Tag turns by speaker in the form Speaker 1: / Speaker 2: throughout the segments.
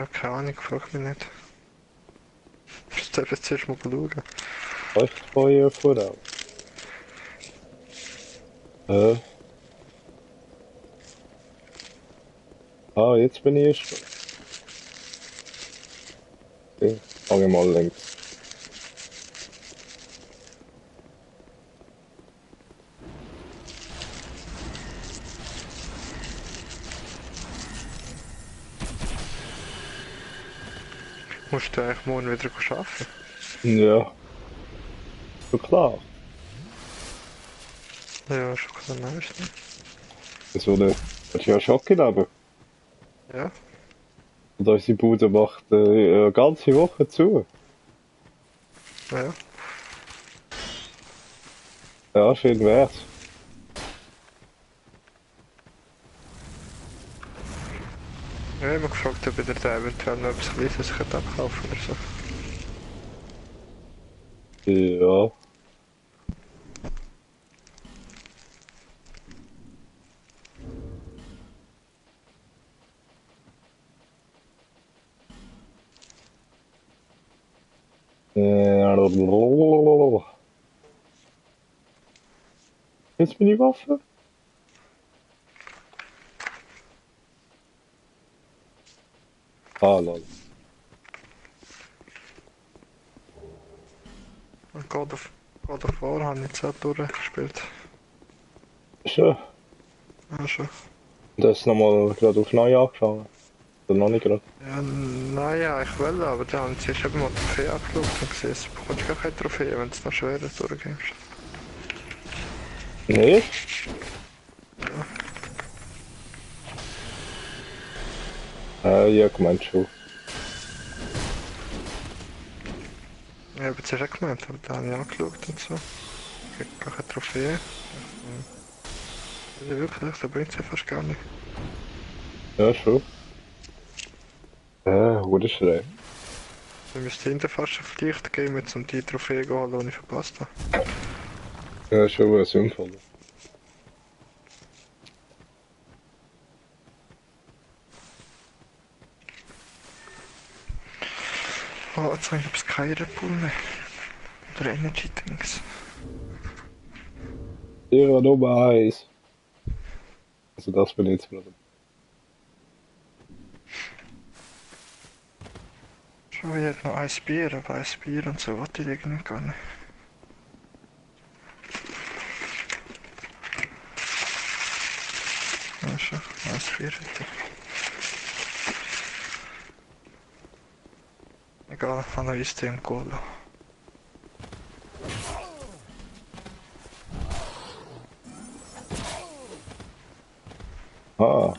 Speaker 1: Ja, keine Ahnung, frag mich nicht. Ich darf jetzt zuerst mal schauen.
Speaker 2: Leuchtfeuer voraus. Äh, jetzt bin ich erst. Okay. Fange mal links.
Speaker 1: Musst du eigentlich morgen wieder arbeiten?
Speaker 2: Ja, so klar.
Speaker 1: Ja, schon klar, nice. Ne?
Speaker 2: Wieso nicht? Willst du ja Schocke leben?
Speaker 1: Ja,
Speaker 2: Und unsere Bude macht eine ganze Woche zu.
Speaker 1: ja.
Speaker 2: Ja, schön wär's.
Speaker 1: Ja, ich habe mich gefragt, ob ich dir da eventuell noch etwas Kleines abkaufen könnte oder so.
Speaker 2: Ja. Jetzt bin ich Waffe? Ah, lol.
Speaker 1: Und God of War habe ich jetzt auch durchgespielt.
Speaker 2: Schön.
Speaker 1: Ja, schon.
Speaker 2: Das ist nochmal gerade auf neu angefangen. Oder noch nicht gerade.
Speaker 1: Ja, naja, ich will, aber da haben sie eben mal die Trophäe angeschaut und gesehen, du bekommst gar keine Trophäe, wenn du noch schwerer durchgehst.
Speaker 2: Nicht? Ja, gemeint schon.
Speaker 1: Ich habe jetzt auch gemeint, aber da habe ich angeschaut und so. Ich krieg gar keine Trophäe. Also wirklich, da bringt es ja fast gar nicht.
Speaker 2: Ja, schon. Wurde schräg.
Speaker 1: Wir müssten hinten fast schon Pflicht geben, um die Trophäe zu holen, die ich verpasst habe.
Speaker 2: Ja, schon sinnvoll.
Speaker 1: Oh, jetzt habe ich keinen Red Bull mehr. Oder Energy Drinks.
Speaker 2: Ihre Nummer 1. Also das bin ich jetzt wieder.
Speaker 1: Schon wieder noch ein Bier, aber ein Bier und so wollte ich irgendwie gar nicht. Ja, schon, ein Bier hätte ich. Egal, ich habe noch Eistee und Cola.
Speaker 2: Ah,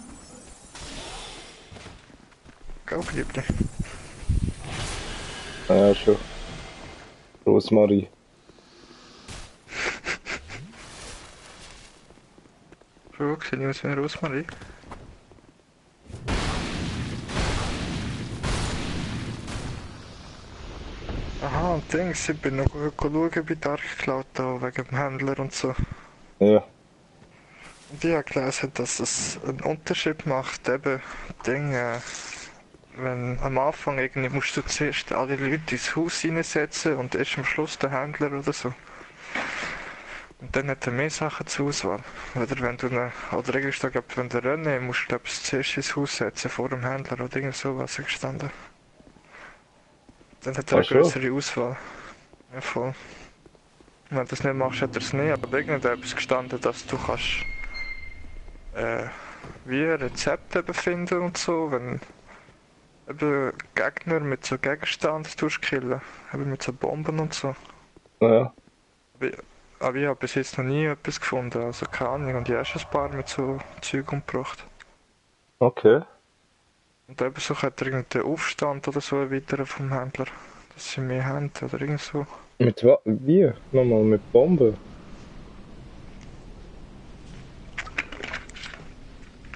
Speaker 1: Gell, Liebling?
Speaker 2: ja, schon. Rosmarie.
Speaker 1: Schon, sehe ich aus wie ein Rosmarin. Aha, und Dings, ich bin noch schauen bei Dark Cloud da, wegen dem Händler und so.
Speaker 2: Ja.
Speaker 1: Und ich habe gelesen, dass es einen Unterschied macht, eben, Dinge, wenn am Anfang irgendwie musst du zuerst alle Leute ins Haus reinsetzen und erst am Schluss der Händler oder so. Und dann hat er mehr Sachen zur Auswahl. Oder wenn du oder irgendwie steht, wenn du Rennen musst du glaub, zuerst ins Haus setzen vor dem Händler oder irgend sowas gestanden. Dann hat er
Speaker 2: Ach
Speaker 1: eine
Speaker 2: schon.
Speaker 1: größere Auswahl. Ja, voll. Wenn du das nicht machst, hat er es nicht. Aber irgendetwas gestanden, dass du kannst äh, wie Rezepte eben finden und so, wenn eben Gegner mit so Gegenständen killen. Eben mit so Bomben und so.
Speaker 2: Ja.
Speaker 1: Aber aber ich habe bis jetzt noch nie etwas gefunden, also keine Ahnung. Und ich habe schon ein paar mit so Zeug umgebracht.
Speaker 2: Okay.
Speaker 1: Und eben so hat er irgendeinen Aufstand oder so erweitern vom Händler. Dass sie mehr haben oder irgend so.
Speaker 2: Mit was? Wie? Nochmal mit Bomben?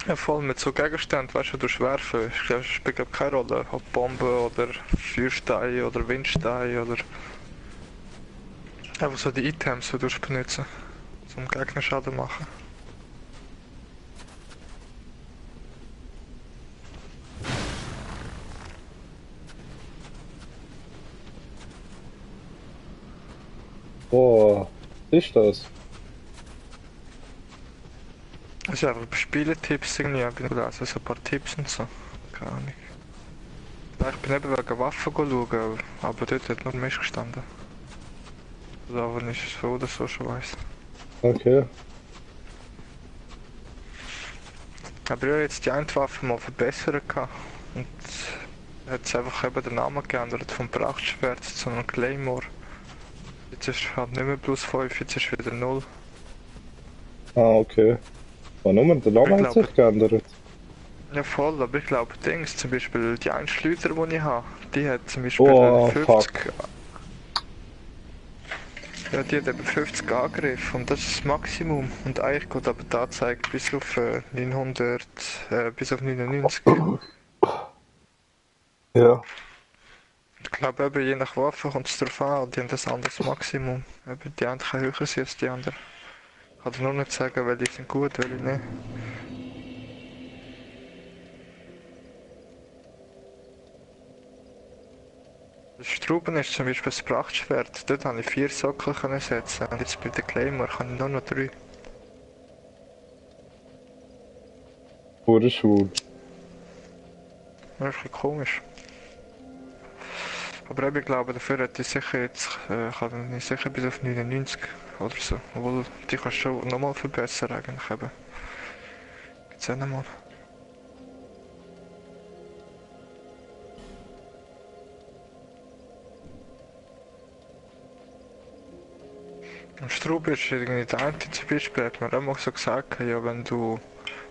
Speaker 1: Ja, voll mit so Gegenständen, weißt du, du werfen. Ich glaube, es spielt glaub, keine Rolle, ob Bomben oder Feuersteine oder Windsteine oder einfach so die Items, die du benutzen, zum Gegner Schaden machen.
Speaker 2: Boah, was ist das?
Speaker 1: Das ist einfach bei Spieletipps irgendwie, ich bin gelesen, so ein paar Tipps und so. Keine Ahnung. Nein, ich bin eben wegen Waffen schauen, aber dort hat nur Mist gestanden. Also, aber nicht so oder so schon weiss.
Speaker 2: Okay.
Speaker 1: Aber ich habe jetzt die eine Waffe mal verbessert gehabt. Und hat es einfach eben den Namen geändert vom Prachtschwert zu einem Claymore. Jetzt ist halt nicht mehr plus 5, jetzt ist wieder 0.
Speaker 2: Ah, okay. Oh, nur der
Speaker 1: Ich
Speaker 2: Name hat
Speaker 1: glaube,
Speaker 2: sich geändert.
Speaker 1: ja voll, aber ich glaube, Dings, zum Beispiel die Einschleuder, die ich habe, die hat zum Beispiel
Speaker 2: Oh,
Speaker 1: 50.
Speaker 2: fuck.
Speaker 1: Ja, die hat eben 50 Angriff und das ist das Maximum. Und eigentlich geht aber die Anzeige bis auf 900, bis auf 99.
Speaker 2: Ja.
Speaker 1: Ich glaube eben, je nach Waffe kommt es darauf an, die haben das anderes Maximum. Eben, die einen können höher sein als die anderen. Ich kann dir nur nicht sagen, welche sind gut, welche nicht. Das Strauben ist zum Beispiel das Prachtschwert. Dort konnte ich 4 Sockel können setzen. Und jetzt bei der Claymore kann ich nur noch 3.
Speaker 2: Pure schwul.
Speaker 1: Das ist ein bisschen komisch. Aber eben, ich glaube, dafür hätte ich sicher jetzt, kann ich sicher bis auf 99 oder so. Obwohl, die kannst du schon nochmal verbessern eigentlich eben. Gibt's auch nochmal. Im Straub ist irgendwie der eine zum Beispiel, hat mir auch mal so gesagt, ja, wenn du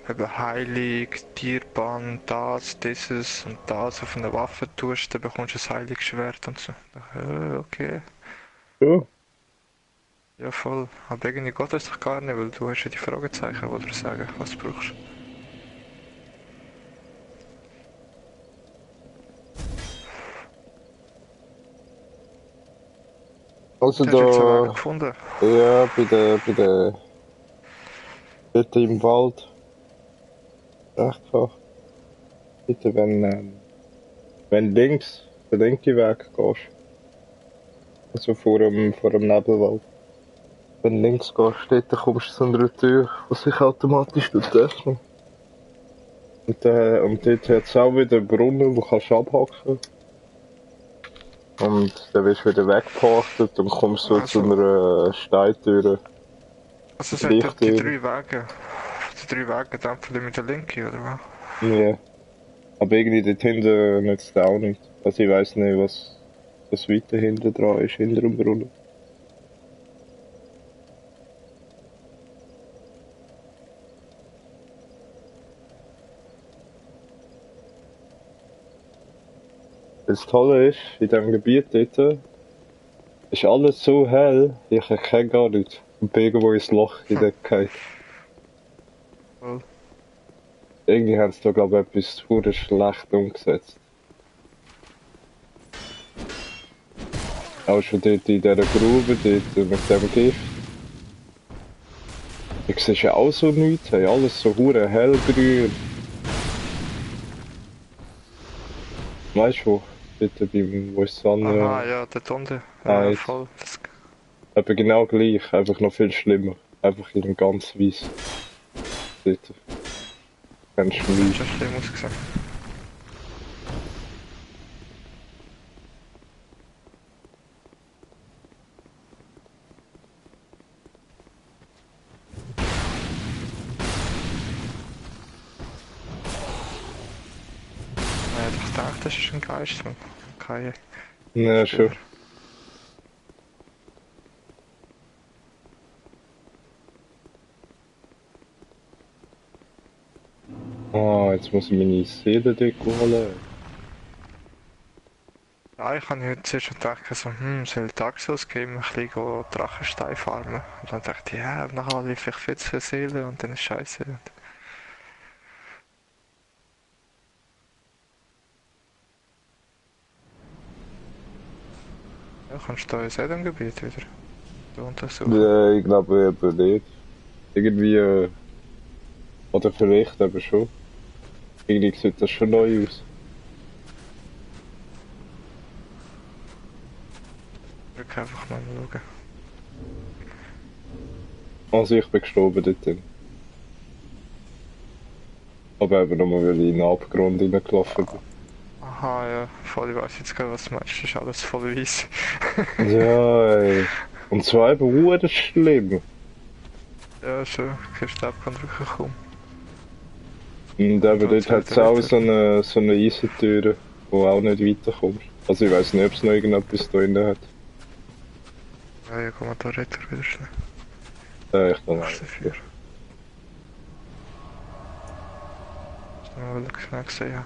Speaker 1: eben Heilig, Tierbahn, das, dieses und das auf eine Waffe tust, dann bekommst du ein Heiligschwert und so. Okay.
Speaker 2: Ja.
Speaker 1: Ja, voll. Aber irgendwie geht das doch gar nicht, weil du hast ja die Fragezeichen, die dir sagen, was du brauchst.
Speaker 2: Also
Speaker 1: Hast du jetzt einen Weg
Speaker 2: da,
Speaker 1: gefunden?
Speaker 2: ja, dort im Wald. Recht fach. Bitte, wenn links, der linke Weg gehst. Also vor dem Nebelwald. Wenn du links gehst, dort kommst du zu einer Tür, die sich automatisch öffnet. Und dort hat es auch wieder einen Brunnen, wo du kannst abhaken. Und dann wirst du wieder weggepartet und kommst so zu
Speaker 1: Also,
Speaker 2: einer Steintür.
Speaker 1: also sind dort die
Speaker 2: Lichttür.
Speaker 1: 3 Wege. Die 3 Wege, dann von mit der Linke, oder was?
Speaker 2: Ja. Aber irgendwie dort hinten nützt es auch nicht. Also ich weiss nicht, was weiter hinten dran ist, hinter dem Brunnen. Das Tolle ist, in diesem Gebiet dort ist alles so hell, ich erkenne gar nichts. Und bin irgendwo ins Loch in der Decke.
Speaker 1: Voll.
Speaker 2: Irgendwie haben sie da, glaube ich, etwas pure schlecht umgesetzt. Auch schon dort in dieser Grube, dort mit dem Gift. Ich sehe ja auch so nichts, hey, alles so hure hellgrün. Weißt du wo? Dort wo ist die Sonne
Speaker 1: Aha, ja, dort unten. Ja,
Speaker 2: geht.
Speaker 1: voll. Das,
Speaker 2: Aber genau gleich, einfach noch viel schlimmer. Einfach in ganz weiss. Dort. Kennst du
Speaker 1: das hat
Speaker 2: mich?
Speaker 1: schon schlimm ausgesehen. Ich dachte, das ist ein Geist. Keine
Speaker 2: Ja,
Speaker 1: Spieler.
Speaker 2: schon. Ah, jetzt muss ich meine Seele dort holen.
Speaker 1: Ja, ich habe heute zuerst schon gedacht, so, soll Dark Souls geben, ein bisschen Drachenstein farmen. Und dann dachte ich, ja, nachher lief ich viel zu viel Seele und dann ist scheiße. Ja, kannst du da in diesem Gebiet wieder untersuchen.
Speaker 2: Ich glaube eben nicht. Irgendwie, oder vielleicht eben schon. Irgendwie sieht das schon neu aus.
Speaker 1: Ich kann einfach mal schauen.
Speaker 2: Also ich bin gestorben dort drin. Aber eben nur, weil ich in den Abgrund reingelaufen bin.
Speaker 1: Aha, ja, voll, ich weiß jetzt gar was du meinst, das ist alles voll weiss.
Speaker 2: Ja, ey. Und zwar eben verdammt schlimm.
Speaker 1: Ja, schon, kein Stab kann wirklich kommen.
Speaker 2: Und
Speaker 1: Und
Speaker 2: eben
Speaker 1: du
Speaker 2: dort hat es auch so eine Eisentür, wo auch nicht weiterkommst. Also ich weiß nicht, ob es noch irgendetwas da drin hat.
Speaker 1: Ja, ja, komm mal da retour wieder schnell.
Speaker 2: Ich dann
Speaker 1: Machst du
Speaker 2: auch.
Speaker 1: dafür? Hast du mal schnell gesehen, ja.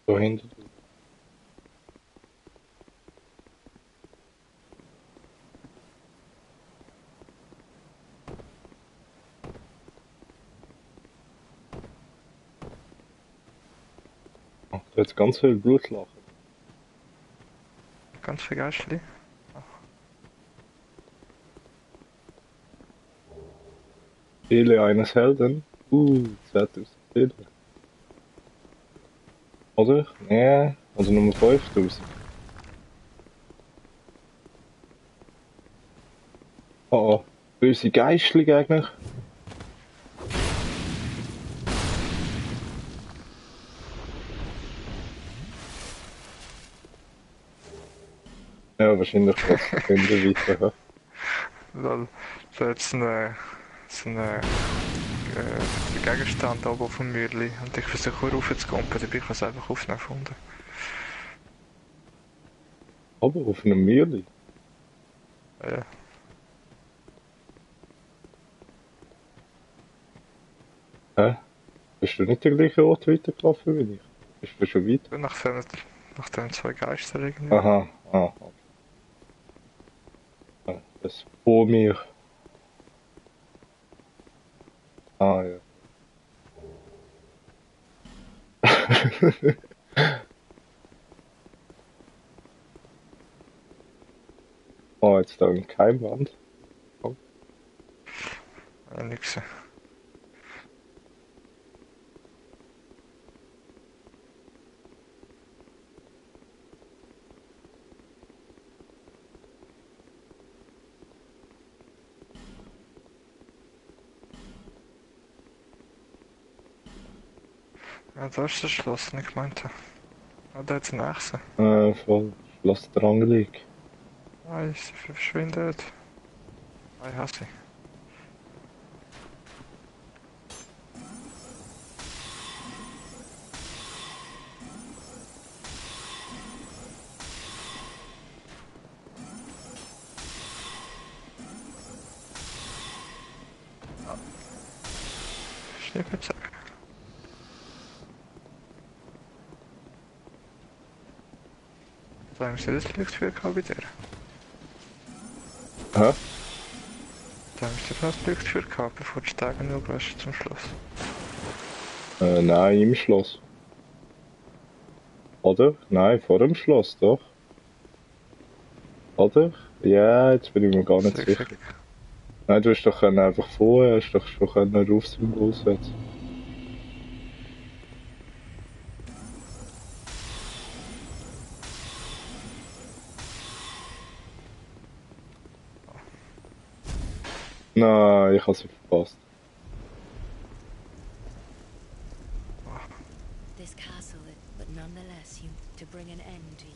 Speaker 2: Da hinten. Da hat ganz viel Blut lachen.
Speaker 1: Ganz viel Geistli.
Speaker 2: Seele eines Helden. 2000 Seele. Oder? Nee, also Nummer 5000. Oh oh. Böse Geistli eigentlich. Ja, wahrscheinlich geht's noch hinten weiter. Hä?
Speaker 1: Lol, da hat so einen Gegenstand oben auf dem Mürli und ich versuche raufzukommen, dabei kann es einfach aufnehmen gefunden.
Speaker 2: Aber auf einem Mürli.
Speaker 1: Ja,
Speaker 2: Hä? Bist du nicht der gleiche Ort weitergelaufen wie ich? Bist du schon weit?
Speaker 1: nach den zwei Geistern irgendwie.
Speaker 2: Aha, okay. Das vor mir. Ah ja. Oh, jetzt da ein Keimwand. Oh.
Speaker 1: Nix. Ja, da ist das Schloss, nicht gemeint. Ah, da hat's einen Echse.
Speaker 2: Voll. Schloss Drangelig.
Speaker 1: Ah, sie verschwindet. Ah, ich hasse sie. Schnippelzack. Da haben sie das Licht für gehabt bei dir.
Speaker 2: Hä?
Speaker 1: Da haben sie das Licht für gehabt, bevor die Stege nur gehst zum Schluss.
Speaker 2: Nein, im Schloss. Oder? Nein, vor dem Schloss, doch. Oder? Ja, jetzt bin ich mir gar nicht sicher. Nein, du hast doch einfach vorher, hast doch schon ein Rufsymbol setzen. Nein, ich habe sie verpasst.
Speaker 3: This castle, but nonetheless, you to bring an end to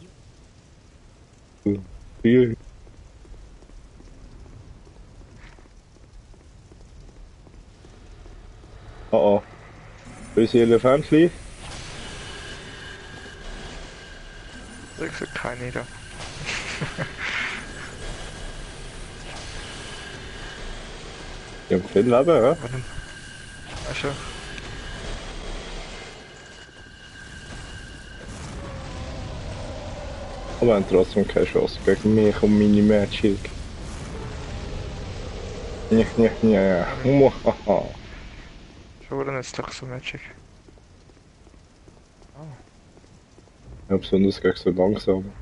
Speaker 3: you.
Speaker 2: Viel. Oh oh. Böse Elefantli.
Speaker 1: Ich sehe keine da.
Speaker 2: Die haben viel Leben, ja?
Speaker 1: Warum? Also,
Speaker 2: Aber haben trotzdem keine Chance gegen mich und meine Magic. Ja. Muhaha.
Speaker 1: schon jetzt doch so Magic. Oh.
Speaker 2: Ja, besonders gegen so langsam.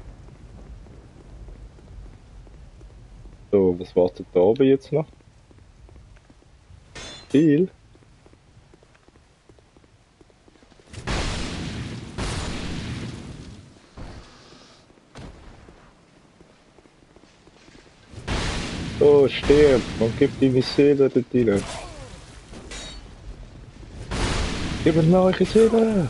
Speaker 2: So, was wartet da oben jetzt noch? Stil. Oh, stirb und gib deine Seele dort rein. Gib mir neue Seele!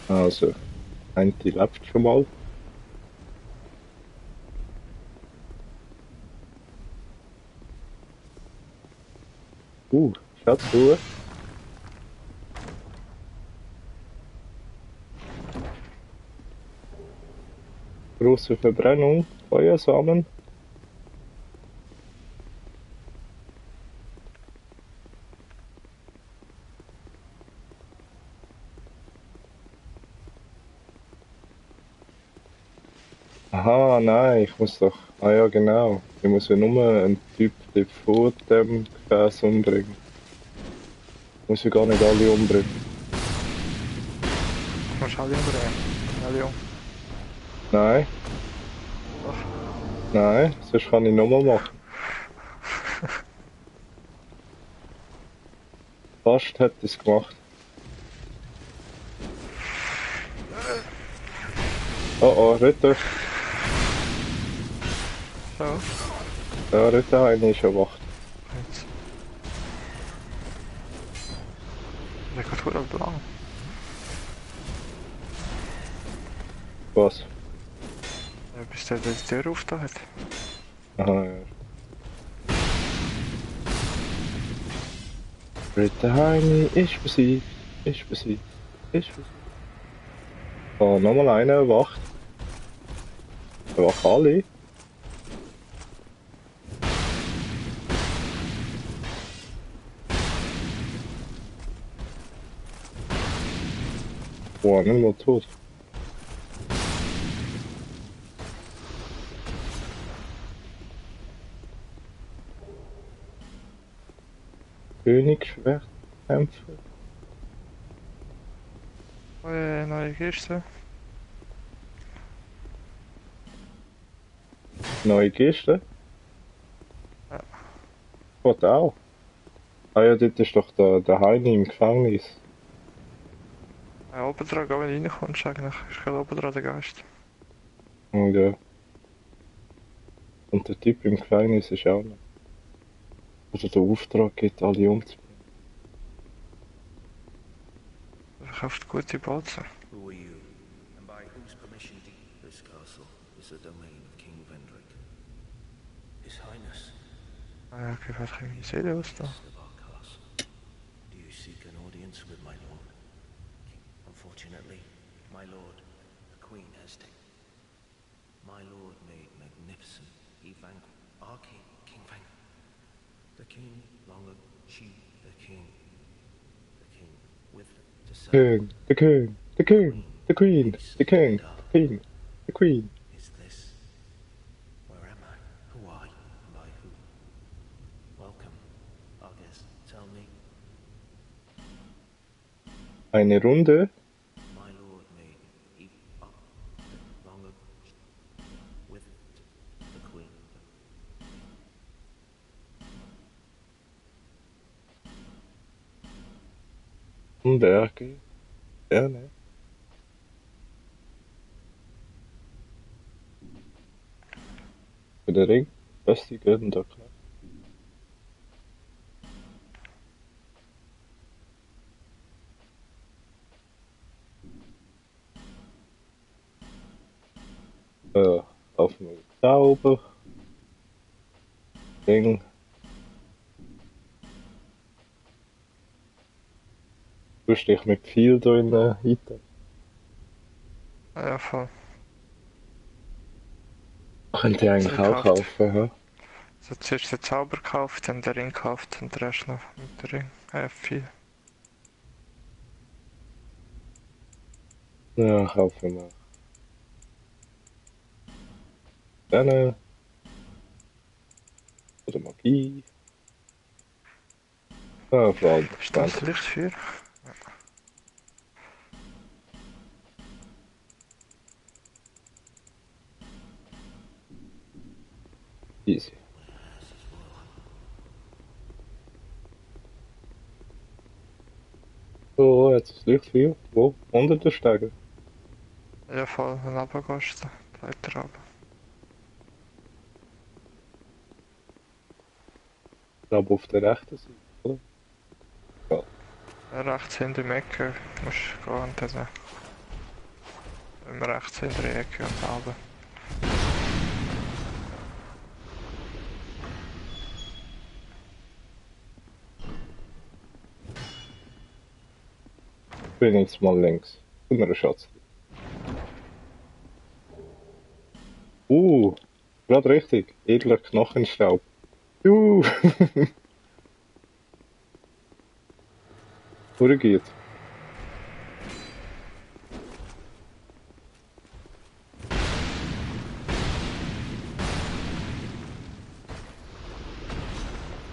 Speaker 2: Also, die lebt schon mal. Schatzruhe. Große Verbrennung, Feuersamen. Aha, nein, ich muss doch. Ah ja, genau. Ich muss ja nur einen Typ dort vor dem Gefäß umbringen. Ich muss ja gar nicht alle umbringen.
Speaker 1: Du musst alle umbringen. Alle um.
Speaker 2: Nein,
Speaker 1: Doch.
Speaker 2: nein, sonst kann ich nochmal machen. Fast hätte ich es gemacht. Oh oh, Ritter.
Speaker 1: So.
Speaker 2: Ja, Ritter eine ist schon wach.
Speaker 1: Jetzt. Der geht verdammt lang.
Speaker 2: Was?
Speaker 1: Ja, bis der die Tür aufgetan hat.
Speaker 2: Aha, ja. Ritter Heini ist besiegt, ist besiegt, ist besiegt. Oh, nochmal einer erwacht. Erwacht alle. Boah, nicht mal tot. Königsschwertkämpfer.
Speaker 1: Neue Kiste.
Speaker 2: Neue Kiste.
Speaker 1: Ja.
Speaker 2: Gott auch. Ah ja, dort ist doch der Heini im Gefängnis.
Speaker 1: Ja, oben dran, wenn du reinkommst, eigentlich. Ist gerade oben dran der Geist.
Speaker 2: Und ja. Und der Typ im Gefängnis ist auch noch. Also der Auftrag geht, alle umzubringen.
Speaker 1: Er verkauft gute Bozen.
Speaker 4: Who are you, and by whose permission this castle is the domain of King Vendrick? His Highness,
Speaker 1: Ah ja, okay, was kann ich sehen, was da?
Speaker 4: of our castle. Do you seek an audience with my lord? Unfortunately, my lord, the Queen has taken. My lord made magnificent. He vanquished our king, King Vendrick. The king long ago, she, the king with to serve.
Speaker 2: King, the king, the king, the queen, the king, the king, the queen.
Speaker 4: Is this? Where am I? Who are you? And by who? Welcome, our guest. Tell me.
Speaker 2: Eine Runde.
Speaker 4: My lord made he up long ago with the queen.
Speaker 2: Berge. Gerne. Für den Ring. Was die gehören da klar. Auf dem Zauber. Ring. Du dich mit viel da in der Item.
Speaker 1: Ah ja, voll.
Speaker 2: Könnt ihr eigentlich auch kaufen, hä?
Speaker 1: So, zuerst den Zauber gekauft, dann den Ring gekauft und den Rest noch mit dem Ring. F4.
Speaker 2: Ja, kaufen wir. Dann. Oder Magie. Ja, vor allem
Speaker 1: Ist das vielleicht für?
Speaker 2: easy. So, jetzt das Licht hier. Wo? Unter den Stegen.
Speaker 1: Ja, voll, wenn du runtergehst, dann bleibt er runter.
Speaker 2: Ich glaube auf der rechten Seite, oder? Ja.
Speaker 1: Rechts hinter der Ecke musst du gehen und dann rechts hinter der Ecke und runter.
Speaker 2: Ich bin jetzt mal links. Guck mal, der Schatz. Gerade richtig. Edler Knochenstaub. Oder geht?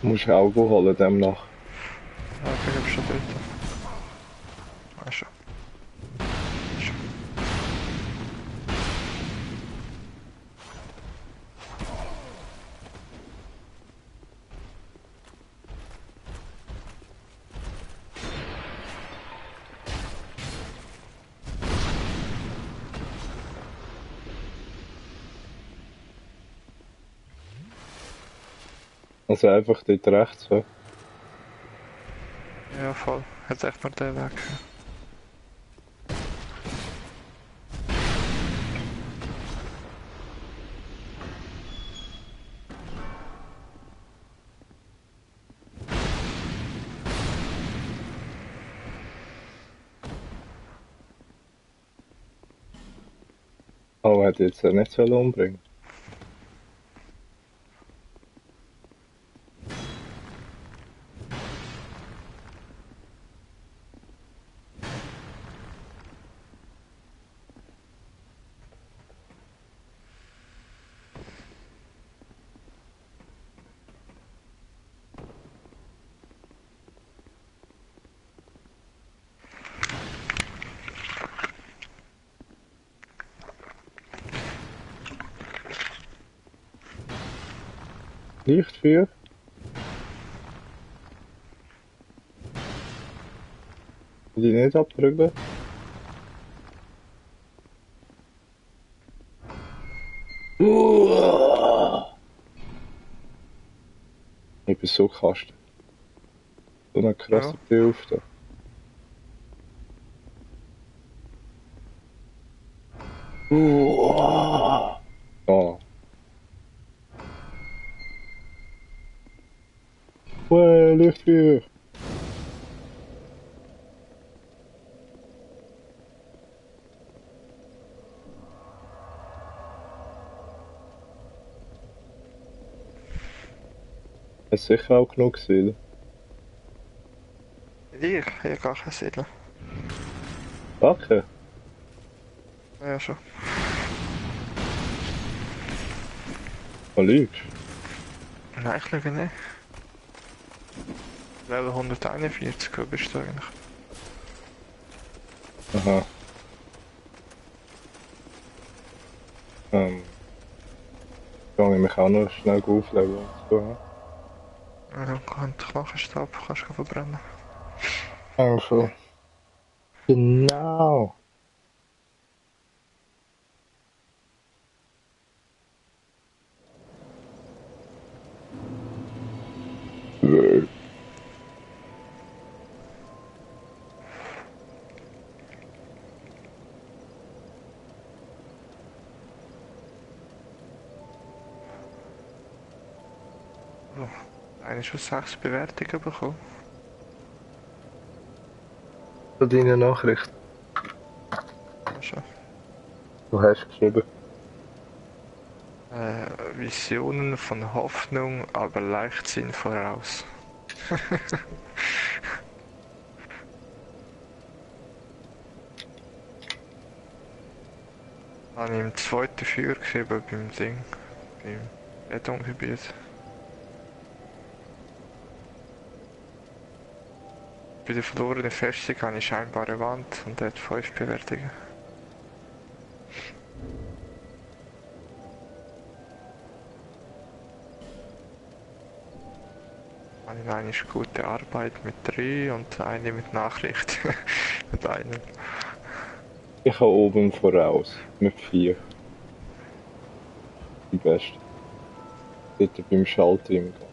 Speaker 2: Du musst Augen holen demnach.
Speaker 1: Ja, ich bin schon dort. Ah, schon. Schon.
Speaker 2: Also einfach dort rechts, ja.
Speaker 1: Ja, voll. Jetzt echt nur den Weg.
Speaker 2: Aber hätte jetzt nicht sollen umbringen. Lichtfeuer? Die nicht abdrücken? Ich bin so kasten. So eine krasse Hilfe da. Oh. Lichtfeuer! Ist sicher auch genug gewesen.
Speaker 1: Ich gar keinen Siedler.
Speaker 2: Danke.
Speaker 1: Ja, schon.
Speaker 2: Du lügst.
Speaker 1: Nein, ich glaube nicht. Level 141, wo bist du eigentlich?
Speaker 2: Aha. Kann ich mich auch noch schnell auflegen und so.
Speaker 1: Ja, Knochenstab kannst du verbrennen.
Speaker 2: Also. Genau.
Speaker 1: Eine schon 6 Bewertungen bekommen.
Speaker 2: Zu deiner Nachricht.
Speaker 1: Ja, schon.
Speaker 2: Du hast geschrieben.
Speaker 1: Visionen von Hoffnung, aber Leichtsinn voraus. Habe ich im zweiten Feuer geschrieben beim Ding, beim Betongebiet. Bei der verlorenen Festung habe ich scheinbare Wand und hat 5 Bewertungen. Eine ist gute Arbeit mit 3 und eine mit Nachricht mit einem.
Speaker 2: Ich habe oben voraus mit 4. Die beste. Dort beim Schalter im Gang.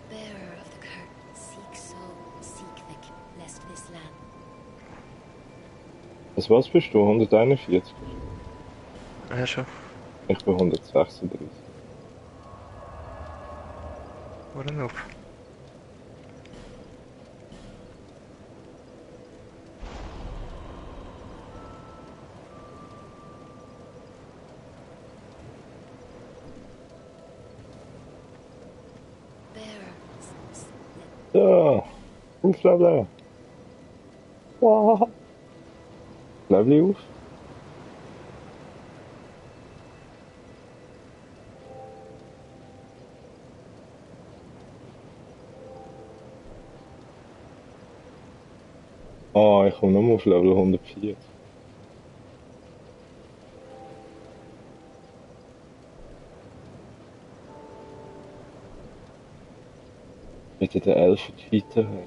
Speaker 3: Bearer of the curtain, seek soul, seek the lest this land.
Speaker 2: Was bist du? 141?
Speaker 1: Ja schon,
Speaker 2: Ich bin 136.
Speaker 1: woran auf?
Speaker 3: Bearer,
Speaker 2: So, aufleveln. Wow. Level auf. Ah, ich komme nur auf Level 104. Mit den Elfen weiterhin.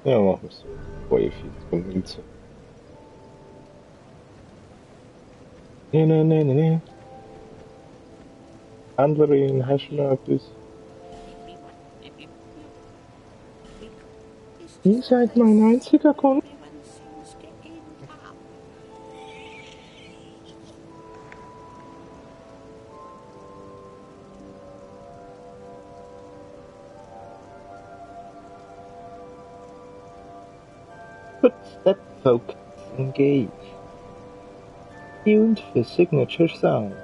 Speaker 2: Ja, machen wir es. 42 und 19. Nee. Händlerin, hast du noch etwas? Ihr seid mein einziger Kunde. Footstep focus engage. Tuned for signature sound.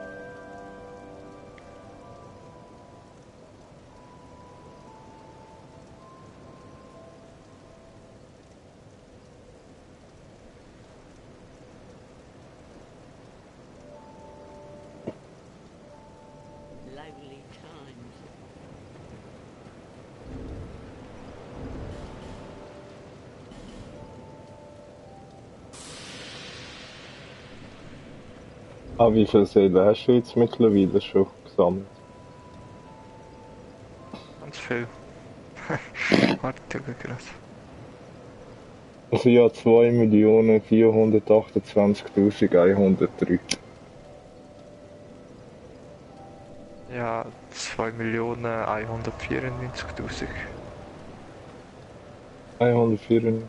Speaker 5: Lively times.
Speaker 2: Ah, wie viele Seelen hast du jetzt mittlerweile schon gesammelt?
Speaker 1: Ganz viel. Warte gerade.
Speaker 2: Also ja, 2.428.103.
Speaker 1: Ja, 2.194.000.
Speaker 2: 194.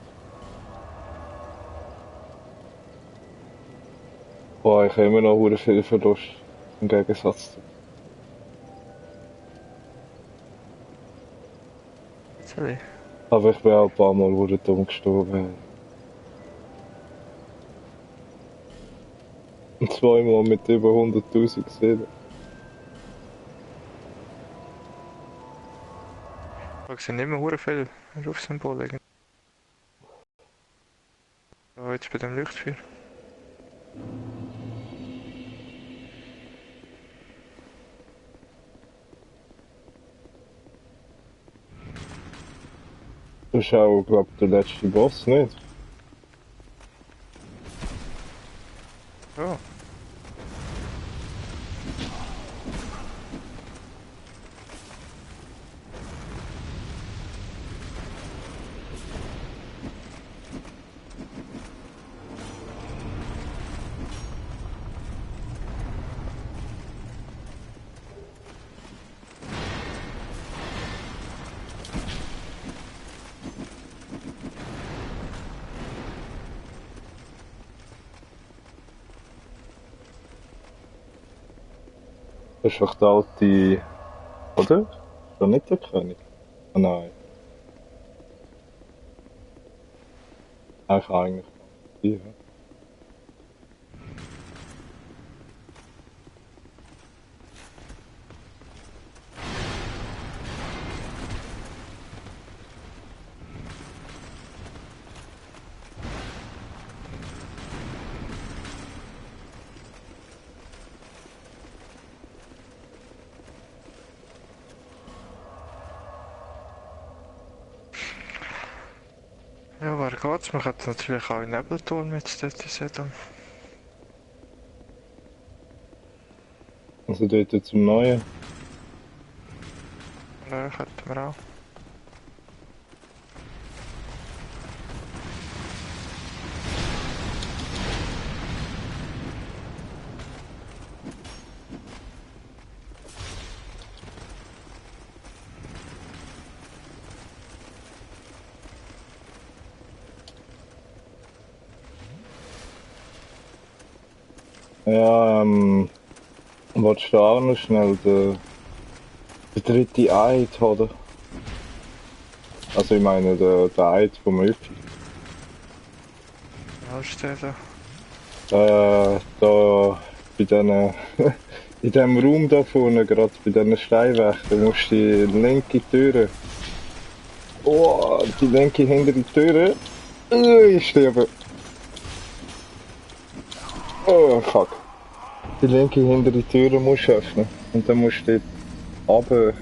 Speaker 2: Boah, ich habe immer noch verdammt viel Verlust. Im Gegensatz zu.
Speaker 1: Sorry.
Speaker 2: Aber ich bin auch ein paar Mal verdammt dumm gestorben. Und zweimal mit über 100.000 Seelen.
Speaker 1: Da sind immer hure viele Rufsymbole. Oh, jetzt bei dem Leuchtfeuer.
Speaker 2: Das ist auch, glaube ich, der letzte Boss, nicht?
Speaker 1: Oh,
Speaker 2: Das ist doch der alte. Oder? Ist doch nicht der König? Ah nein. Eigentlich. Ja.
Speaker 1: ja, wer geht's? Man könnte natürlich auch in Nebelturm jetzt dort sehen.
Speaker 2: Also dort zum Neuen.
Speaker 1: Ja, könnten wir auch.
Speaker 2: Ja, willst du auch noch schnell den dritten Eid, oder? Also ich meine, der Eid vom Öpfi.
Speaker 1: Wo ist der da?
Speaker 2: Da bei diesen, in dem Raum da vorne, gerade bei diesen Steinwächten, musst du die linke Türe. Oh, die linke hintere Türe. Ich sterbe. Oh, fuck. Die linke hintere Türe musst du öffnen. Und dann musst du dort runter.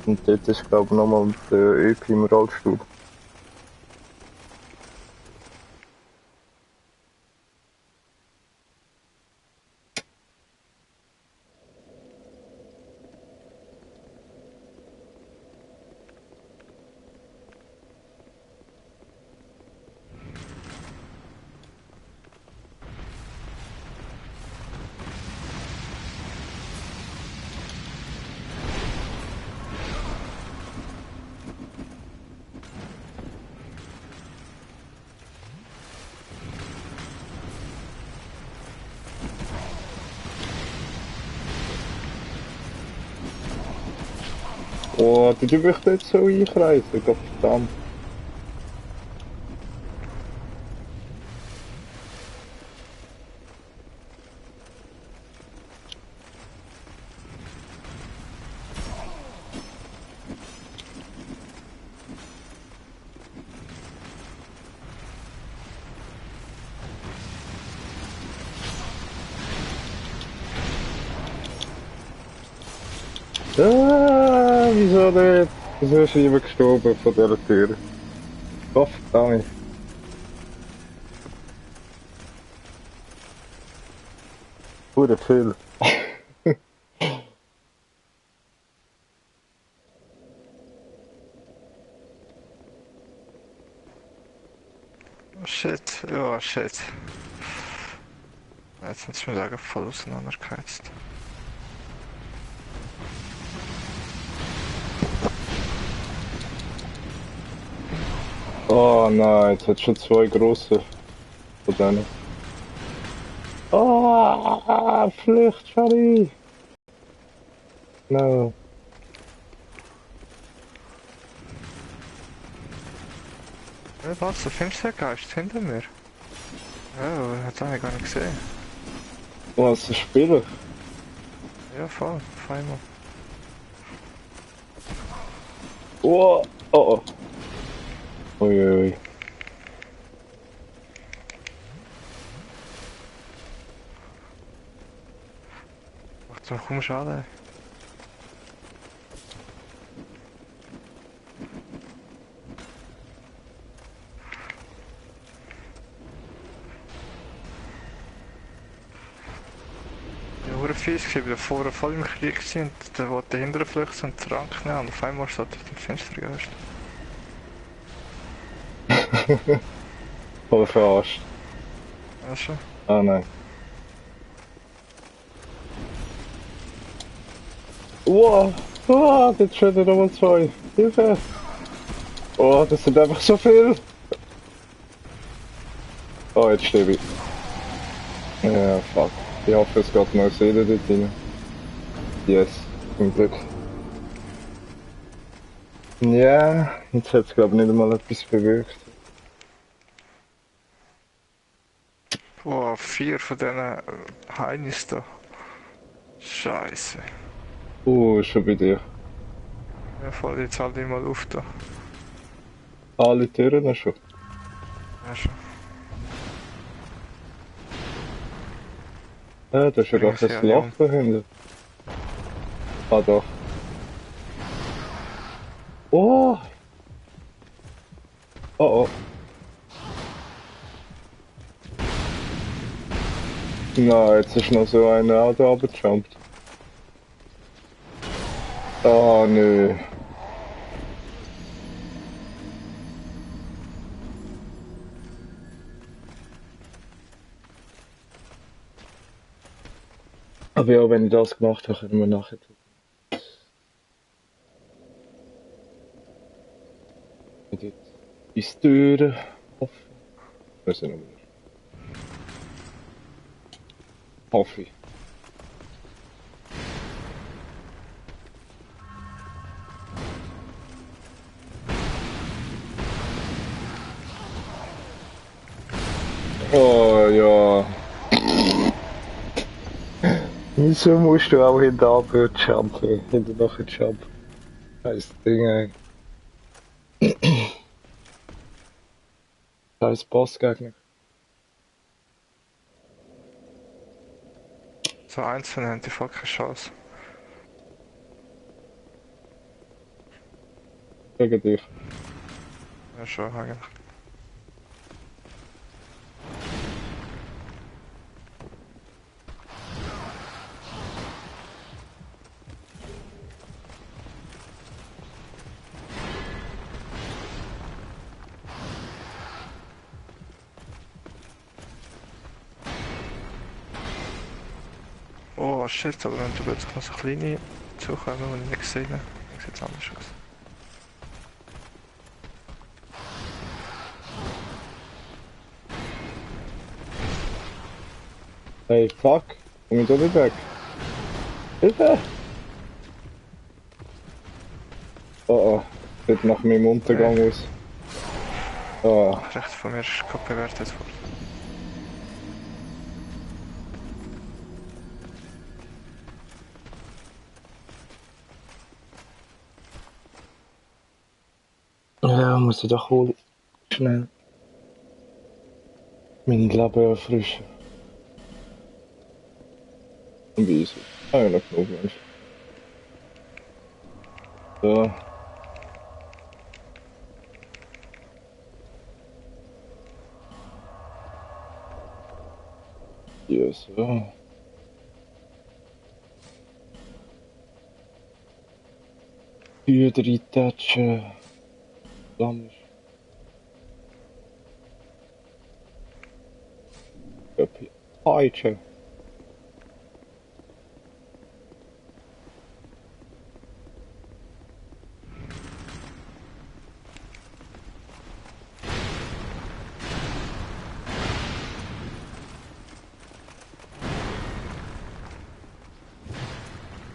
Speaker 2: Und dort ist, glaube ich, nochmal der Öpi im Rollstuhl. Oh, die möchte jetzt so einkreisen, Gott verdammt. Ah, wieso nicht? Wieso ist jemand gestorben von dieser Tür? Gott verdammt. Hure viel.
Speaker 1: Oh shit, ja shit. Jetzt sind wir sagen, voll auseinandergeheizt.
Speaker 2: Oh nein, jetzt hat schon zwei grosse von denen. Oh, Flucht, Charlie! No.
Speaker 1: Ja, was, der Finstergeist hinter mir? Ja, das habe ich gar nicht gesehen.
Speaker 2: Was, ein Spieler?
Speaker 1: Ja, voll, auf einmal.
Speaker 2: Oh, oh, oh. Uiuiui.
Speaker 1: Macht so kaum Schaden. Ja, hure fies, ich war vorher voll im Krieg und der wollte hinterher flüchten und den Rank nehmen und auf einmal steht er im Finstergeist.
Speaker 2: Voll verarscht.
Speaker 1: Ja, schon.
Speaker 2: Ah nein. Wow, oh, jetzt schon wieder Nummer 2. Hilfe! Oh, das sind einfach so viel! Oh, jetzt stehe ich. Ja, fuck. Ich hoffe, es geht noch Seele dort rein. Yes, zum Glück. Ja, jetzt hat es glaube ich nicht einmal etwas bewirkt.
Speaker 1: Boah, 4 von diesen Heinis da. Scheiße.
Speaker 2: Schon bei dir.
Speaker 1: Ja, voll, jetzt halt ich mal auf da.
Speaker 2: Alle Türen schon.
Speaker 1: Ja, schon.
Speaker 2: Ja, da ist ja
Speaker 1: Bringen
Speaker 2: gar
Speaker 1: sie
Speaker 2: kein
Speaker 1: alle
Speaker 2: Loch
Speaker 1: um.
Speaker 2: dahinter. Ah, doch. Oh! Oh, oh. Na, jetzt ist noch so einer auch da runtergejumpt. Oh nö. Aber ja, wenn ich das gemacht habe, können wir nachher tun. Und jetzt ist die Tür offen. Wir sind aber nicht. Hoffe ich. Oh ja. Wieso musst du auch hinter jumpen? Hinter nachher jumpen. Scheiß Ding, ey. Scheiß Bossgegner.
Speaker 1: So einzelne haben die voll keine Chance.
Speaker 2: Gegen dich.
Speaker 1: Ja, schon eigentlich. Oh shit, aber wenn du plötzlich noch so kleine zukommen, die ich nicht gesehen habe, dann sieht es anders aus.
Speaker 2: Hey, fuck. Komm ich da nicht weg? Hilfe! Oh oh. Sieht nach meinem Untergang aus. Oh.
Speaker 1: Rechts von mir ist gerade bewertet worden.
Speaker 2: Ja, muss ich doch wohl schnell mein Leben erfrischen. Und wie ist es? Ah ja, noch genug Mensch. So. Hier so. Tür reintatschen. Flammisch. Peitsche.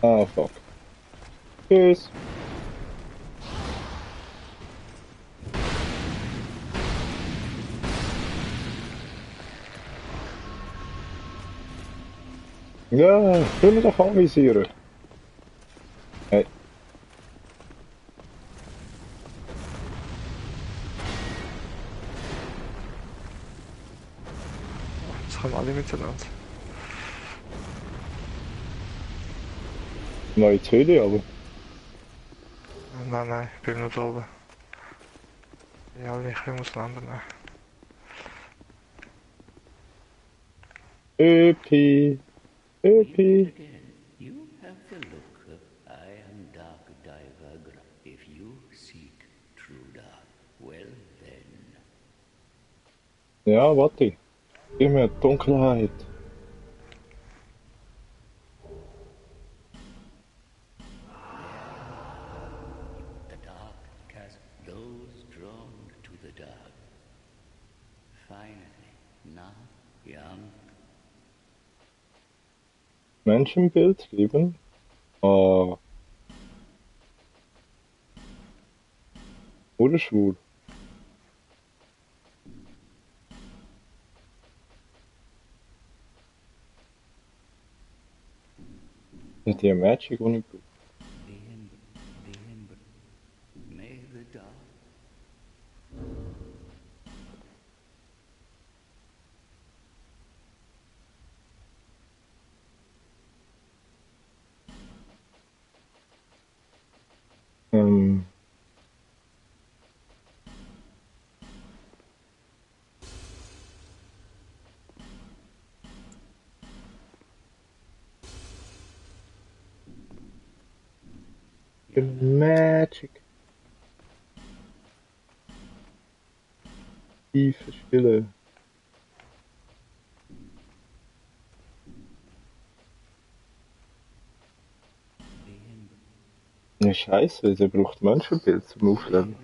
Speaker 2: Ah, fuck. Tschüss. Ja, will ich doch anvisieren. Hey,
Speaker 1: Jetzt kommen alle miteinander.
Speaker 2: neue Höhle, aber.
Speaker 1: Nein, nein, ich bin nur da oben. Ja, alle ein bisschen auseinandernehmen.
Speaker 2: Öpi. Öpi.
Speaker 5: Again, you have the look of I am Dark Diver. If you seek true dark, well then.
Speaker 2: Ja, warte. Gib mir Dunkelheit.
Speaker 5: The dark casts those drawn to the dark. Finally, now young.
Speaker 2: Menschenbild geben. Ah, oder schwul. Hat die Magic ohne Blut?
Speaker 5: The ember. May the dark.
Speaker 2: Ähm. Magic. Tiefe Stille. Ja, scheiße, der braucht Menschenbild zum Aufnehmen.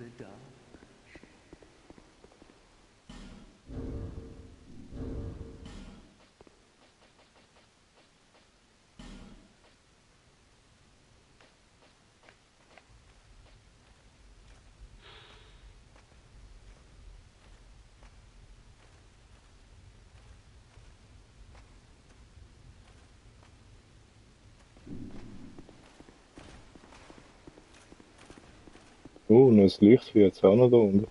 Speaker 2: Oh, und das Licht wird jetzt auch noch da unten.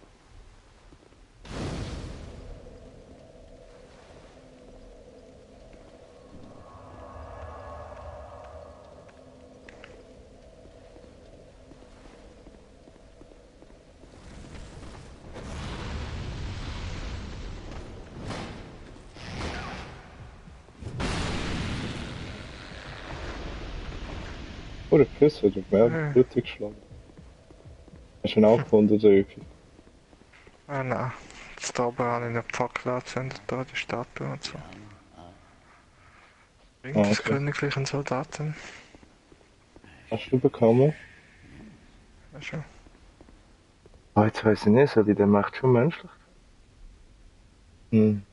Speaker 2: Oh, der Piss hat auf mehr Blutig geschlagen. Hast du ihn auch gefunden, der Öpi?
Speaker 1: Nein. Jetzt oben habe ich eine Fackel angezündet, da die Statue und so. Bringt
Speaker 2: Ah,
Speaker 1: des
Speaker 2: okay.
Speaker 1: königlichen Soldaten.
Speaker 2: Hast du bekommen?
Speaker 1: Ja, schon.
Speaker 2: Ah, jetzt weiss ich nicht, soll ich den macht schon menschlich? Hm.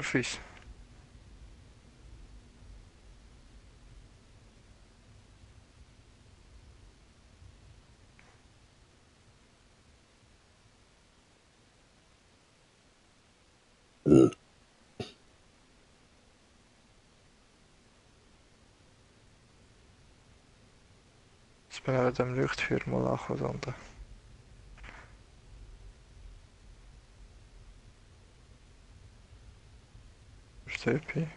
Speaker 1: Fies. Jetzt bin ich an dem Leuchtfeuer mal angekommen. Verstehe ich.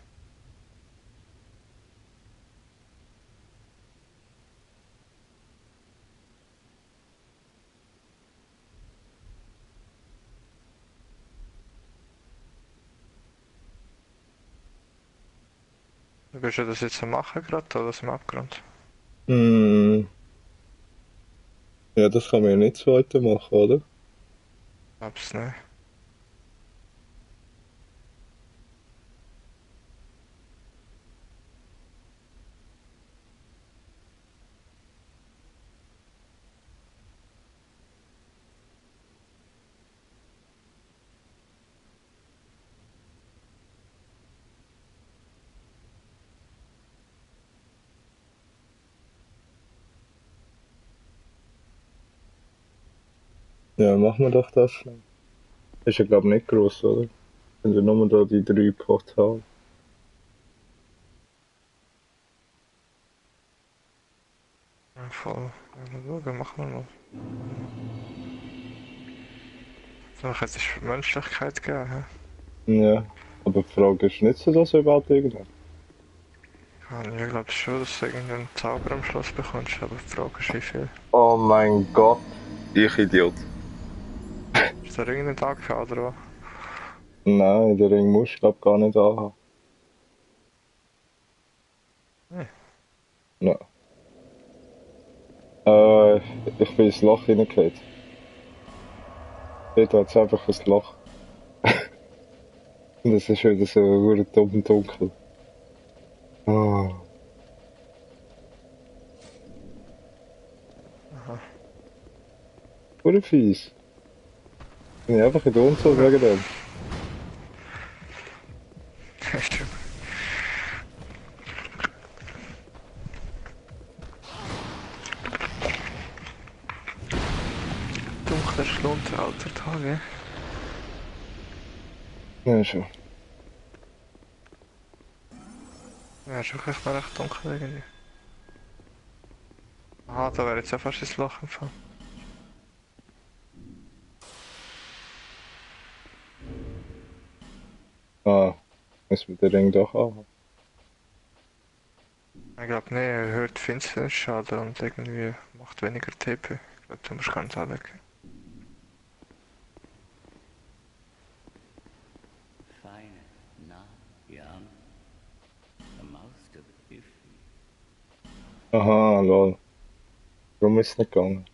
Speaker 1: Du bist ja das jetzt am machen gerade, oder das im Abgrund?
Speaker 2: Hm. Ja, das kann man ja nicht das zweite machen, oder?
Speaker 1: Glaub's nicht.
Speaker 2: Ja, machen wir doch das schnell. Ist ja, glaub ich, nicht gross, oder? Sind ja nur da die 3 Portale.
Speaker 1: Ja, voll. Ja, mal schauen, machen wir mal. So, hat es Menschlichkeit gegeben, hä?
Speaker 2: Ja. Aber die Frage ist nicht so, dass er überhaupt irgendwas.
Speaker 1: Ja, ich glaube schon, dass du irgendeinen Zauber am Schluss bekommst, aber die Frage ist, wie viel.
Speaker 2: Oh mein Gott. Ich Idiot.
Speaker 1: Ist da irgendein Tag gehabt, oder was?
Speaker 2: Nein, den Ring musst du, glaub gar nicht anhaben.
Speaker 1: Nee.
Speaker 2: Nein. Ich bin ins Loch hineingefallen. Dort hat es einfach ein Loch. Und es ist wieder so verdammt dumm und dunkel. Oh.
Speaker 1: Aha.
Speaker 2: Oder fies. Bin ich einfach in der Unzug wegen dem.
Speaker 1: Stimmt. Dunkler Schlund, alter Tage.
Speaker 2: Ja, schon.
Speaker 1: Ja, ist auch echt mal recht dunkel irgendwie. Aha, da wäre jetzt ja fast ins Loch gefallen.
Speaker 2: Ah, müssen wir den Ring doch anhaben.
Speaker 1: Ich glaube, nee, erhöht Finsternis-Schaden und irgendwie macht weniger TP. Ich glaube, du musst ganz anlegen.
Speaker 5: Finally, Jan, the master Iffy.
Speaker 2: Aha, lol. Warum ist es nicht gegangen?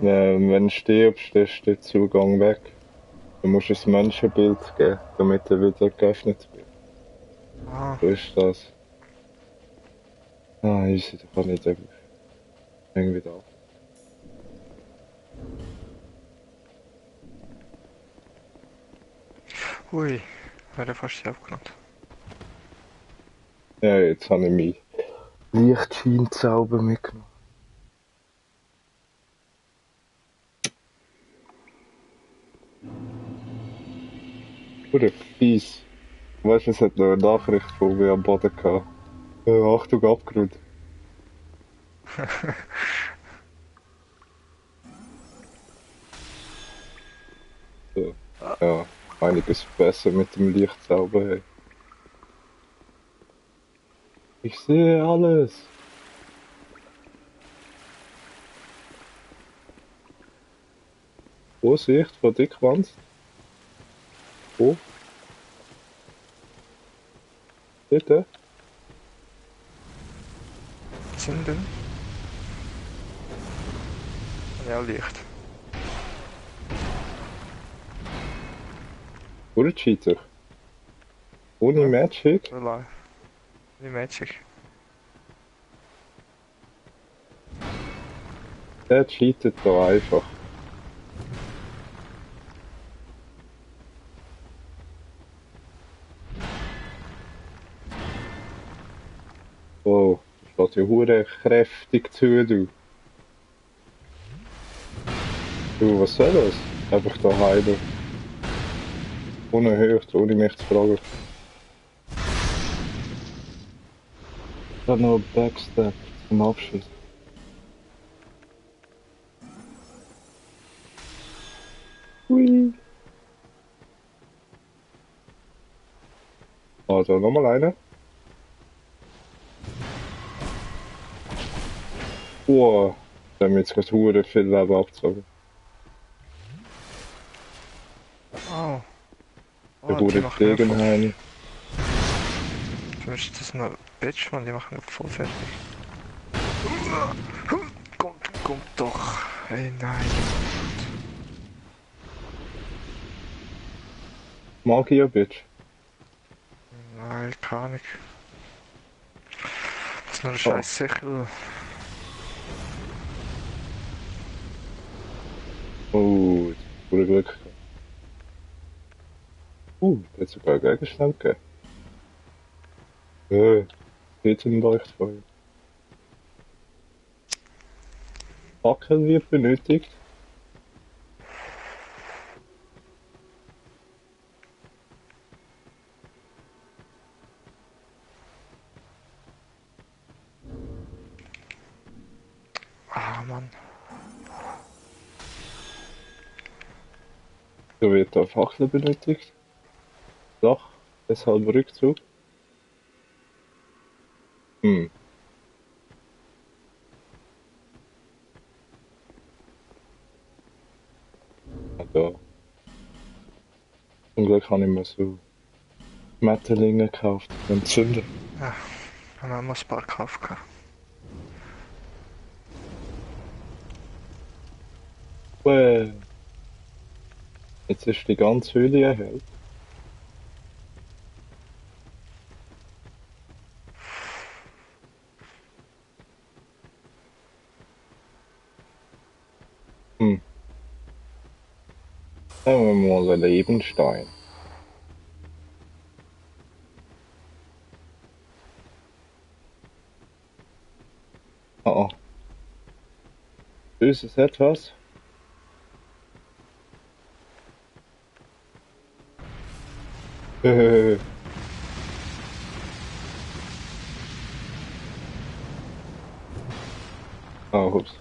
Speaker 2: Ja, wenn du stirbst, ist der Zugang weg. Du musst ein Menschenbild geben, damit er wieder geöffnet wird.
Speaker 1: Ah,
Speaker 2: So ist das. Ah, easy, da kann ich irgendwie da.
Speaker 1: ui, wäre fast aufgenommen.
Speaker 2: Ja, jetzt habe ich meinen Lichtscheinzauber mitgenommen. Oder fies. Weißt du, es hat noch eine Nachricht von mir am Boden gehabt. Achtung, Abgrund. So. Ja, einiges besser mit dem Lichtzauber. Hey. Ich sehe alles. Vorsicht vor Dickwanst. Oh, bitte.
Speaker 1: Zünden. Ja, Licht.
Speaker 2: Oder Cheater. Ohne
Speaker 1: Ja.
Speaker 2: Magic.
Speaker 1: Voilà. Die Magic.
Speaker 2: Der cheatet da einfach. Oh, das lässt ja hure kräftig zu, du. Du, was soll das? Einfach da heilen. Unerhört, ohne mich zu fragen. Dann noch Backstab zum Abschluss. Hui. Also, nochmal eine. Boah, da haben wir jetzt gerade hure viel Leben abgezogen.
Speaker 1: Oh.
Speaker 2: Der
Speaker 1: Oh, die
Speaker 2: hure
Speaker 1: machen wir voll.
Speaker 2: Degenheim.
Speaker 1: Für mich ist das nur Bitch, man, die machen wir voll fertig. Kommt doch. Ey, nein.
Speaker 2: Magier, Bitch.
Speaker 1: Nein, keine Ahnung. Das ist nur ein
Speaker 2: Oh.
Speaker 1: scheiß Sichel.
Speaker 2: Oh, jetzt wurde Glück gehabt. Der hat sogar Gegenstand gegeben. Leuchtfeuer. Fackel wird benötigt.
Speaker 1: Ah, Mann.
Speaker 2: So wird da Fackel benötigt. Dach, deshalb Rückzug. Hm. Da. Zum Glück habe ich mir so Metterlinge gekauft und Zünder.
Speaker 1: Ja, wir haben ein paar gekauft.
Speaker 2: Well. Jetzt ist die ganze Höhle erhellt. Hm. Nehmen wir mal einen Lebenstein. Ah. Böses etwas. Ah, ups.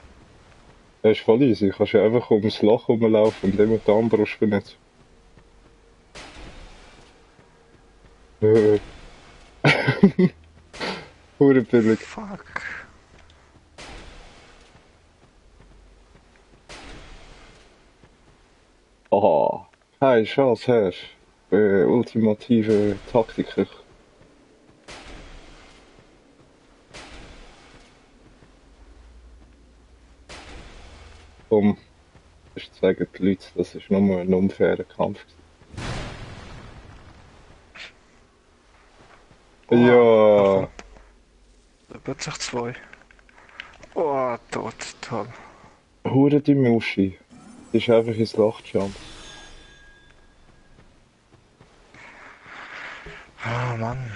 Speaker 2: Das ist voll easy. Du kannst ja einfach ums Loch rumlaufen und immer die Armbrust benutzen. Hure billig.
Speaker 1: Fuck.
Speaker 2: Aha. Hey, Charles, Herr. Ultimative Taktiker. Komm, das sagen die Leute, das ist nur ein unfairer Kampf.
Speaker 1: Oh, da
Speaker 2: Ja,
Speaker 1: kommt plötzlich zwei. Oh, tot, toll.
Speaker 2: hure die Muschi. Die ist einfach ins Loch gejumpt.
Speaker 1: Ah, Mann.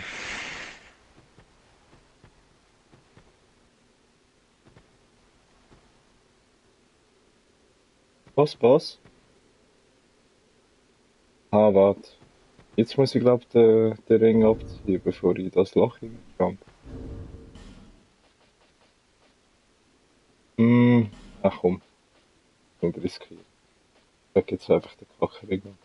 Speaker 2: Was? Ah, warte. Jetzt muss ich glaub den Ring abziehen, bevor ich das Loch hineinjump. Ach komm, nicht riskieren. Ich leg jetzt einfach den Kackerring ab.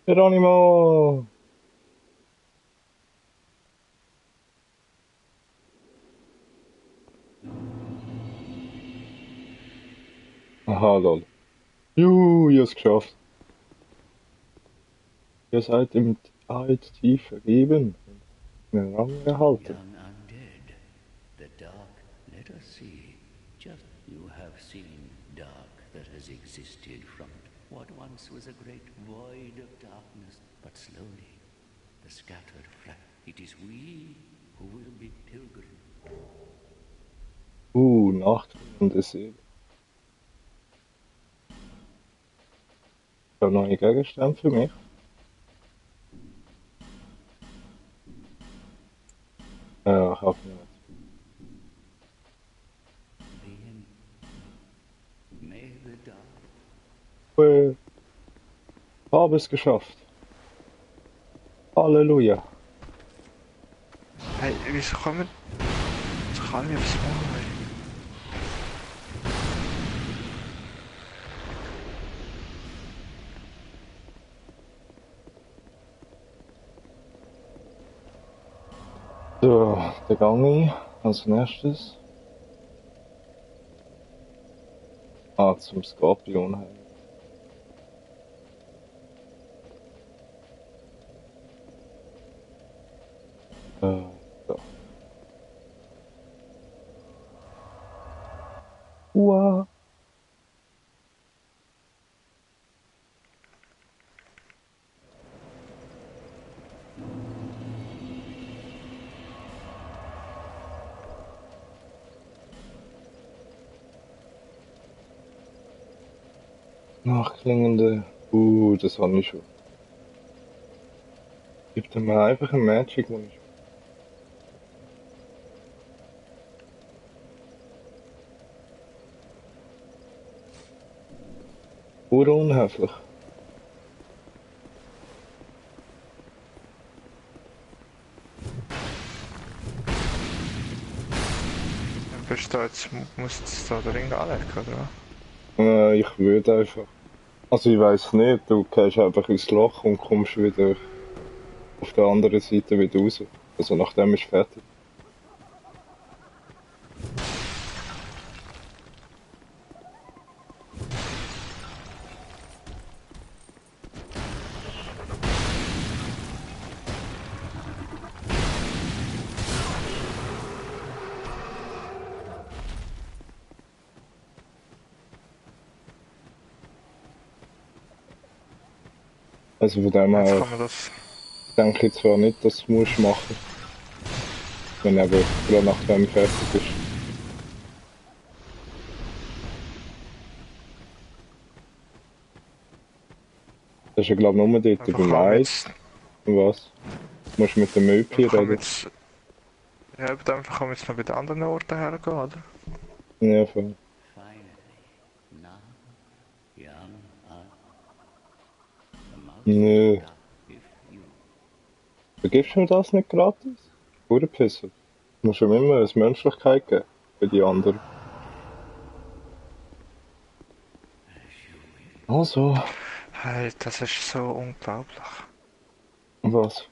Speaker 2: Geronimo! Aha, lol. Juhu, ich hab's geschafft. Ihr seid im Eid tief vergeben und einen Rang erhalten.
Speaker 5: Young undead, the dark, let us see. Just you have seen dark that has existed from what once was a great void of darkness, but slowly the scattered flat. It is we who will be pilgrims.
Speaker 2: Nachdringende Seele. Ich habe neue Gegenstände für mich. Ja, ich hab nicht.
Speaker 5: Then may the dark
Speaker 2: Habe es geschafft. Halleluja.
Speaker 1: Hey, wieso kommen... Das kann ich aufs Maul.
Speaker 2: So, der Gang als nächstes. Zum Skorpion heim. So. Uah. Nachklingende. Das habe ich schon. Gib dir mal einfach ein Magic, wo ich. Unhöflich.
Speaker 1: Bist du jetzt... Musst du da den Ring anlegen, oder?
Speaker 2: Ich würde einfach. Also ich weiß nicht, du gehst einfach ins Loch und kommst wieder auf der anderen Seite wieder raus. Also nachdem ist fertig. Also von dem
Speaker 1: Jetzt
Speaker 2: her
Speaker 1: kann man das...
Speaker 2: denke ich zwar nicht, dass du es machen musst, wenn eben gerade nachdem fertig ist. Das ist ja glaube ich nur dort
Speaker 1: Einfach
Speaker 2: beim
Speaker 1: kann man
Speaker 2: Eis.
Speaker 1: jetzt...
Speaker 2: Und was? Du musst mit dem Möpi
Speaker 1: Einfach kann man
Speaker 2: reden.
Speaker 1: jetzt... Ja, aber einfach kann man jetzt noch bei den anderen Orten hergehen, oder?
Speaker 2: Ja, voll.
Speaker 5: Finally, now, young the mouse
Speaker 2: Nö.
Speaker 5: if you
Speaker 2: Du gibst mir das nicht gratis? Hurenpisser. Du musst ihm immer eine Menschlichkeit geben. Für die anderen. Also.
Speaker 1: Hey, das ist so unglaublich.
Speaker 2: Was?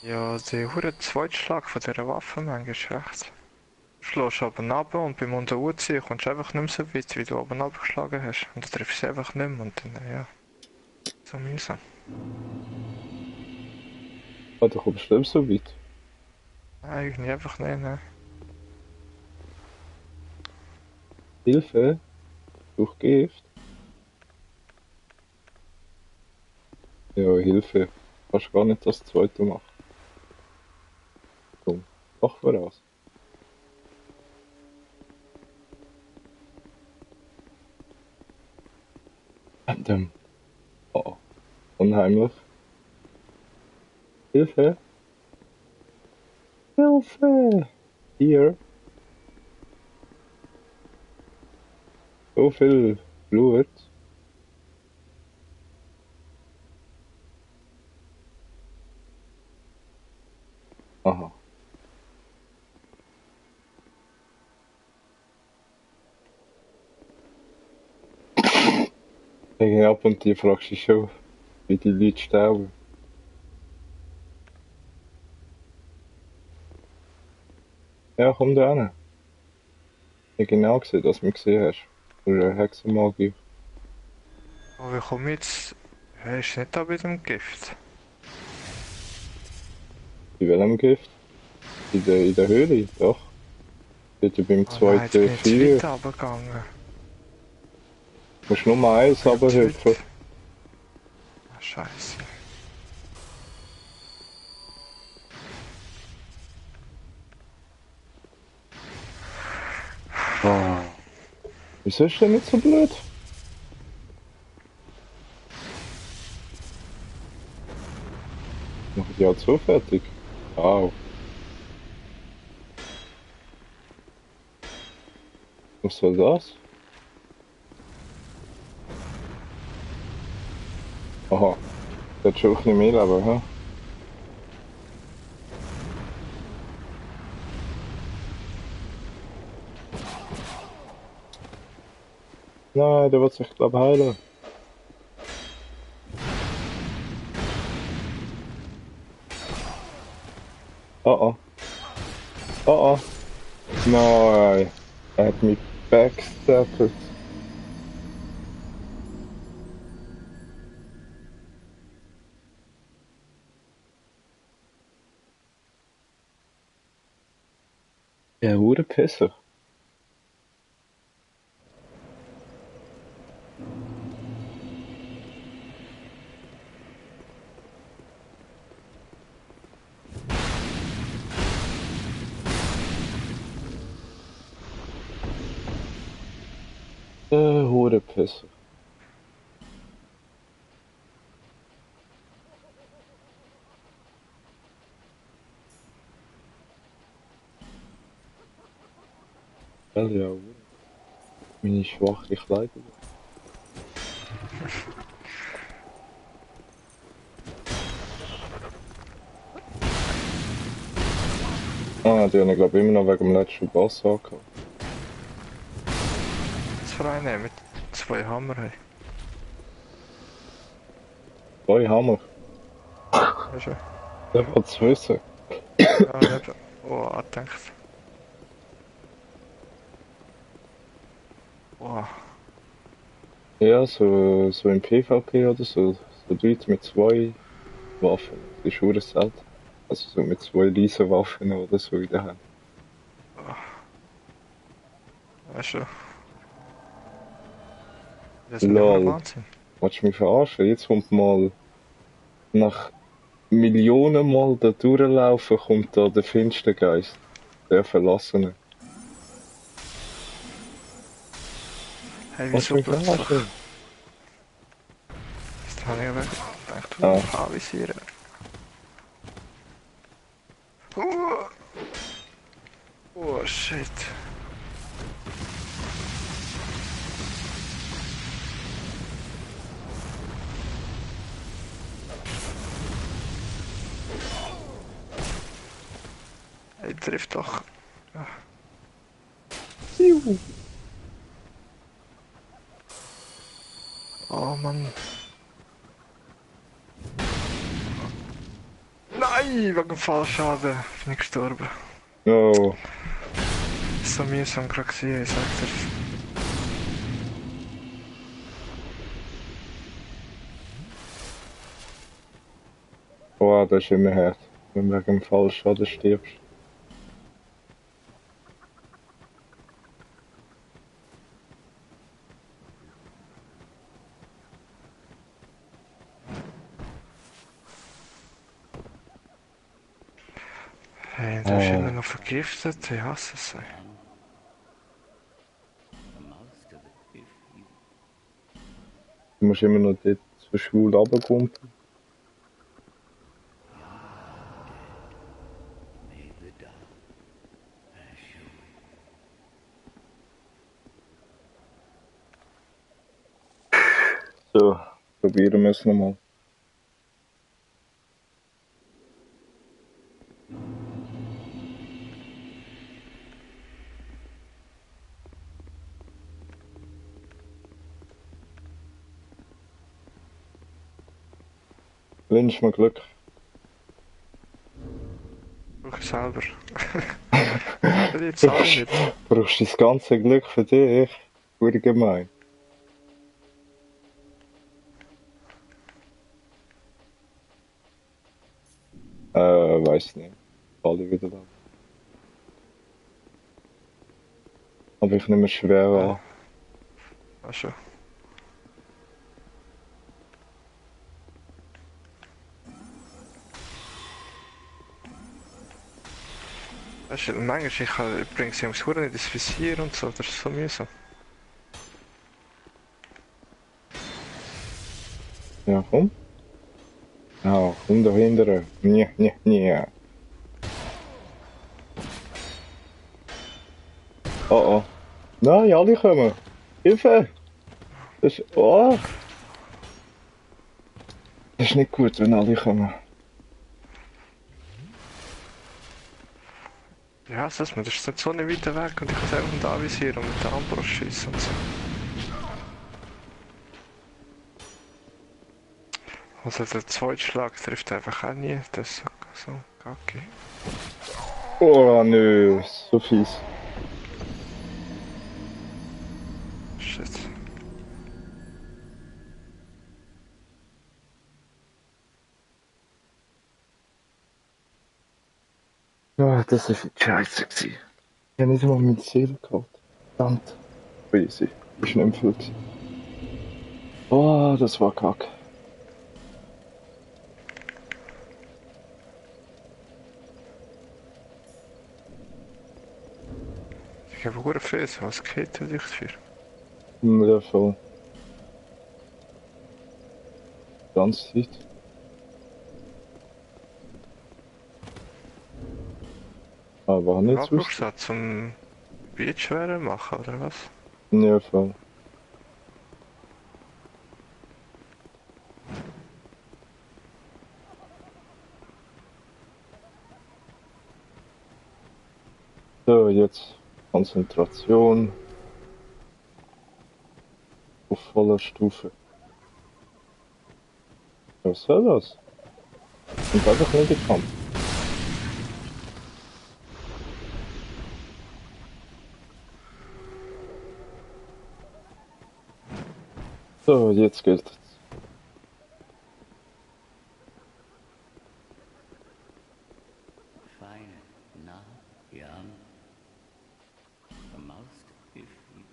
Speaker 1: Ja, der hure Zweitschlag von dieser Waffe, manchmal ist recht. Schlägst oben runter und beim unten hochziehen kommst du einfach nicht mehr so weit, wie du oben runtergeschlagen hast. Und du triffst es einfach nicht mehr und dann, ja, so mühsam.
Speaker 2: Ah, du kommst nicht so weit.
Speaker 1: Nein, irgendwie einfach nicht, ne?
Speaker 2: Hilfe, durch Gift. Ja, Hilfe. Kannst gar nicht das zweite machen. Komm, mach voraus. Oh, unheimlich. Hilfe! Hilfe! Hier. So viel Blut. Aha. Hängen ab und die fragst du dich schon, wie die Leute sterben. Ja, komm da hin. Ich habe genau gesehen, dass du mich gesehen hast. Oder Hexenmagie.
Speaker 1: Aber wie komme ich jetzt? Ja, ist nicht da bei dem Gift.
Speaker 2: Bei welchem Gift? In der Höhle, doch. Dort beim
Speaker 1: Oh nein, jetzt bin
Speaker 2: zweiten
Speaker 1: ich zu
Speaker 2: Vier.
Speaker 1: weit runtergegangen.
Speaker 2: Du musst nur eins
Speaker 1: Ich bin zu
Speaker 2: runterhüpfen.
Speaker 1: weit. Ah, Scheiße.
Speaker 2: Oh. Wieso ist der nicht so blöd? Mach ich ja so fertig. Wow. Was soll das? Aha. Der hat schon ein bisschen mehr Leben, hä? Nein, der wird sich, glaub heilen. Oh oh. Oh oh. Nein. Er hat mich backstabbed. Ja, Hurenpisser. Der Hurenpisser. Well, ja, Hure. Meine schwache Kleidung. Ah, die haben, glaube ich, immer noch wegen dem letzten Boss angehauen.
Speaker 1: Zwei nehmen mit 2 Hammer. Hey.
Speaker 2: 2 Hammer.
Speaker 1: Weißt du?
Speaker 2: Der will es wissen.
Speaker 1: Ja, nicht. Oh, angedenkt. Oh,
Speaker 2: Ja, so im PvP oder so. So Leute mit 2 Waffen. Das ist hure selten. Also so mit 2 Riesenwaffen oder so in der Hand.
Speaker 1: weißt du? Das ist nicht mehr
Speaker 2: Lol.
Speaker 1: Wahnsinn.
Speaker 2: Willst du mich verarschen? Jetzt kommt mal nach Millionen Mal da durchlaufen, kommt da der Finstergeist. Der Verlassene.
Speaker 1: Hey,
Speaker 2: Willst
Speaker 1: wieso
Speaker 2: du mich
Speaker 1: plötzlich?
Speaker 2: verarschen?
Speaker 1: Das habe ich aber gedacht, du
Speaker 2: Ah.
Speaker 1: avisieren. Oh, shit. Hey, trifft doch. Oh Mann. Nein, wegen Fallschaden bin ich gestorben.
Speaker 2: Oh.
Speaker 1: Das war so mühsam gerade gewesen, ich sag dir's.
Speaker 2: Boah, das ist immer hart. Wenn du wegen dem Fallschaden stirbst.
Speaker 1: Hey, der ist immer noch vergiftet, ich hasse es. Ey.
Speaker 5: A mouse to the if you
Speaker 2: Du musst immer noch dort so schwul runterkumpeln.
Speaker 5: may the dark assure
Speaker 2: So, probieren wir es nochmal. Wünsch mir Glück.
Speaker 1: Brauche ich selber. Aber die zahle ich nicht.
Speaker 2: Brauchst du das ganze Glück für dich? Wurde gemein. Weiß nicht. Alle wieder da. Aber ich nehme schwer an.
Speaker 1: Ach schon. Weißt du, manchmal ich bringe sie ums Huren nicht ins Visier und so, das ist so mühsam.
Speaker 2: Ja, komm. Ja, komm dahinter. Nie. Oh oh. Nein, alle kommen. Hilfe! Das ist... Oh! Das ist nicht gut, wenn alle kommen.
Speaker 1: Ja, das ist nicht so nicht weiter weg und ich kann es einfach nicht anvisieren und mit der Armbrust schiessen und so. Also der zweite Schlag trifft einfach auch nie, das ist so kacke.
Speaker 2: Oh nö, so fies.
Speaker 1: Shit.
Speaker 2: Ja, das ist scheiße gewesen. Ich habe nicht mal meine Seele gehabt. Verdammt. Easy. Ist nicht viel gewesen. Oh, das war kacke.
Speaker 1: Ich habe sehr viel, was geht du dich für?
Speaker 2: Ja, voll. Die ganze Zeit. Aber nicht
Speaker 1: Was
Speaker 2: so.
Speaker 1: brauchst du da zum Beat schwerer machen oder was?
Speaker 2: Ja, voll. So, jetzt Konzentration auf voller Stufe. Was soll das? Und einfach nicht im Kampf. So, jetzt gilt es.
Speaker 5: fine now young. A mouse to if you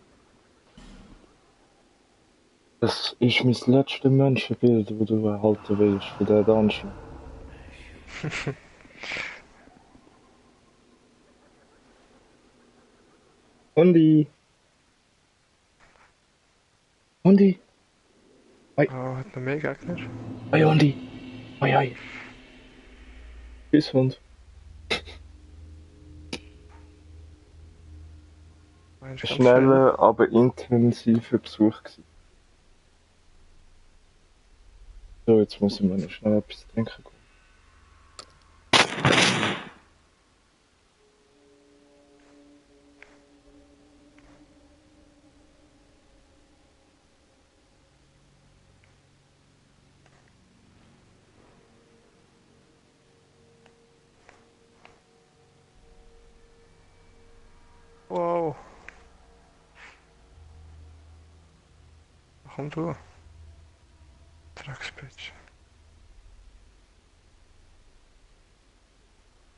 Speaker 2: Das ist mein letztes Menschenbild, das du erhalten willst für den Dungeon. Hundi! Hundi!
Speaker 1: Oh, hat noch mehr Gegner?
Speaker 2: Hey Hundi! Hoi! Tschüss Hund.
Speaker 1: Meinst du ganz
Speaker 2: Schneller, aber intensiver Besuch gewesen. So, jetzt muss ich mir noch schnell etwas trinken.
Speaker 1: schnell? komm du. Drecksbitch.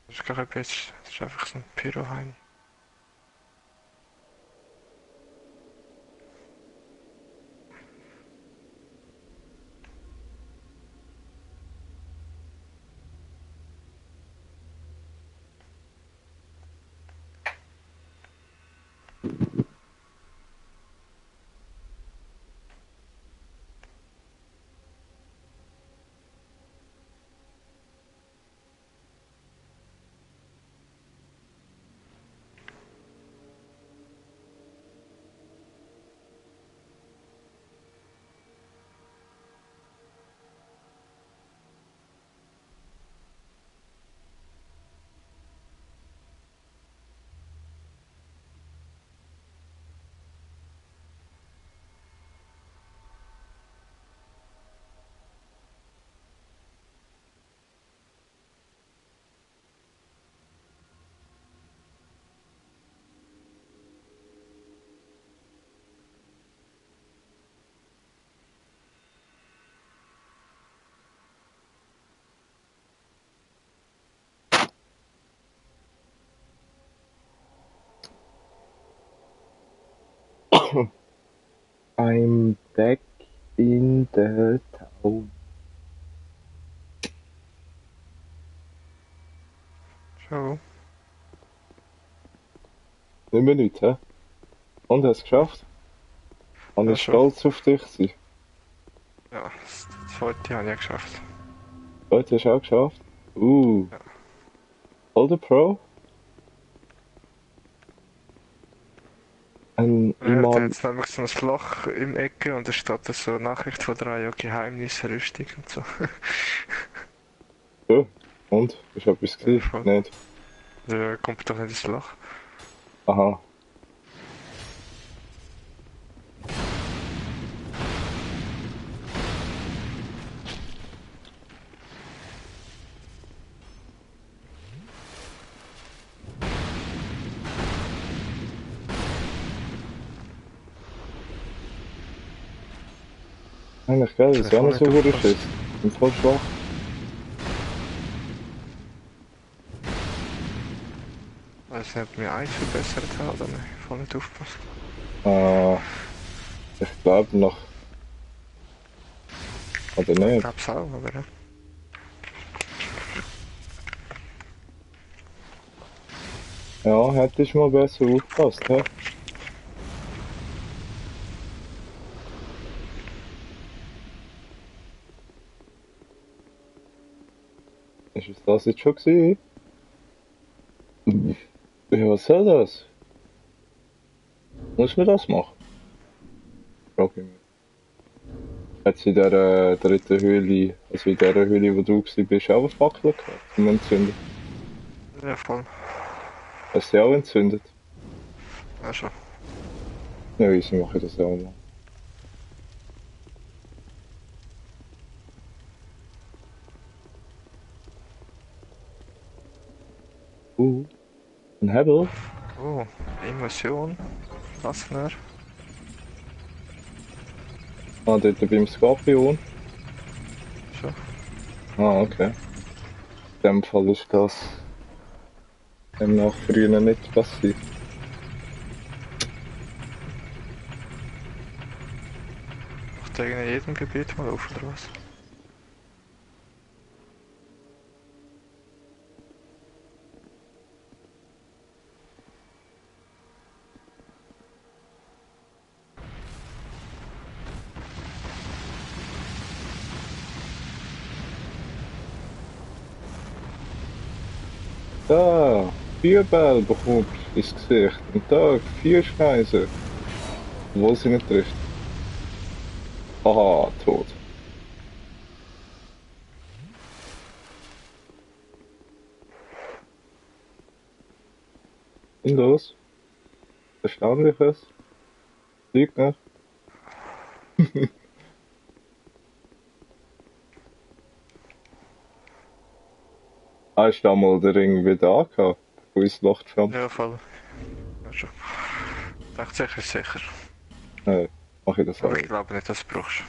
Speaker 1: Das ist gar kein Bitch, das ist einfach so ein Pyroheini.
Speaker 2: I'm back in the town.
Speaker 1: Schau.
Speaker 2: Nicht mehr nichts, hä? Und hast du es geschafft? Und
Speaker 1: Ja,
Speaker 2: ich
Speaker 1: schon.
Speaker 2: stolz auf dich sein.
Speaker 1: Ja, das zweite habe ich geschafft.
Speaker 2: Heute hast du auch geschafft?
Speaker 1: Ja.
Speaker 2: Voll der Pro? Ein
Speaker 1: Ja, da
Speaker 2: Iman.
Speaker 1: hat es nämlich so ein Loch im Ecke und da steht da so eine Nachricht von 3 Geheimnisrüstung und so.
Speaker 2: Ja. Und? Ist etwas
Speaker 1: Ja,
Speaker 2: gewesen?
Speaker 1: voll.
Speaker 2: Nicht?
Speaker 1: Der kommt doch nicht ins Loch.
Speaker 2: Aha. Eigentlich geil, das ist auch nicht so gut ist. Im voll schwach.
Speaker 1: Weiß nicht, ob mir eins verbessert hat oder nicht. Voll nicht aufgepasst.
Speaker 2: Ich glaube noch. Oder
Speaker 1: Ich
Speaker 2: nicht?
Speaker 1: glaub's auch, aber ja.
Speaker 2: Ja, hätte ich mal besser aufgepasst, hä? Ist es das jetzt schon gewesen? Ja, was soll das? Muss man das machen? Frag ich mich. Hat sie in der dritten Höhle, also in der Höhle, wo du gewesen bist, auch eine Fackel gehabt zum Entzünden?
Speaker 1: Ja, voll.
Speaker 2: Hast du sie auch entzündet?
Speaker 1: Ja, schon.
Speaker 2: Ja, wieso mache ich das auch mal? Ein Hebel?
Speaker 1: Oh, Emotion. Waffner.
Speaker 2: Ah, dort beim Skorpion.
Speaker 1: Schon.
Speaker 2: Ah, okay. In dem Fall ist das demnach früher nicht passiert.
Speaker 1: Macht der in jedem Gebiet mal auf, oder was?
Speaker 2: Da, 4 Bälle bekommt ins Gesicht. Und da, 4 Schneisen. Obwohl sie nicht trifft. Aha, tot. Und los? Erstaunliches? Liegt noch? Hast du da mal den Ring wieder angehabt, wo ins Loch gefallen?
Speaker 1: Ja, voll. Ja, schon. Dachte sicher, sicher.
Speaker 2: Nein. Mach ich das auch.
Speaker 1: Aber ich glaube nicht, dass du es brauchst.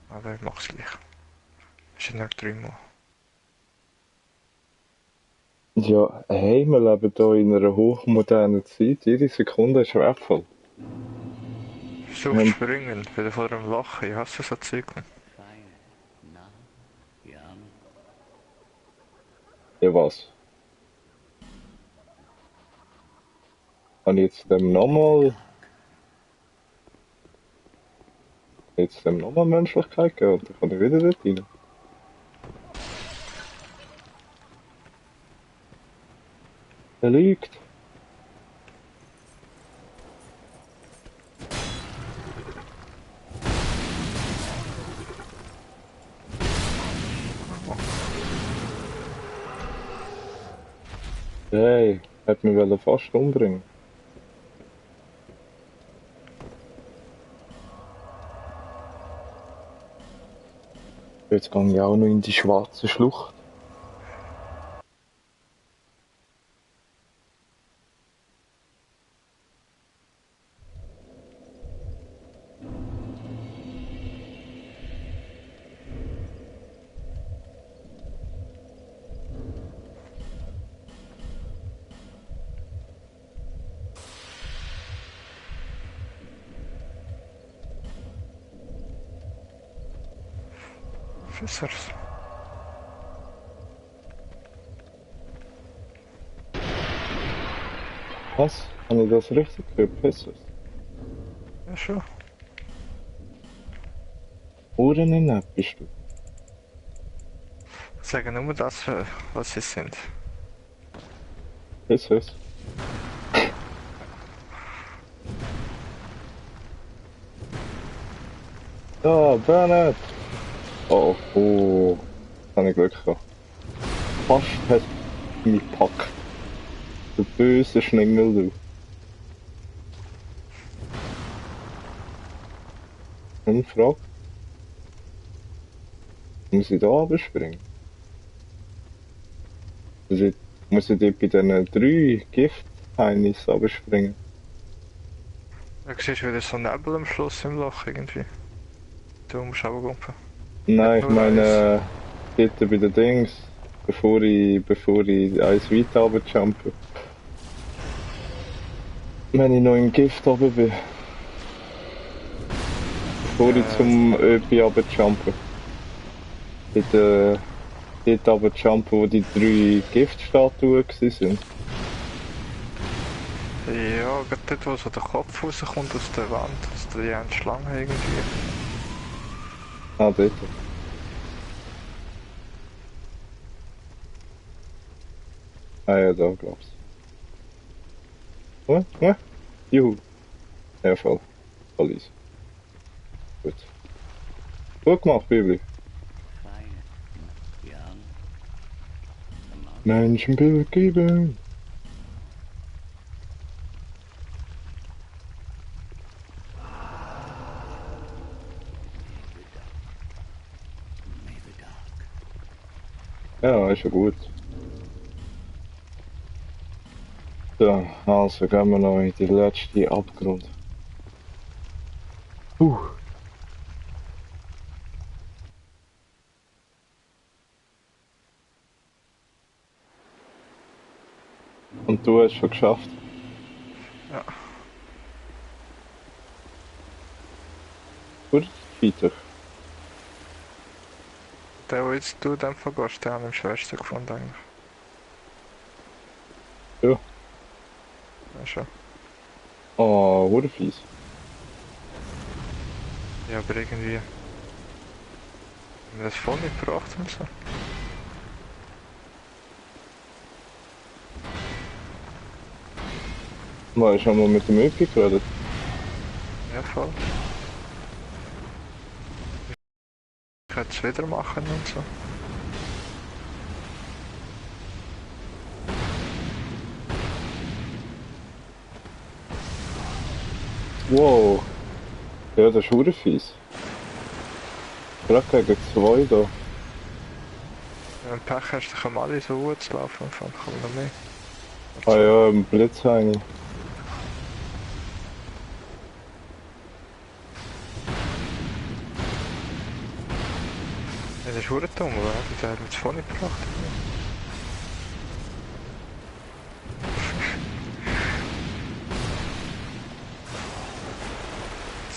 Speaker 1: Aber ich mach's gleich. Es sind nicht 3 Mal.
Speaker 2: Ja, hey, wir leben hier in einer hochmodernen Zeit. Jede Sekunde ist wertvoll.
Speaker 1: Versuch springen, wieder vor dem Lachen. Ich hasse so Zyklen.
Speaker 5: Fine. Now, young.
Speaker 2: Ja, was? Kann ich jetzt dem nochmal Menschlichkeit geben und dann kann ich wieder dort rein? Er lügt. Hey, hat mich wollen fast umbringen. Jetzt gehe ich auch noch in die schwarze Schlucht.
Speaker 1: Fissers.
Speaker 2: Was? Habe ich das richtig gehört? Pissers?
Speaker 1: Ja, schon.
Speaker 2: Uhren in App bist du?
Speaker 1: Sagen nur das, was sie sind.
Speaker 2: Pissers? Ja, Bernhard! Oh, oh. Habe ich Glück gehabt. Fast hat mich gepackt. Der böse Schlingel, du. Eine Frage. Muss ich da runterspringen? Muss ich dort bei diesen 3 Gift-Heinis runterspringen?
Speaker 1: Da siehst du wieder so Nebel am Schluss im Loch irgendwie. Du musst auch rumpen.
Speaker 2: Nein,
Speaker 1: Ja,
Speaker 2: ich meine, dort bei den Dings, bevor ich eins weiter runterjumpe. Wenn ich noch im Gift oben bin. Bevor ich zum Öpi runterjumpe. Dort runterjumpen, wo die 3 Giftstatuen waren.
Speaker 1: Ja, gerade dort, wo so der Kopf rauskommt aus der Wand, aus der Schlange irgendwie.
Speaker 2: Ah, dort. Ah ja, da glaub's. Ja? Juhu. Ja, voll. Voll easy. Gut. Gut gemacht, Bibli.
Speaker 5: Fine. Young. Come on.
Speaker 2: Menschenbild geben.
Speaker 5: May the dark.
Speaker 2: Ja, ist ja gut. So, also gehen wir noch in die letzte Abgrund. Und du hast schon geschafft.
Speaker 1: Ja.
Speaker 2: Gut, weiter.
Speaker 1: Der, wo jetzt du dann vergehst, der hat am schwersten gefunden eigentlich.
Speaker 2: Ja.
Speaker 1: Ja, schon.
Speaker 2: Oh, wurde fies.
Speaker 1: Ja, aber irgendwie... Haben wir das voll nicht gebracht und so.
Speaker 2: Mal schon mal mit dem Öpi geredet.
Speaker 1: Ja, voll. Ich könnte es wieder machen und so.
Speaker 2: Wow. Ja, das ist wurde fies. Gerade gegen 2 da.
Speaker 1: Wenn du Pech hast, dann kommen alle so gut zu laufen und dann kommen noch mehr.
Speaker 2: Ah ja, im Blitz eine.
Speaker 1: Das ist verdammt dumm, oder? Der hat mich voll nicht gebracht.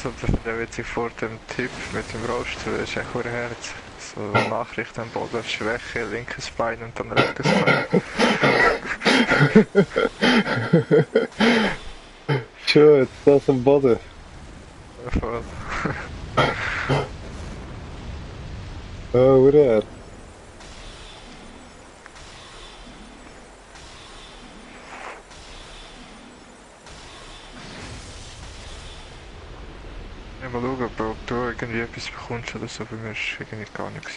Speaker 1: So, das ist ja witzig vor dem Typ mit dem Roster, das ist echt ein Herz. So Nachricht am Boden, Schwäche, linkes Bein und dann rechtes Bein.
Speaker 2: Schön, jetzt das am Boden.
Speaker 1: Voll.
Speaker 2: Oh, Herz.
Speaker 1: Ja, mal schauen, ob du irgendwie etwas bekommst oder so, bei mir ist irgendwie gar nichts.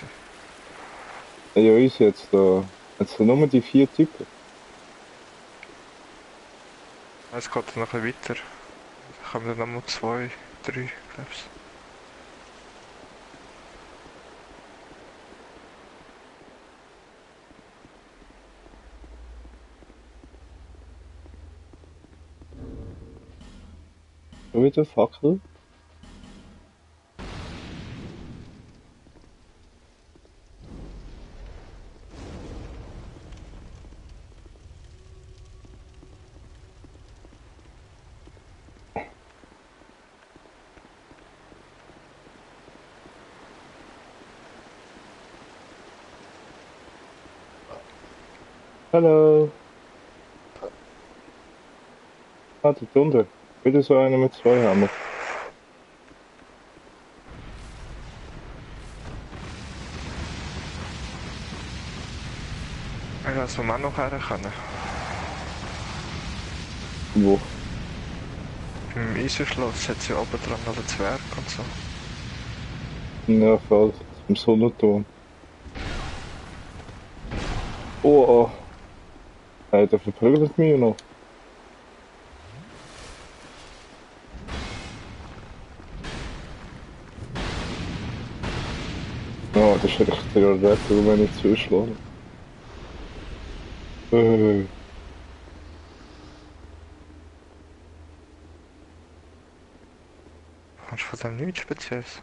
Speaker 2: Ja, uns jetzt da. Jetzt sind nur die 4 Typen.
Speaker 1: Es geht noch ein bisschen weiter. Da kommen dann nochmal 2, 3, glaubst
Speaker 2: Schon wieder Fackel. Hallo. Ah, dort unten. Wieder so einer mit 2 Hammer.
Speaker 1: du? Ja, das, wo wir auch noch her können.
Speaker 2: Wo?
Speaker 1: Im Eisenschloss hat sie oben dran noch den Zwerg und so.
Speaker 2: Ja, voll. Im Sonnenturm. Oh, oh. Hey, der verprügelt mich noch. Oh, das ist richtig Rettung, wenn ich zuschlage.
Speaker 1: Hast du von dem nichts Spezielles?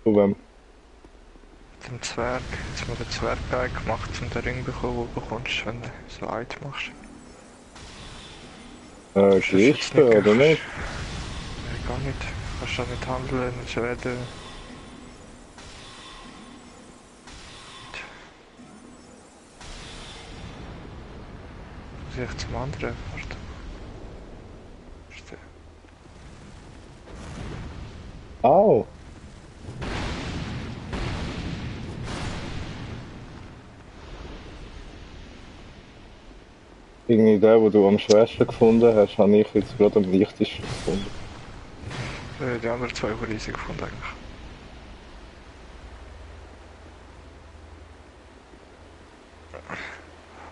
Speaker 2: Von wem?
Speaker 1: Mit dem Zwerg. Jetzt haben wir den Zwerg gemacht, um den Ring zu bekommen, den du bekommst, wenn du so Eid machst.
Speaker 2: Geste, oder nicht?
Speaker 1: Nein, gar nicht. Kannst du nicht handeln, nicht reden. Muss ich zum anderen? Warte. Ist der-
Speaker 2: Au! Irgendwie der, den du am schwersten gefunden hast, habe ich jetzt gerade am leichtesten gefunden.
Speaker 1: Die anderen zwei habe ich riesig gefunden eigentlich.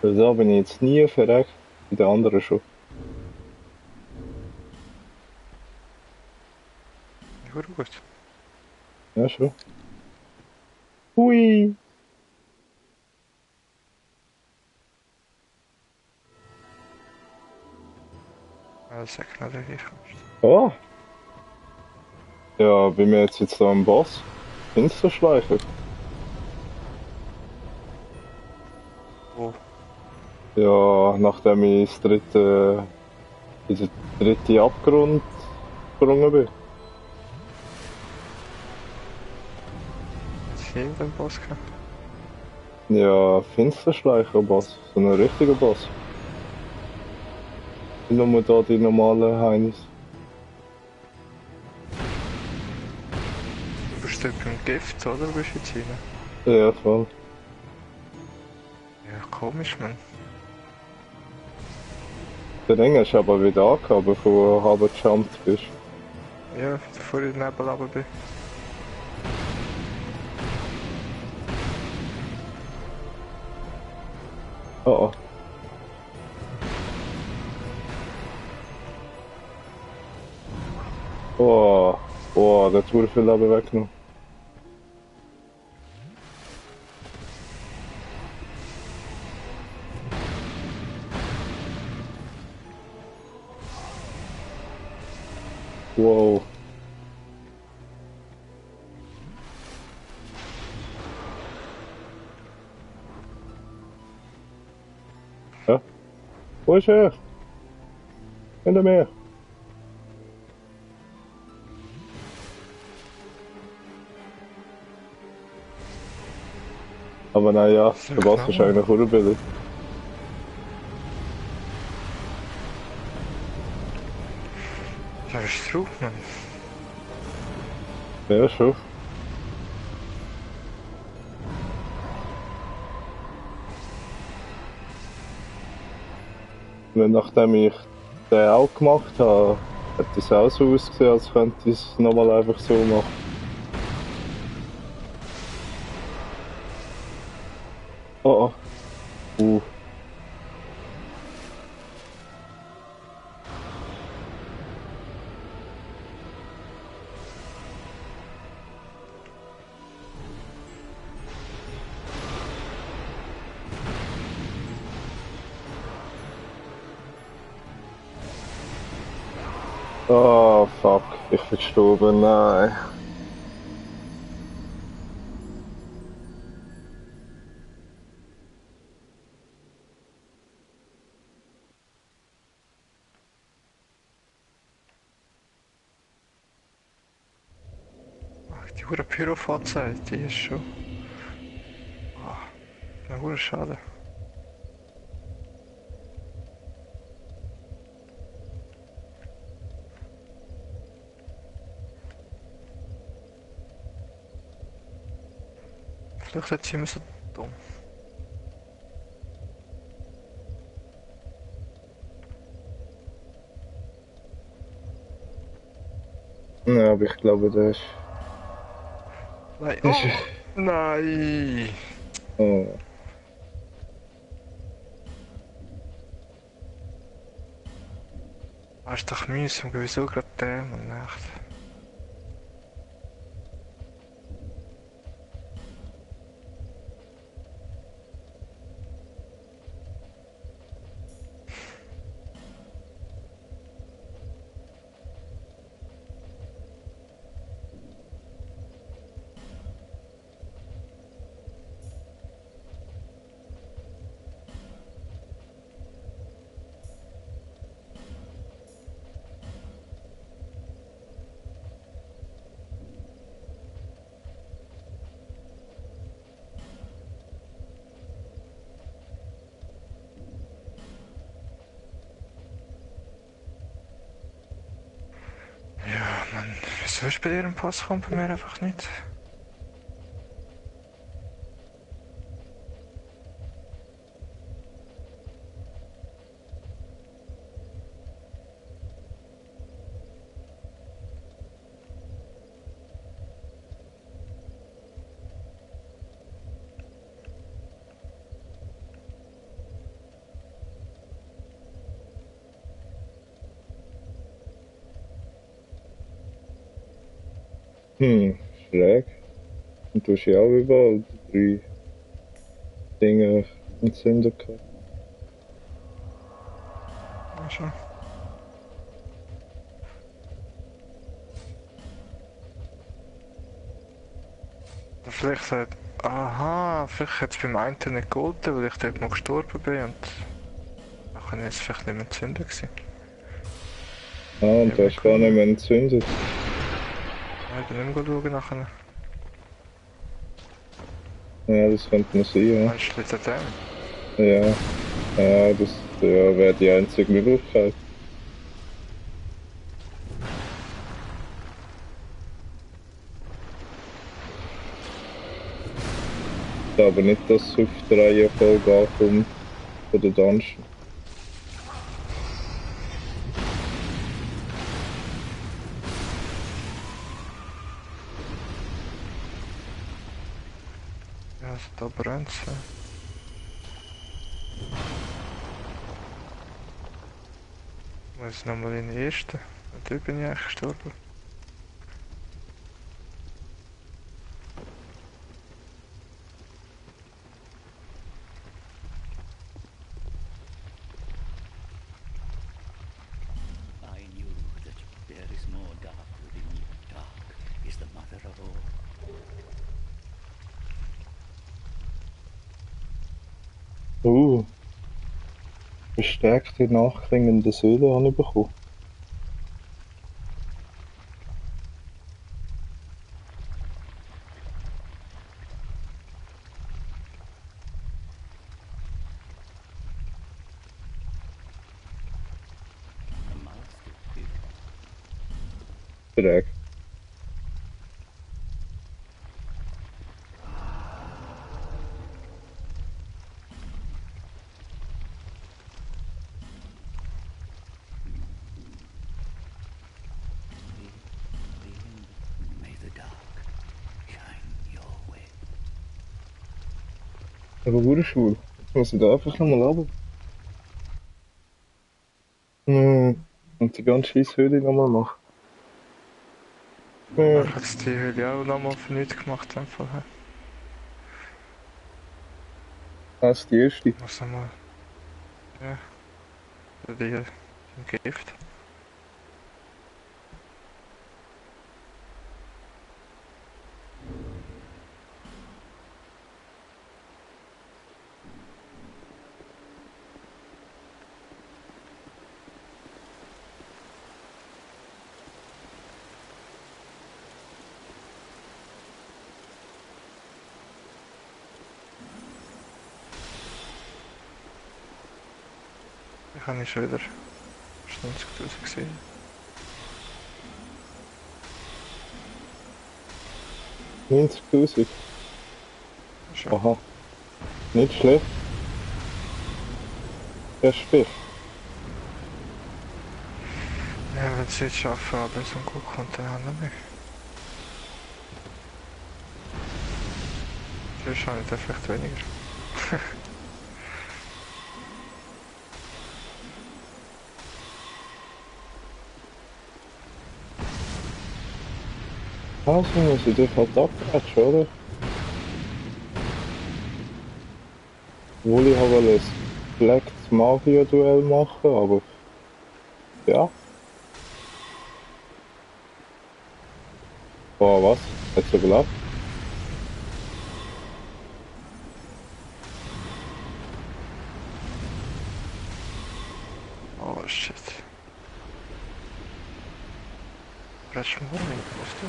Speaker 2: Also da bin ich jetzt nie verreckt, bei den anderen schon.
Speaker 1: Ja, gut.
Speaker 2: Ja, schon. Hui!
Speaker 1: Ja, das sagt nicht, wie ich
Speaker 2: Oh! Ja, bin mir jetzt da am Boss. Finsterschleicher.
Speaker 1: Wo?
Speaker 2: Ja, nachdem ich in den dritten Abgrund gesprungen bin.
Speaker 1: Ist hier den Boss gehabt?
Speaker 2: Ja, Finsterschleicher-Boss. So ein richtiger Boss. Nicht nur da die normalen Heinis.
Speaker 1: Du bist dort beim Gift, oder? Du bist jetzt rein?
Speaker 2: Ja, voll.
Speaker 1: Ja, komisch, man.
Speaker 2: Der Ring hast du aber wieder angehabt, bevor du halb gejumpt bist.
Speaker 1: Ja, bevor ich in den Nebel runter bin.
Speaker 2: Oh, oh. Oh, oh, der hat viel Leben weggenommen. Wow. Ja. Wo ist er? Hinter mir. Aber naja,
Speaker 1: So
Speaker 2: der Boss ist
Speaker 1: klar.
Speaker 2: eigentlich urbillig.
Speaker 1: Da ist drauf, Mann.
Speaker 2: Ja, schon. Und nachdem ich den auch gemacht habe, hat es auch so ausgesehen, als könnte ich es nochmal einfach so machen. Oh, oh. Oh, fuck. Ich bin gestorben, nein.
Speaker 1: Ach, die hure Pyro-Fahrzeit, die ist schon... Ah, na hure schade. Vielleicht hat sie immer so dumm.
Speaker 2: Ja, aber ich glaube, das ist...
Speaker 1: Nein,
Speaker 2: Das
Speaker 1: oh!
Speaker 2: ist...
Speaker 1: Nein!
Speaker 2: Oh.
Speaker 1: Das ist doch mühsam, wieso gerade der, Mann, echt. Ja, Mann, wieso ist bei dir ein Pass kommt bei mir einfach nicht?
Speaker 2: Schräg. Und du hast ja auch überall 3 Dinge entzündet gehabt.
Speaker 1: Ja, schon. Vielleicht hat... Aha, vielleicht hat es beim einen nicht geholfen, weil ich dort noch gestorben bin und... Dann ist es vielleicht nicht mehr entzündet gewesen.
Speaker 2: Ah, und du hast gar nicht mehr entzündet.
Speaker 1: Ja, ich bin nicht mehr schauen nachher.
Speaker 2: Ja, das könnte man sein, ja.
Speaker 1: Meinst du, liegt an dem?
Speaker 2: Ja. Ja, das ja, wäre die einzige Möglichkeit. Aber nicht, dass es auf der Reihenfolge ankommt von der Dungeon.
Speaker 1: Ja, also da brennt es. Ja. Muss nochmal in den ersten. Und da bin ich eigentlich gestorben.
Speaker 5: I knew that there is more dark within you. Dark is the mother of all.
Speaker 2: Uh, verstärkte nachklingende Säule habe ich bekommen.
Speaker 5: A master gift.
Speaker 2: Verträge.
Speaker 5: May the dark shine your way.
Speaker 2: Aber wurde schwul. Jetzt muss ich da einfach nochmal runter. Und die ganze scheiß Höhle nochmal machen.
Speaker 1: Ich habe jetzt die Höhle auch nochmal für nichts gemacht. Einfach.
Speaker 2: Das ist die erste.
Speaker 1: Muss nochmal. Ja. Die im Gift. Ich habe schon wieder 90.000 gesehen.
Speaker 2: $90.000.
Speaker 1: Schon.
Speaker 2: Aha. Nicht schlecht. Der Spiel.
Speaker 1: Ja, wenn sie jetzt schaffen, aber so gut kommt, dann haben wir nicht. Wahrscheinlich vielleicht weniger.
Speaker 2: Also muss ich dich halt abquetschen, oder? Obwohl ich habe ein Black Magier-Duell machen, aber ja. Boah, was? Hat's überlebt?
Speaker 1: Oh shit. Das ist morgen, was du?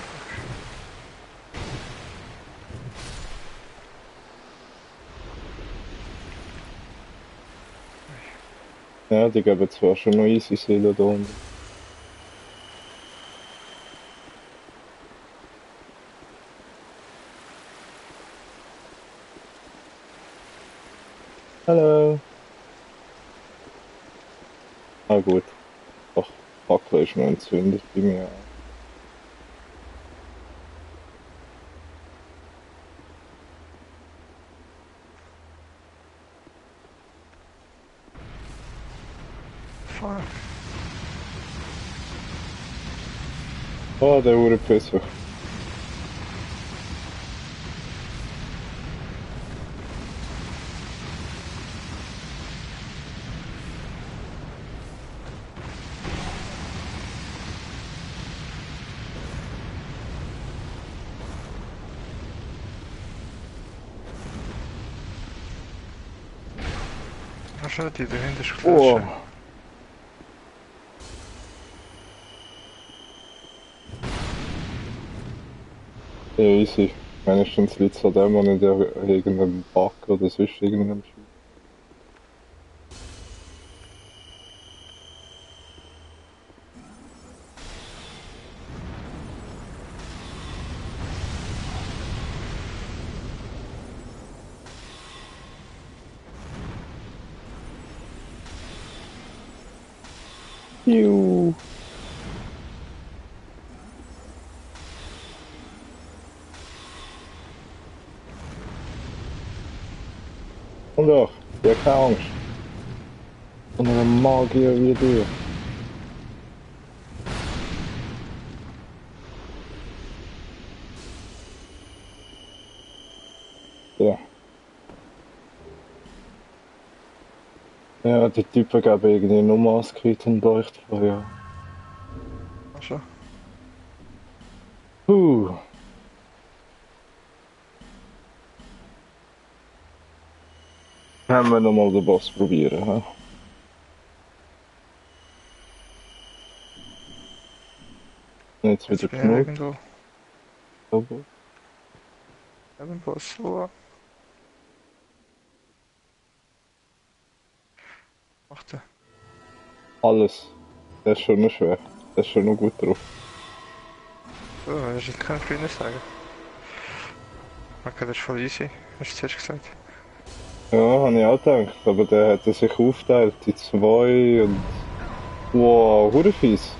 Speaker 2: Ja, die geben zwar schon noch easy Seelen da unten. Hallo. Ah gut. Doch, Fackel ist noch entzündet bei mir.
Speaker 1: Fuck.
Speaker 2: Oh, der Uhrenpisser.
Speaker 1: Ach schau, die dahinter ist
Speaker 2: Oh.
Speaker 1: geflasht.
Speaker 2: Ja, easy. Meistens liegt es an dem und nicht an irgendeinem Bug oder sonst irgendeinem Scheiß. Juhu. Und auch, ja, keine Angst. Und ein Magier wie du. Ja. Ja, die Typen geben irgendwie nur Maskrit und Leuchtfeuer.
Speaker 1: Ach schau.
Speaker 2: Haben wir nochmal den Boss probieren, hä? jetzt
Speaker 1: Jetzt
Speaker 2: wieder
Speaker 1: bin ich
Speaker 2: genug.
Speaker 1: irgendwo.
Speaker 2: Aber
Speaker 1: Eben Boss. Oh. Warte.
Speaker 2: alles. Der ist schon noch schwer. Der ist schon noch gut drauf.
Speaker 1: Oh, das ist kein Fehler sagen. Okay, das ist voll easy. Hast du zuerst gesagt.
Speaker 2: Ja, habe ich auch gedacht. Aber der hat sich aufgeteilt in zwei und... Wow, hure fies.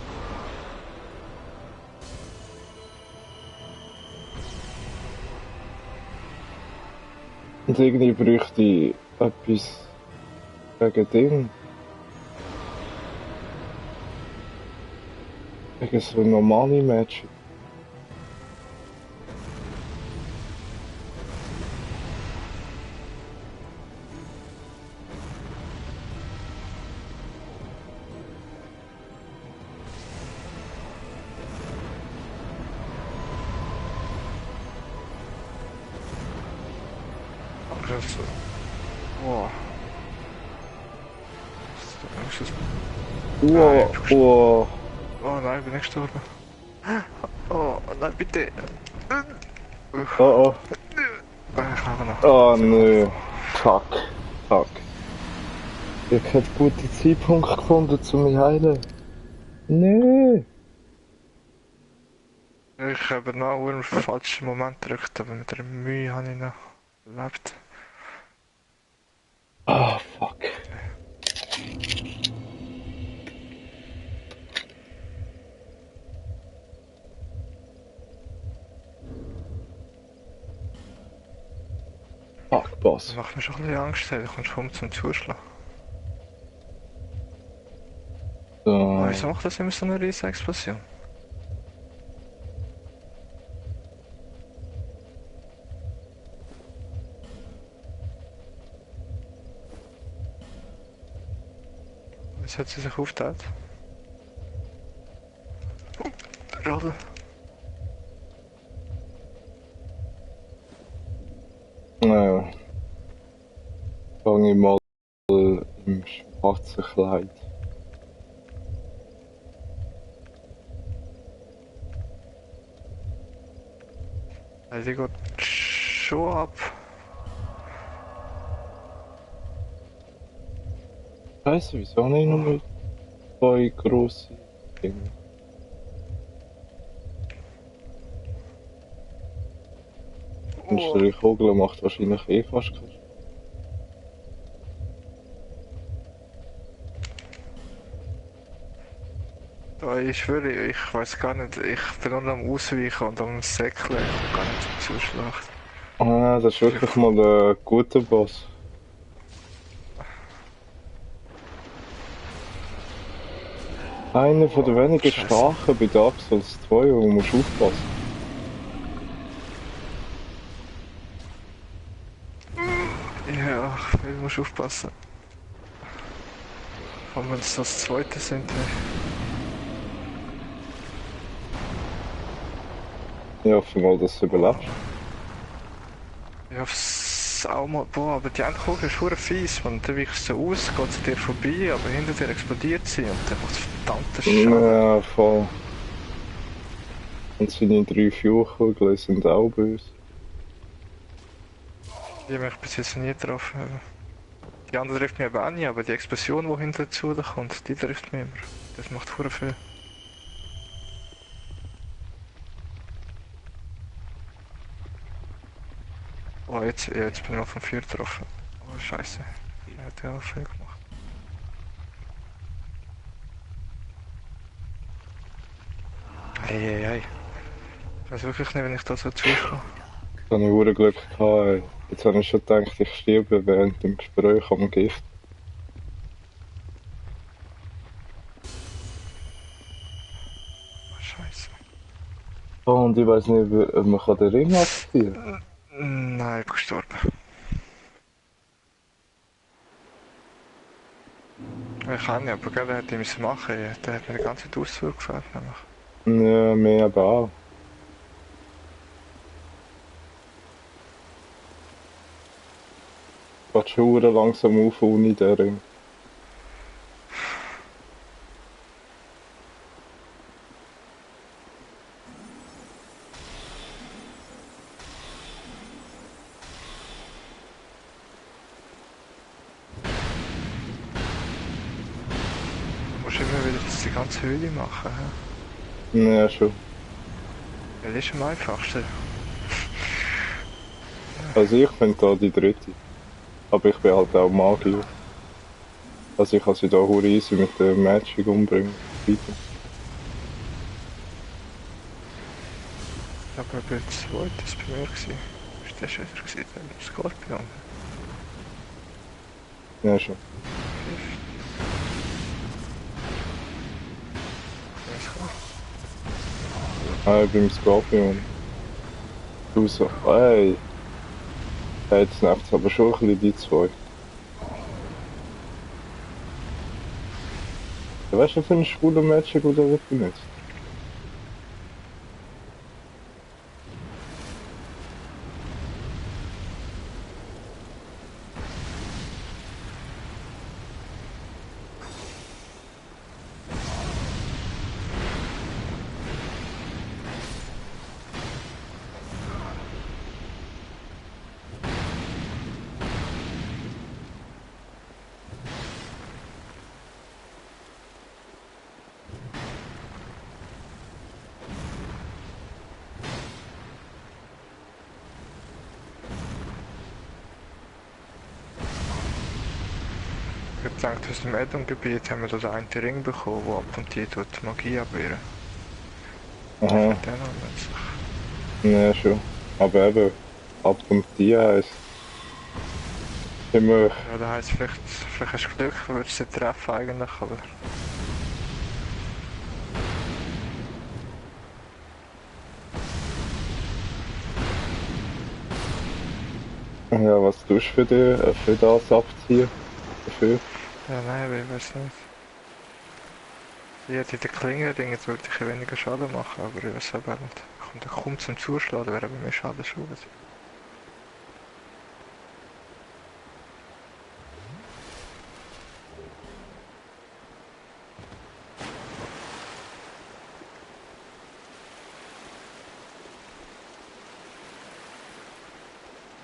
Speaker 2: Und irgendwie bräuchte ich etwas gegen Ding. Gegen so ein normales Match.
Speaker 1: Ach, das ist so. Wow. Das ist
Speaker 2: Wow, wow.
Speaker 1: Oh nein, bin ich gestorben. Oh nein, bitte.
Speaker 2: Oh oh.
Speaker 1: Ich habe noch.
Speaker 2: Oh nö. Fuck. Fuck. Ich habe keinen guten Zeitpunkt gefunden, um mich heilen. Nö.
Speaker 1: Ich habe noch im falschen Moment gedrückt, aber mit der Mühe habe ich noch gelebt.
Speaker 2: Ah, fuck. Fuck,
Speaker 1: Das
Speaker 2: Boss.
Speaker 1: macht mir schon ein bisschen Angst, du kommst kaum zum Zuschlagen.
Speaker 2: So.
Speaker 1: Wieso macht das immer so eine riesige Explosion? Jetzt hat sie sich aufgeteilt. Radl.
Speaker 2: Naja. Fange ich mal im schwarzen Kleid.
Speaker 1: Also die geht schon ab.
Speaker 2: Scheiße, wieso nicht noch mit zwei grossen Dingen? Die Kugel macht wahrscheinlich eh fast keinen Spaß.
Speaker 1: Ja, ich schwöre, ich weiß gar nicht, ich bin nur am Ausweichen und am Säckeln, ich komme gar nicht zum Zuschlag.
Speaker 2: Ah, das ist wirklich mal ein guter Boss. Einer von den wenigen
Speaker 1: Scheiße.
Speaker 2: starken bei Dark Souls 2, wo du musst aufpassen.
Speaker 1: Ja, ich muss aufpassen. Vor allem, wenn es das zweite sind.
Speaker 2: Ich hoffe mal, dass du überlebst.
Speaker 1: Ich hoffe es auch mal. Boah, aber die Endkugel ist verdammt fies, man. Dann weichst du aus, geht sie dir vorbei, aber hinter dir explodiert sie und dann macht es verdammte Schaden.
Speaker 2: Ja, voll. Und seine 3 Fuchkugeln sind auch böse.
Speaker 1: Die habe ich bis jetzt nie getroffen. Die andere trifft mich aber auch nie, aber die Explosion, die hinter dazu kommt, die trifft mich immer. Das macht verdammt viel. Oh, jetzt bin ich noch vom Feuer getroffen. Oh, scheiße. Er hat ja auch viel gemacht. Hey. Ich weiß wirklich nicht, wenn ich da so zukomme.
Speaker 2: Da habe ich verdammt Glück gehabt. Ey. Jetzt habe ich schon gedacht, ich sterbe während dem Gespräch am Gift.
Speaker 1: Oh, scheiße.
Speaker 2: Oh, und ich weiß nicht, ob man den Ring abziehen kann.
Speaker 1: Nein, ich bin gestorben. Ich kann nicht, aber gerade hätte ich machen müssen. Der hat mir die ganze Zeit Ausflug gefällt. Nämlich.
Speaker 2: Ja, mir aber auch. Geht schon verdammt langsam auf ohne den Ring.
Speaker 1: musst immer wieder die ganze Höhle machen. He?
Speaker 2: Ja, schon.
Speaker 1: Ja, das ist am einfachsten.
Speaker 2: Also ich finde da die dritte. Aber ich bin halt auch Magier. Also ich kann sie da hure easy mit der Magic umbringen. Weiter.
Speaker 1: Aber bei der zweiten das bei mir gewesen. Ist das schon wieder gewesen, der Skorpion?
Speaker 2: Ja, schon. Ah, beim Skorpion. Du so, ey. Ja, jetzt nervt es aber schon ein bisschen die zwei. Ja, weißt du, für einen schwulen Magic oder was benutzt?
Speaker 1: Ich denke, aus dem Edom-Gebiet haben wir da den einen Ring bekommen, der ab und zu tut Magie abwehren.
Speaker 2: Aha,
Speaker 1: Den haben wir jetzt.
Speaker 2: ja schon. Aber eben, ab und zu heisst immer,
Speaker 1: Ja, da heisst vielleicht hast du Glück, du würdest sie treffen eigentlich, aber...
Speaker 2: ja, was tust du für das abziehen? Dafür?
Speaker 1: Ja, nein, aber ich weiß nicht. Sie hat in der Klinge-Ring, jetzt würde ich weniger Schaden machen, aber ich weiß aber nicht. Kommt kaum zum Zuschlagen, wäre bei mir Schaden schon.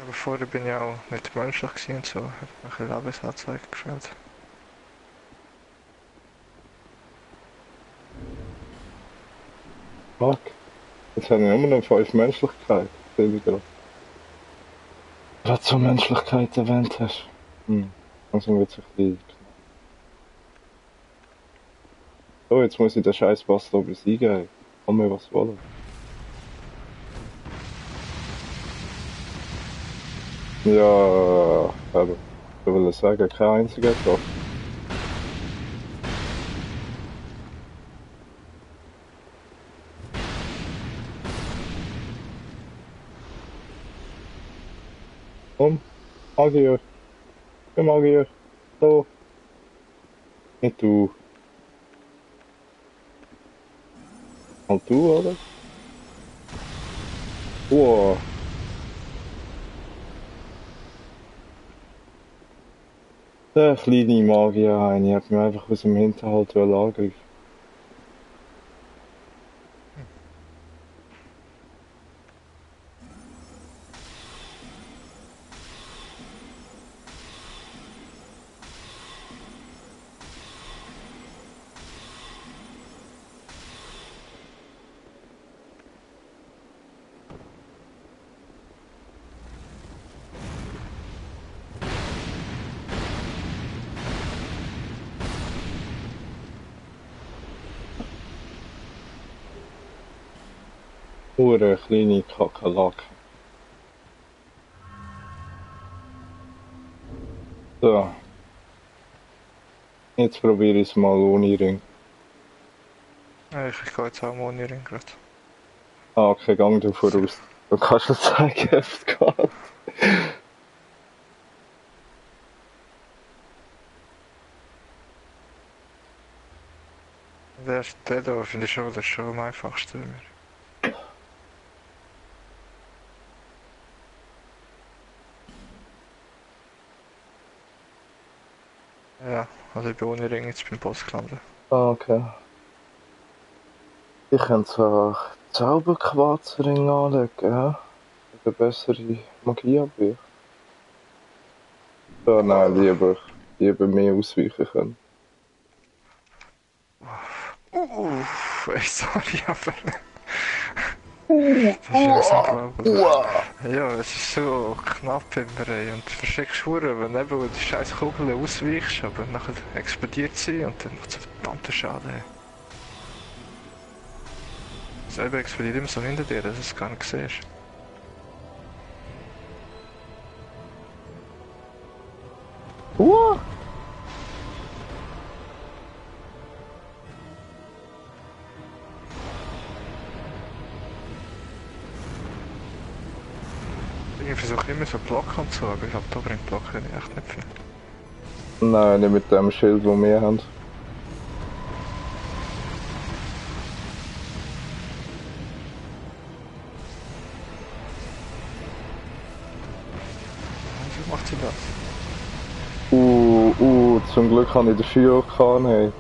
Speaker 1: Aber vorher bin ich auch nicht menschlich gewesen und so, hat mir ein bisschen Lebensanzeige gefällt.
Speaker 2: Fuck. Jetzt habe ich immer noch 5 Menschlichkeit. Sehe ich gerade. Gerade so Menschlichkeit erwähnt hast. Also wird sich die. So, jetzt muss ich den scheiß Boss da besiegen. Kann mir was wollen. Ja, aber ich will sagen, kein einziger drauf. Komm, Magier. Der Magier. So. Nicht du. Halt du, oder? Wow. Der kleine Magier, Heini, hat mich einfach aus dem Hinterhalt angegriffen. Hure kleine Kakerlake. So. Jetzt probiere ich es mal ohne Ring.
Speaker 1: Ja, ich gehe jetzt auch mal ohne Ring gerade.
Speaker 2: Ah, okay, gang du voraus. Du kannst nicht sagen, es geht.
Speaker 1: Der da finde ich schon, das ist schon am einfachsten. Ja, also ich bin ohne Ring jetzt beim Boss gelandet.
Speaker 2: Ah, okay. Ich kann zwar Zauberquarzring anlegen, ja? Oder bessere Magie abwehren. Ja, nein, lieber mehr ausweichen können.
Speaker 1: Ey, sorry, aber... Das ist unglaublich. Ja, es ist so knapp immer, ey. Und du verschreckst Huren, wenn eben die scheiß Kugel ausweichst, aber nachher explodiert sie und dann macht es verdammten Schaden, ey. Selber explodiert immer so hinter dir, dass du es gar nicht siehst. Ich versuche immer so Block anzuhaben, aber ich glaube, da bringt Block echt nicht viel.
Speaker 2: Nein, nicht mit dem Schild, das wir haben.
Speaker 1: Wie macht sie das?
Speaker 2: Zum Glück habe ich den Feuerorkan, hey.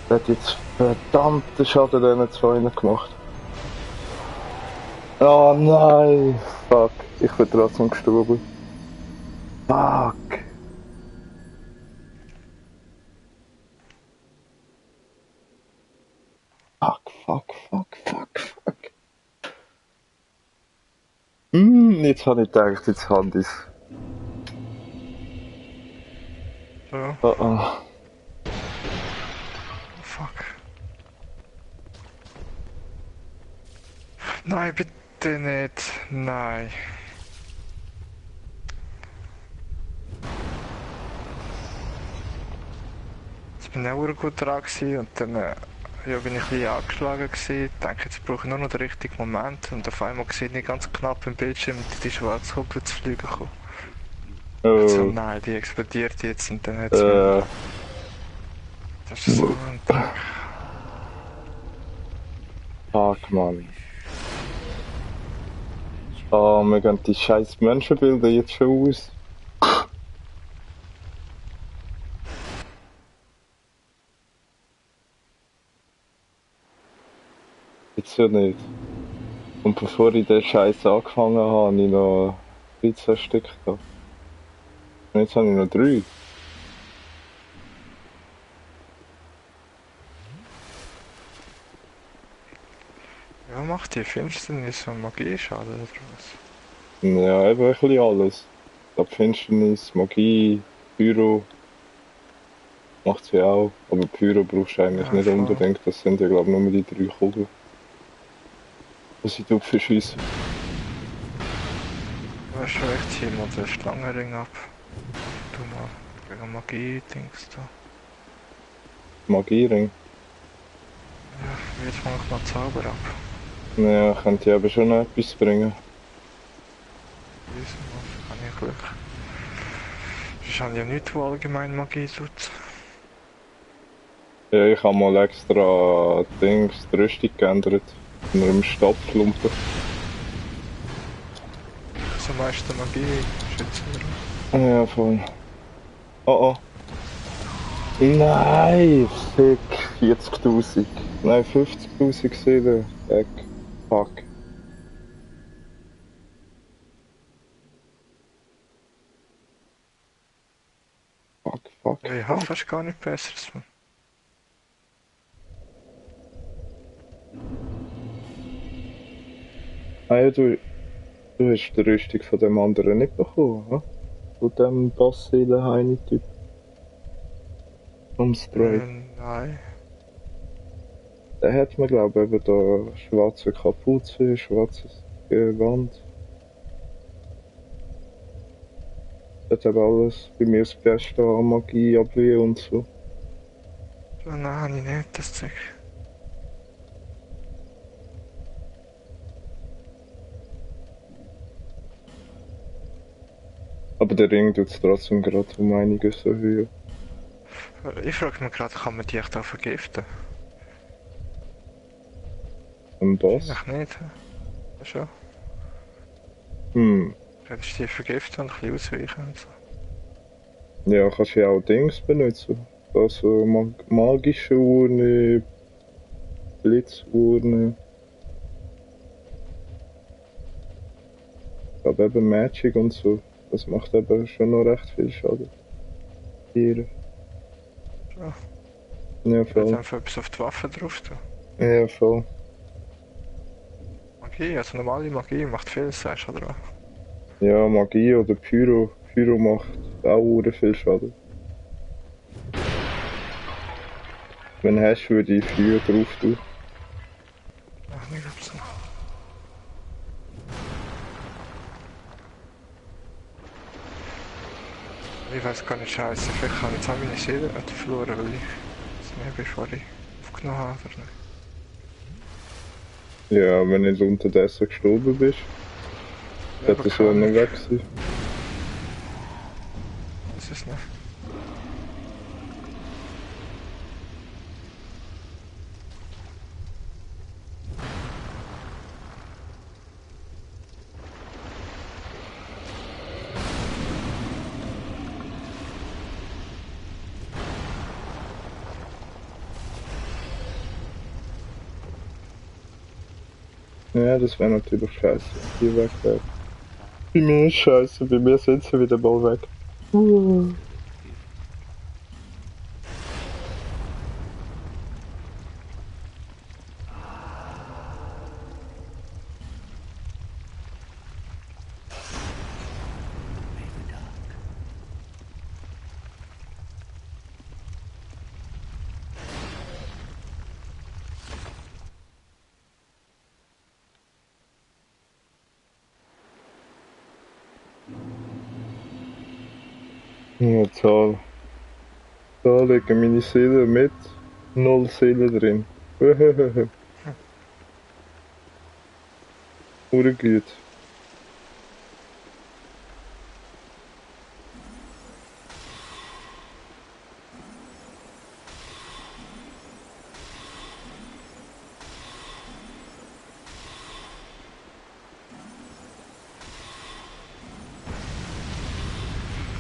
Speaker 2: Der hat jetzt verdammten Schaden diesen zwei gemacht. Oh nein! Fuck, ich bin trotzdem gestorben. Fuck! Fuck. Jetzt habe ich gedacht, jetzt habe ich es.
Speaker 1: Ja,
Speaker 2: Oh.
Speaker 1: fuck. Nein, bitte nicht. Nein. Jetzt bin ich auch gut dran gewesen und dann ja, bin ich ein bisschen angeschlagen gewesen. Ich denke, jetzt brauche ich nur noch den richtigen Moment und auf einmal sehe ich ganz knapp im Bildschirm die schwarze Kugel zu fliegen kommen. So, nein, die explodiert jetzt und dann hat es Das ist so ein Dreck.
Speaker 2: Fuck, Mann. Oh, wir gehen die scheiß Menschenbilder jetzt schon aus. Jetzt ja nicht. Und bevor ich den Scheiß angefangen habe, habe ich noch 13 Stück gehabt. Und jetzt habe ich noch 3.
Speaker 1: Ja, macht die Finsternis und Magie Schaden oder was?
Speaker 2: Ja, eben ein bisschen alles. Ich glaube, Finsternis, Magie, Pyro macht sie auch. Aber Pyro brauchst du eigentlich
Speaker 1: Ja,
Speaker 2: nicht
Speaker 1: voll.
Speaker 2: unbedingt. Das sind ja, glaube ich, nur die 3 Kugeln. Die sie verschießen.
Speaker 1: Du hast schon recht, zieh mal den Schlangenring ab. Du mal gegen Magie-Dings da.
Speaker 2: Magiering.
Speaker 1: Ja, jetzt mach ich mal Zauber ab.
Speaker 2: Ja, könnte ja aber schon noch etwas bringen.
Speaker 1: Wissen was, kann ich Glück. Sonst haben ja nichts, wo allgemein Magie tut.
Speaker 2: Ja, ich habe mal extra die Rüstung geändert. Von einem Stabklumpen.
Speaker 1: So meiste Magie schützen.
Speaker 2: Ja, voll. Oh. Nein, fick. 40.000. Nein, 50.000 gesehen. Weg. Fuck. Fuck.
Speaker 1: Ja, ich habe fast gar nicht Besseres.
Speaker 2: Ah ja, du hast die Rüstung von dem anderen nicht bekommen, hm? Von dem Bassseelen-Heini-Typ. Vom Spray.
Speaker 1: Nein.
Speaker 2: Der hat mir, glaube ich, eben da schwarze Kapuze, schwarzes Gewand. Das hat alles bei mir das Beste an Magie, Abwehr und so.
Speaker 1: Nein, habe ich nicht, das Zeug.
Speaker 2: Aber der Ring tut es trotzdem gerade um einiges erhöhen.
Speaker 1: Ich frage mich gerade, kann man die echt auch vergiften?
Speaker 2: Ein Boss?
Speaker 1: Ach nicht, hä? Ja, schon. Könntest du die vergiften und ein bisschen ausweichen und so.
Speaker 2: Ja, kannst du ja auch Dings benutzen. Also magische Urne, Blitzurne. Ich glaube eben Magic und so. Das macht eben schon noch recht viel Schaden. Hier.
Speaker 1: Ja.
Speaker 2: Ja,
Speaker 1: Ich würde
Speaker 2: voll.
Speaker 1: einfach etwas auf die Waffe drauf tun.
Speaker 2: Ja, voll.
Speaker 1: Magie, also normale Magie macht viel, sagst du, oder was?
Speaker 2: Ja, Magie oder Pyro. Pyro macht auch sehr viel Schaden. Wenn du hast, würde ich Feuer drauf tun.
Speaker 1: Ach, ich glaub's nicht. Ich weiß gar nicht, scheiße, vielleicht habe ich jetzt auch meine Seele nicht verloren, weil ich es nicht bevor ich aufgenommen habe, oder nicht?
Speaker 2: Ja, wenn du unterdessen gestorben bist,
Speaker 1: Ja,
Speaker 2: hätte
Speaker 1: aber
Speaker 2: das ja
Speaker 1: keine
Speaker 2: noch
Speaker 1: Ahnung.
Speaker 2: weg sein.
Speaker 1: Das ist nicht.
Speaker 2: Ja, das wäre natürlich scheiße, wenn die weg wäre. Bei mir ist scheiße, bei mir sind sie wieder mal weg.
Speaker 5: May the dark
Speaker 2: Ja, Zahl. Da liegen meine Seelen mit 0 Seelen drin. Urgut.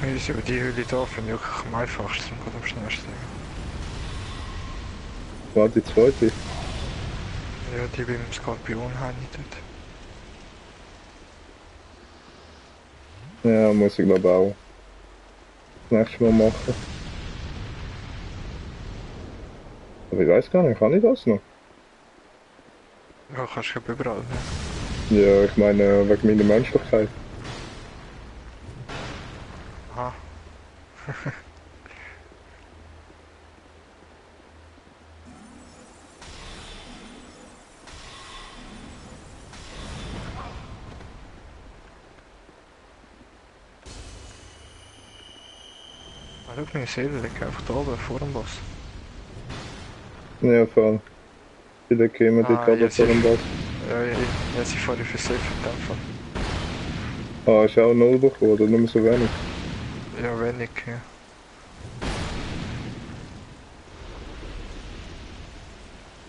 Speaker 1: Wir sind über die Höhle da, finde ich wirklich am einfachsten und am schnellsten.
Speaker 2: War die zweite?
Speaker 1: Ja, die beim Skorpion habe ich dort.
Speaker 2: Ja, muss ich glaube auch. Das nächste Mal machen. Aber ich weiß gar nicht, kann ich das noch?
Speaker 1: Ja, kannst du ja überall, ne?
Speaker 2: Ja, ich meine, wegen meiner Menschlichkeit.
Speaker 1: Aha. Ah, schau, meine Seele liegt einfach da oben vor dem Boss.
Speaker 2: Ja, voll. Vielleicht gehen wir die gerade
Speaker 1: jetzt
Speaker 2: vor dem Boss.
Speaker 1: Ja, jetzt ich vorher versichert in dem Fall.
Speaker 2: Ah, ist auch 0 bekommen, oder nur so wenig?
Speaker 1: Ja, wenig, ja.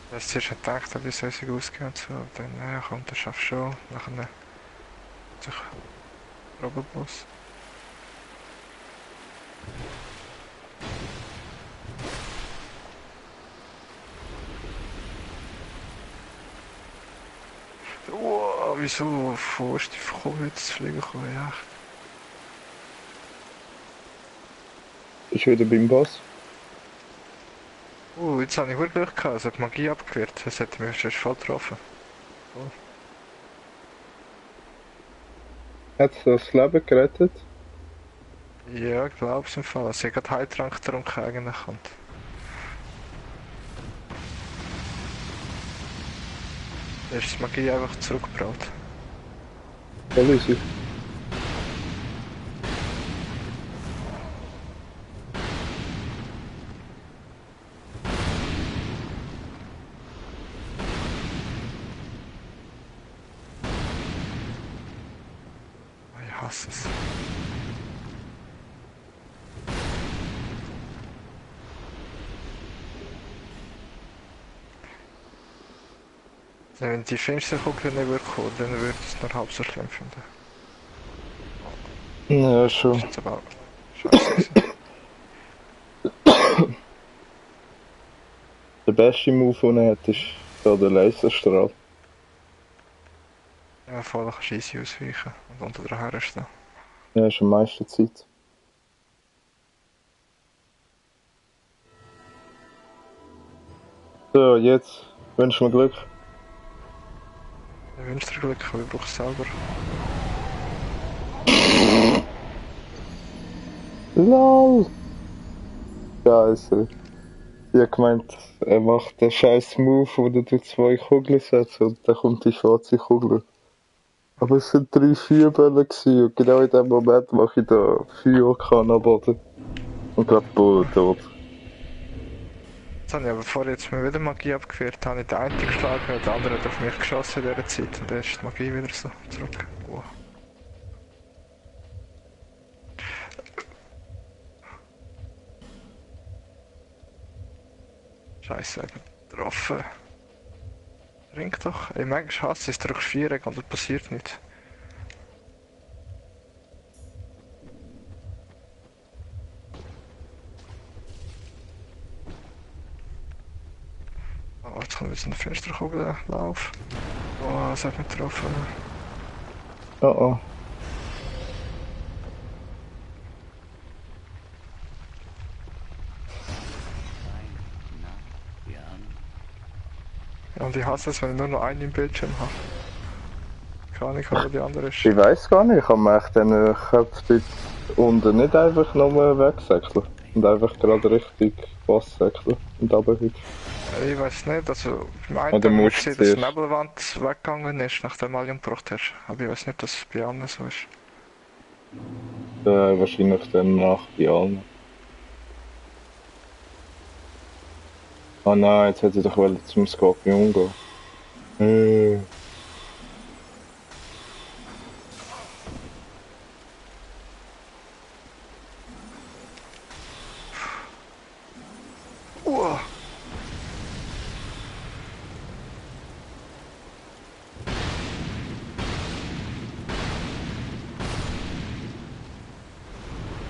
Speaker 1: Ich habe zuerst gedacht, wie soll es ausgehen und so, aber dann, ja, komm, das schaffst du schon. Nachher sich Robotboss. Wow, wieso fährst du von jetzt fliegen kommen? Ja.
Speaker 2: Ist wieder beim Boss.
Speaker 1: Jetzt habe ich wirklich Glück gehabt, es hat Magie abgewehrt. Das hätte mich schon voll getroffen.
Speaker 2: Hat das Leben gerettet?
Speaker 1: Ja, ich glaube es im Fall. Also ich habe gerade Heiltrank getrunken eigentlich und dann ist die Magie einfach zurückgebracht.
Speaker 2: Voll easy.
Speaker 1: Ich hasse es. Wenn die Fensterkugel nicht würde kommen, dann würde ich es nur halb so schlimm finden.
Speaker 2: Ja,
Speaker 1: Das
Speaker 2: schon.
Speaker 1: ist jetzt aber scheiße gewesen.
Speaker 2: Der beste Move, den er hat, ist da der Laserstrahl.
Speaker 1: Ja, voll kannst du easy ausweichen und unter der Haare stehen.
Speaker 2: Ja, ist am meisten Zeit. So, jetzt. Wünsch mir Glück.
Speaker 1: Ich wünsche dir Glück, aber ich brauche es selber.
Speaker 2: LOL! Scheiße. Ich hab gemeint, er macht den scheiß Move, wo du 2 Kugeln setzt und dann kommt die schwarze Kugel. Aber es sind 3 Feuerbälle gewesen und genau in dem Moment mache ich da Feuerkanne am Boden. Und glaub, tot.
Speaker 1: Jetzt habe ich aber vorher jetzt mir wieder Magie abgewehrt, habe ich den einen geschlagen und der andere hat auf mich geschossen in dieser Zeit und dann ist die Magie wieder so zurück. Wow. Scheiße, getroffen. Trink doch. Ey, manchmal hasse ich es, drückst 4 und das passiert nicht. Oh, jetzt kommt wieder eine Fensterkugel Lauf. Oh, es hat mich getroffen.
Speaker 2: Oh oh.
Speaker 1: Ja, und ich hasse es, wenn ich nur noch einen im Bildschirm habe. Keine Ahnung, wo die andere ist.
Speaker 2: Ich weiss gar nicht, kann man echt den Köpf dort unten nicht einfach nur wegsäckeln? Und einfach gerade richtig Boss säckeln und runter.
Speaker 1: Ich weiß nicht, also beim einen
Speaker 2: Oder
Speaker 1: habe ich
Speaker 2: musst
Speaker 1: gesehen,
Speaker 2: du
Speaker 1: dass die
Speaker 2: zuerst?
Speaker 1: Nebelwand weggegangen ist, nachdem du Alien gebraucht hast. Aber ich weiß nicht, dass es bei anderen so ist.
Speaker 2: Wahrscheinlich dann nach bei allen. Ah nein, jetzt hätte ich doch wollen zum Skorpion gehen.
Speaker 1: Uah!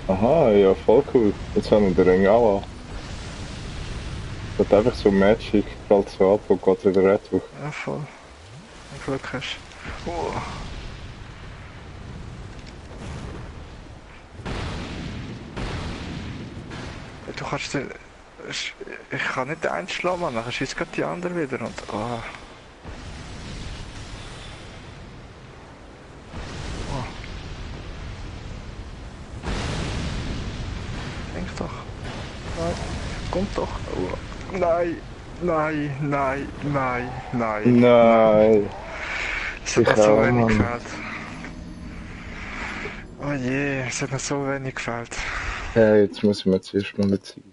Speaker 2: Aha, ja, voll cool. Jetzt haben wir den Ring auch an. Wird einfach so Magic, fällt so ab und geht wieder retour.
Speaker 1: Ja, voll. Wenn du Glück hast. Uah! Du kannst den... Ich kann nicht den einen schlagen, Mann. Dann schießt gerade die andere wieder und... Oh. Denk doch. Nein. Kommt doch. Oh. Nein. Nein, nein, nein, nein.
Speaker 2: Nein!
Speaker 1: Es hat
Speaker 2: Ich
Speaker 1: mir so
Speaker 2: auch,
Speaker 1: wenig
Speaker 2: Mann.
Speaker 1: gefällt. Oh je, es hat mir so wenig gefällt.
Speaker 2: Hey, jetzt muss ich mir zuerst mal nicht ziehen.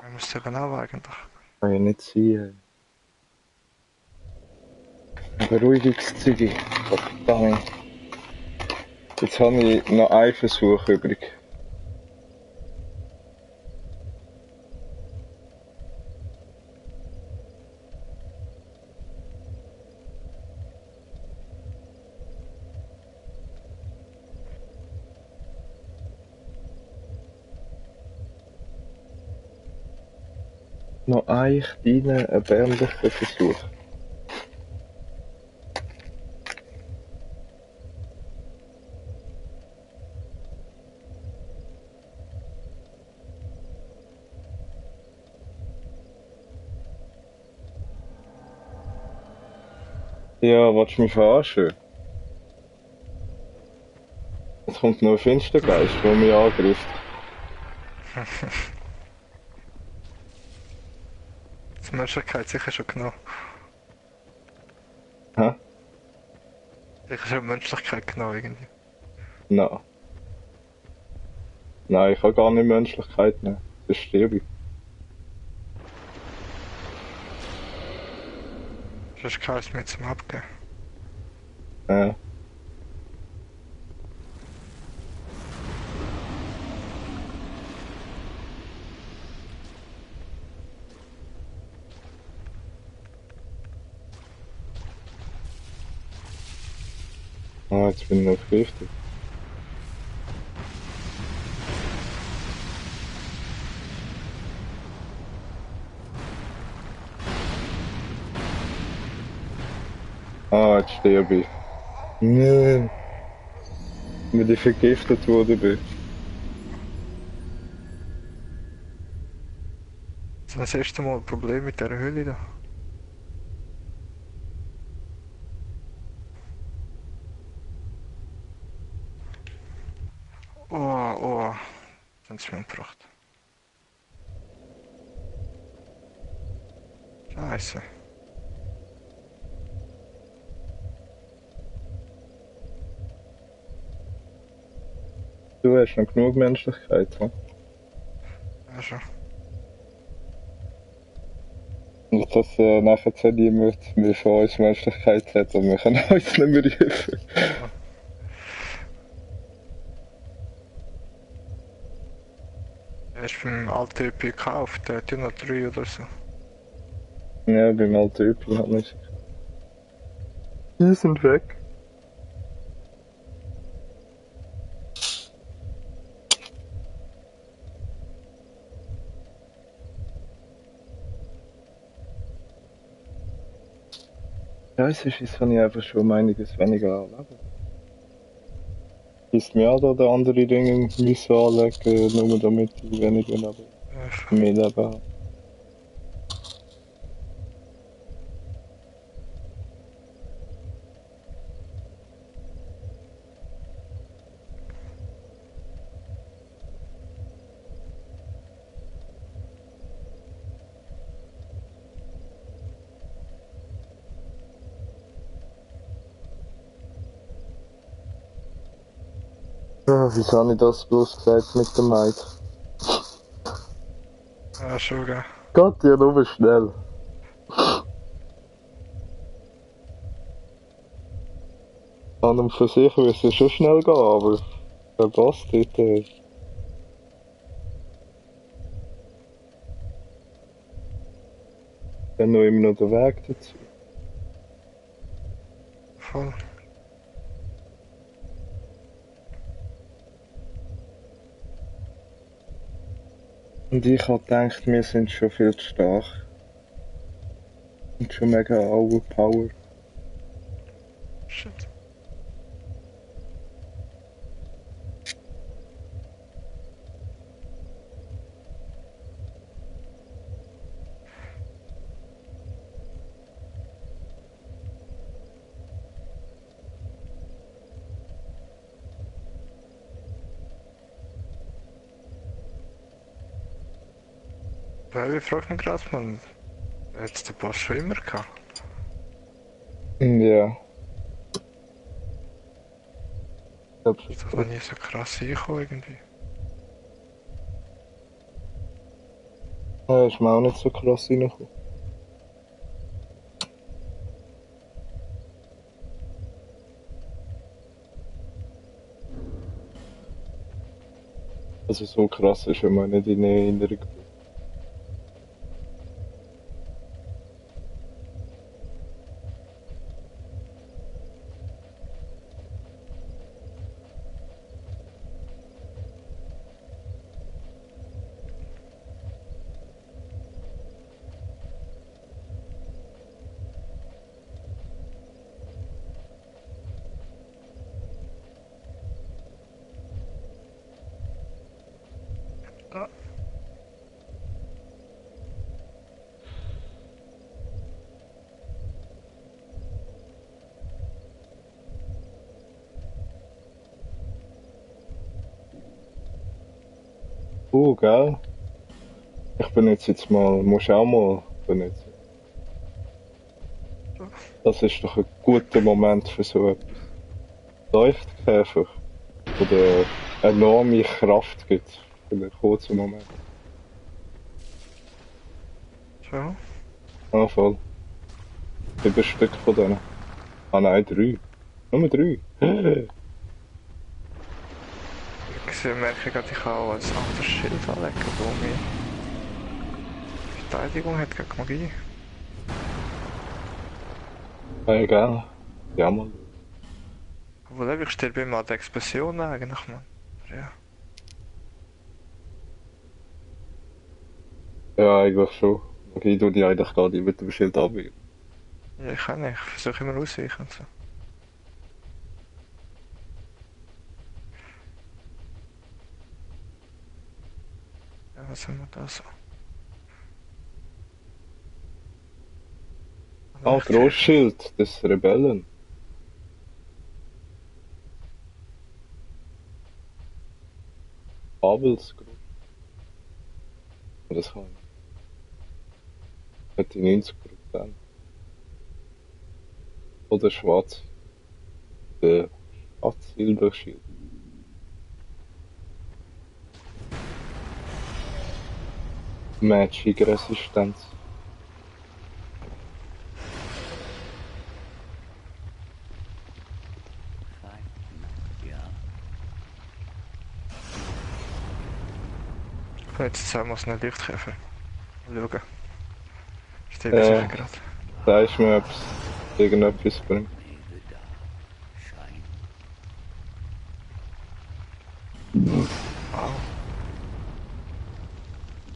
Speaker 1: Man muss es eben auch eigentlich.
Speaker 2: Kann ja nicht ziehen. Ein Beruhigungszüge. Verdammt. Jetzt habe ich noch einen Versuch übrig. Noch einen kleinen, erbärmlichen Versuch. Ja, willst du mich verarschen? Jetzt kommt noch ein Finstergeist, der mich angreift.
Speaker 1: Die Menschlichkeit sicher schon genommen.
Speaker 2: Hä?
Speaker 1: Sicher schon Menschlichkeit genommen irgendwie.
Speaker 2: Nein. Nein, ich habe gar nicht Menschlichkeit mehr. Das sterbe ich.
Speaker 1: Sonst kann es mir zum Abgeben.
Speaker 2: Ah, jetzt bin ich noch vergiftet. Ah, jetzt sterbe ich. Nein. Weil ich vergiftet worden bin.
Speaker 1: Das erste Mal ein Problem mit der Höhle da. Oh, oh. Dann ist mir umgebracht. Scheiße.
Speaker 2: Du hast noch genug Menschlichkeit, hm?
Speaker 1: Ja, schon.
Speaker 2: Und dass nachher niemand mehr von uns Menschlichkeit hat und wir können uns nicht mehr helfen.
Speaker 1: Er ist beim alten ÖP gekauft, der hat ja noch 3 oder so.
Speaker 2: Ja, beim alten Übel hat man sich. Die sind weg. Ja, es ist, als wenn ich einfach schon um einiges weniger anlebe. Ist mir auch da der andere Dinge müssen anlegen, nur damit ich weniger lebe.
Speaker 1: Ja,
Speaker 2: Mehr Leben habe. Ja, wieso habe ich das bloß gesagt mit dem Maid?
Speaker 1: ja schon, gell.
Speaker 2: Geht ja nur schnell. An und für sich würde es schon schnell gehen, aber der Boss dort, dann noch immer noch der Weg dazu.
Speaker 1: Voll.
Speaker 2: Und ich habe gedacht, wir sind schon viel zu stark. Und schon mega overpowered.
Speaker 1: Shit. Weil ich frage mich gerade, man hat den Boss schon immer gehabt.
Speaker 2: Ja. Ich glaube
Speaker 1: Ist
Speaker 2: schon.
Speaker 1: das noch nie so krass reingekommen irgendwie?
Speaker 2: Ja, ist mir auch nicht so krass reingekommen. Also so krass ist immer nicht in Erinnerung.
Speaker 1: Ah.
Speaker 2: Gell? Ich benutze jetzt mal, musst auch mal benutzen. Das ist doch ein guter Moment für so etwas. Leuchtkäfer, der dir enorme Kraft gibt für einen kurzen Moment.
Speaker 1: So.
Speaker 2: Ah, voll. 7 Stück von denen. Ah nein, 3. Nur 3.
Speaker 1: Ich merke gerade, ich kann auch ein anderes Schild anlegen, wo mir Verteidigung hat gegen Magie.
Speaker 2: Egal. Ja, mal.
Speaker 1: Obwohl, ich sterbe immer an der Explosion eigentlich, man. Ja.
Speaker 2: Ja, eigentlich schon. Okay, du die eigentlich gar nicht mit dem Schild abwehren.
Speaker 1: Ja, ich kann nicht. Ich versuche immer ausweichen und so. Ja, was haben wir da so?
Speaker 2: Ah, Großschild des Rebellen. Abels Groß. Das kann ich. Hat die 90%. Oder schwarz. Der Schwarz-Silberschild. Magic-Resistenz.
Speaker 5: Fein. Ja.
Speaker 1: Ich kann jetzt zweimal einen Lichtkäfer. Mal schauen. Steht mir sicher gerade.
Speaker 2: Sagst mir, ob es irgendetwas bringt.
Speaker 5: May the dark shine.
Speaker 1: Wow.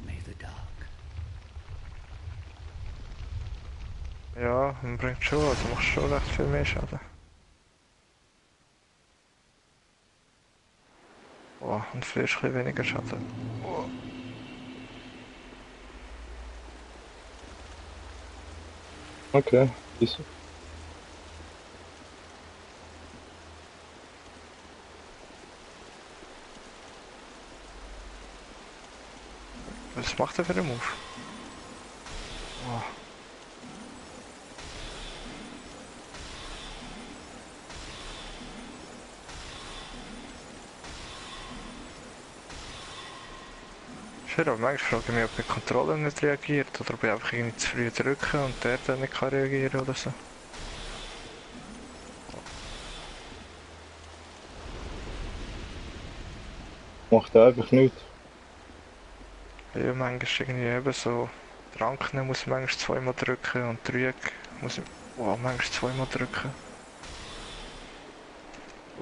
Speaker 5: May the dark.
Speaker 1: Ja, man bringt schon, also macht schon recht viel mehr Schaden. Oh, und Fleisch ein bisschen weniger Schaden. Oh.
Speaker 2: Okay, easy.
Speaker 1: Was macht er für einen Move? Oh. Schön, aber manchmal frage ich mich, ob die Kontrolle nicht reagiert oder ob ich einfach irgendwie zu früh drücke und der dann nicht kann reagieren oder so.
Speaker 2: Macht einfach nichts.
Speaker 1: Ja, manchmal irgendwie eben so Tranken muss ich manchmal zweimal drücken und Trüg muss ich manchmal zweimal drücken.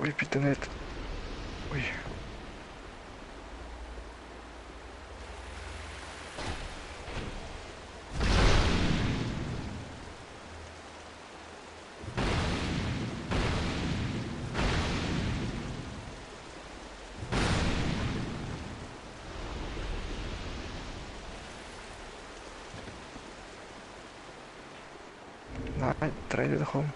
Speaker 1: Ui, bitte nicht. Ui. Nein, dreh dich um.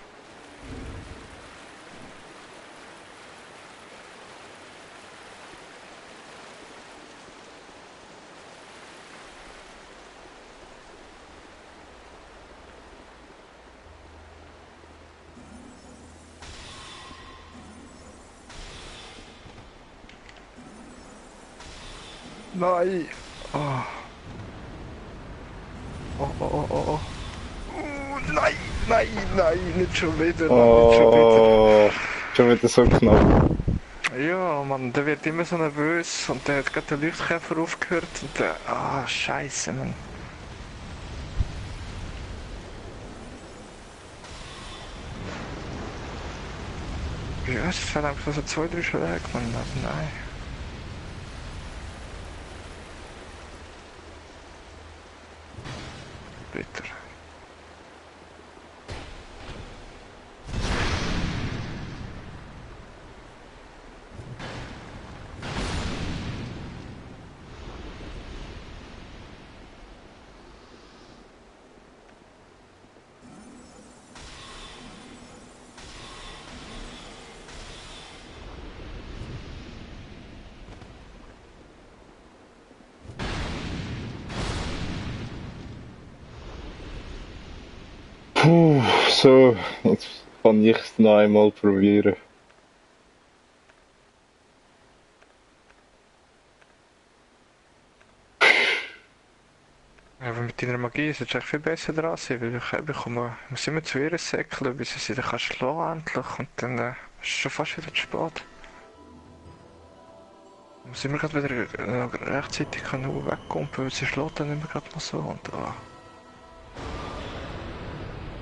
Speaker 1: Nein! Oh. Oh, oh, oh, oh, oh. Nein, nein, nein, nicht schon wieder, Mann, nicht schon wieder.
Speaker 2: Oh, schon wieder so knapp.
Speaker 1: Ja, Mann, der wird immer so nervös und der hat gerade den Leuchtkäfer aufgehört und der... Ah, scheiße, Mann. Ja, es ist halt einfach so 2-3 Schläge, Mann, also nein. Bitter.
Speaker 2: Puh, so, jetzt kann ich es noch einmal probieren.
Speaker 1: Ja, aber mit deiner Magie solltest du echt viel besser dran sein, weil ich muss immer zu ihr säckeln, bis sie dann schlagen endlich und dann ist es schon fast wieder zu spät. Ich muss immer gerade wieder rechtzeitig wegkommen, weil sie schlägt dann immer gerade mal so und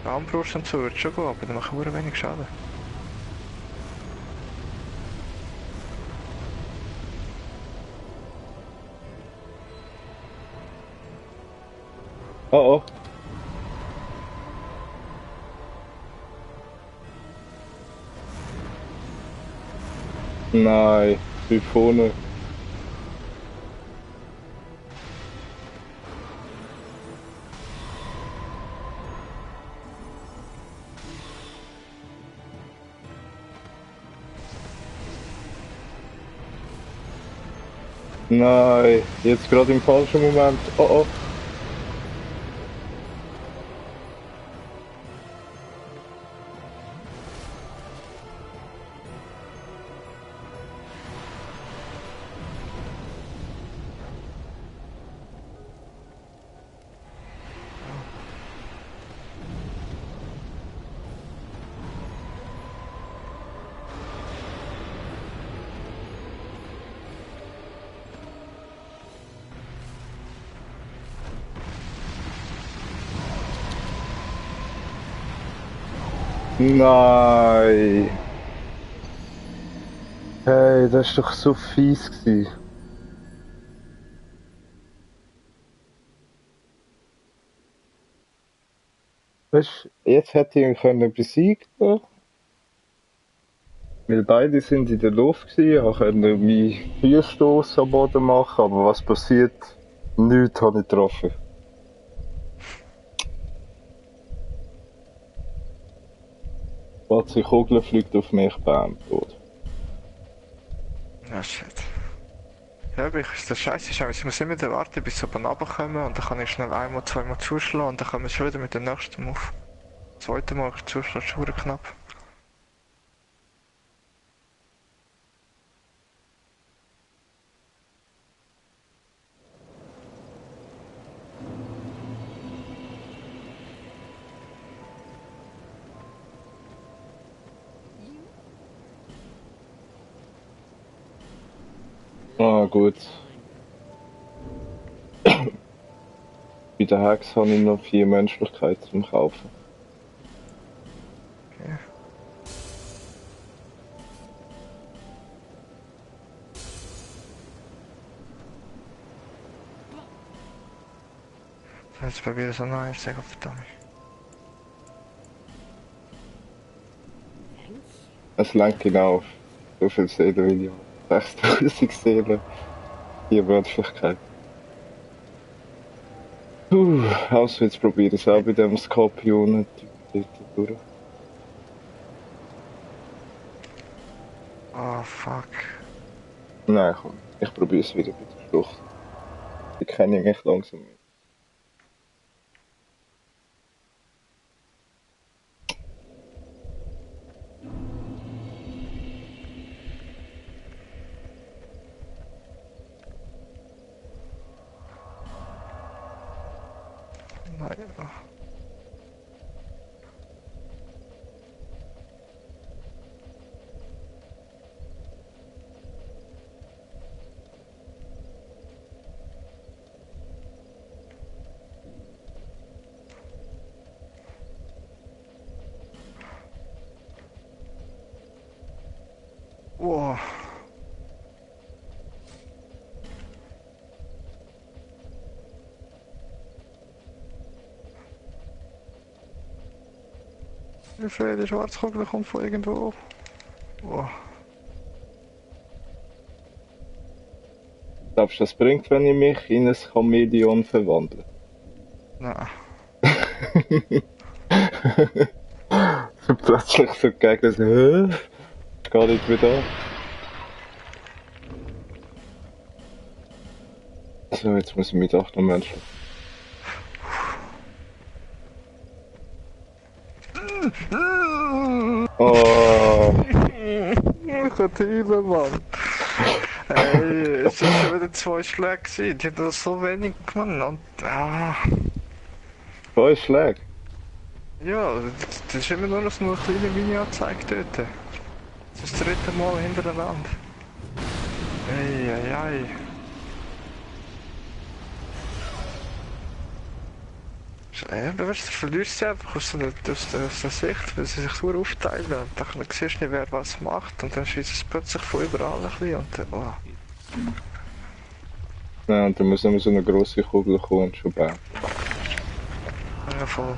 Speaker 1: Armbrust und so wird schon gehen, aber dann machen wir wenig Schaden.
Speaker 2: Oh oh. Nein, wie vorne. Nein, jetzt gerade im falschen Moment. Oh oh. Nein. Hey, das ist doch so fies gewesen. Weißt, jetzt hätte ich ihn können besiegen können, weil beide sind in der Luft gewesen, ich konnte meinen Füßstoss am Boden machen, aber was passiert? Nichts habe ich getroffen. Die Kugel fliegt auf mich, bam, tot.
Speaker 1: Ja, shit. Ja, aber der Scheiß ist auch, ich muss immer warten, bis sie oben runterkommen und dann kann ich schnell einmal, zweimal zuschlagen und dann kommen wir schon wieder mit dem nächsten Move. Das zweite Mal zuschlagen, ist schon knapp.
Speaker 2: Ah, gut. Bei der Hex habe ich noch 4 Menschlichkeit zum Kaufen.
Speaker 1: Okay. Jetzt probieren so noch eins, sag auf verdammt.
Speaker 2: Es lenkt hinauf. So viel Seelen will ich haben. 6000 Seelen. 4 Menschlichkeit. Also jetzt probiere ich es auch bei dem Skorpion dort durch.
Speaker 1: Oh fuck.
Speaker 2: Nein, komm. Ich probiere es wieder bei der Flucht. Die kenne ich mich langsam nicht.
Speaker 1: Nein. Wow. Wie viel die Schwarzkugel kommt von irgendwo. Wow.
Speaker 2: Glaubst du, das bringt, wenn ich mich in ein Chamäleon verwandle?
Speaker 1: Nein.
Speaker 2: So plötzlich so gegen so, hä? Gar nicht wieder. So, jetzt muss ich mit 8 Menschen. Oh.
Speaker 1: Ich kann heulen, Mann. Ey, es sind schon wieder 2 Schläge gewesen. Die haben das so wenig gewonnen und... Ah.
Speaker 2: 2 Schläge?
Speaker 1: Ja, das ist immer nur noch eine kleine Mini-Anzeige dort. Das ist das 3. Mal hintereinander. Eieiei. Aber weißt du, du verlierst sie einfach aus der Sicht, weil sie sich so aufteilen und dann siehst du nicht, wer was macht und dann schießt es plötzlich von überall ein bisschen und dann, oh.
Speaker 2: Ja, und dann muss immer so eine grosse Kugel kommen und schon bam.
Speaker 1: Ja, voll.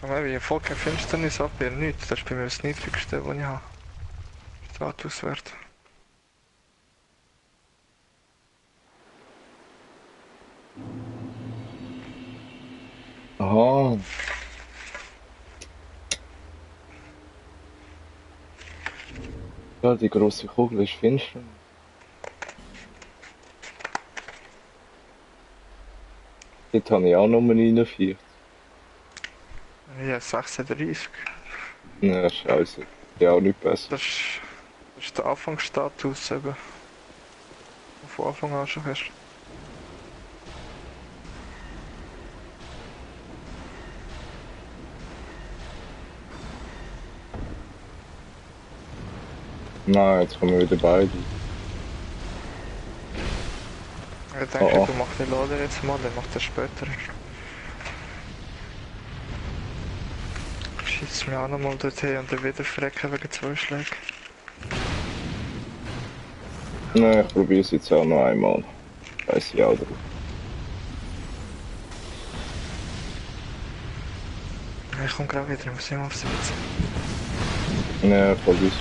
Speaker 1: Aber wie voll keine Finsternis ab, ja nichts. Das ist bei mir das Niedrigste, was ich habe. Statuswert.
Speaker 2: Aha. Ja, die große Kugel ist finster. Dort habe ich auch nur 49.
Speaker 1: Ja, 36.
Speaker 2: Ja, scheiße. Ja, auch nicht besser.
Speaker 1: Das ist der Anfangsstatus eben. Den du von Anfang an schon hast.
Speaker 2: Nein, jetzt kommen wieder beide.
Speaker 1: Ich denke,
Speaker 2: Oh,
Speaker 1: du machst den Laden jetzt mal, dann macht er später. Schießt mir auch nochmal dorthin und dann wieder frecken wegen 2 Schlägen.
Speaker 2: nein, ich probiere es jetzt auch noch einmal. Scheiße, ja, drauf.
Speaker 1: Ich komme gerade wieder, ich muss immer aufs Witz.
Speaker 2: Ja, vergiss.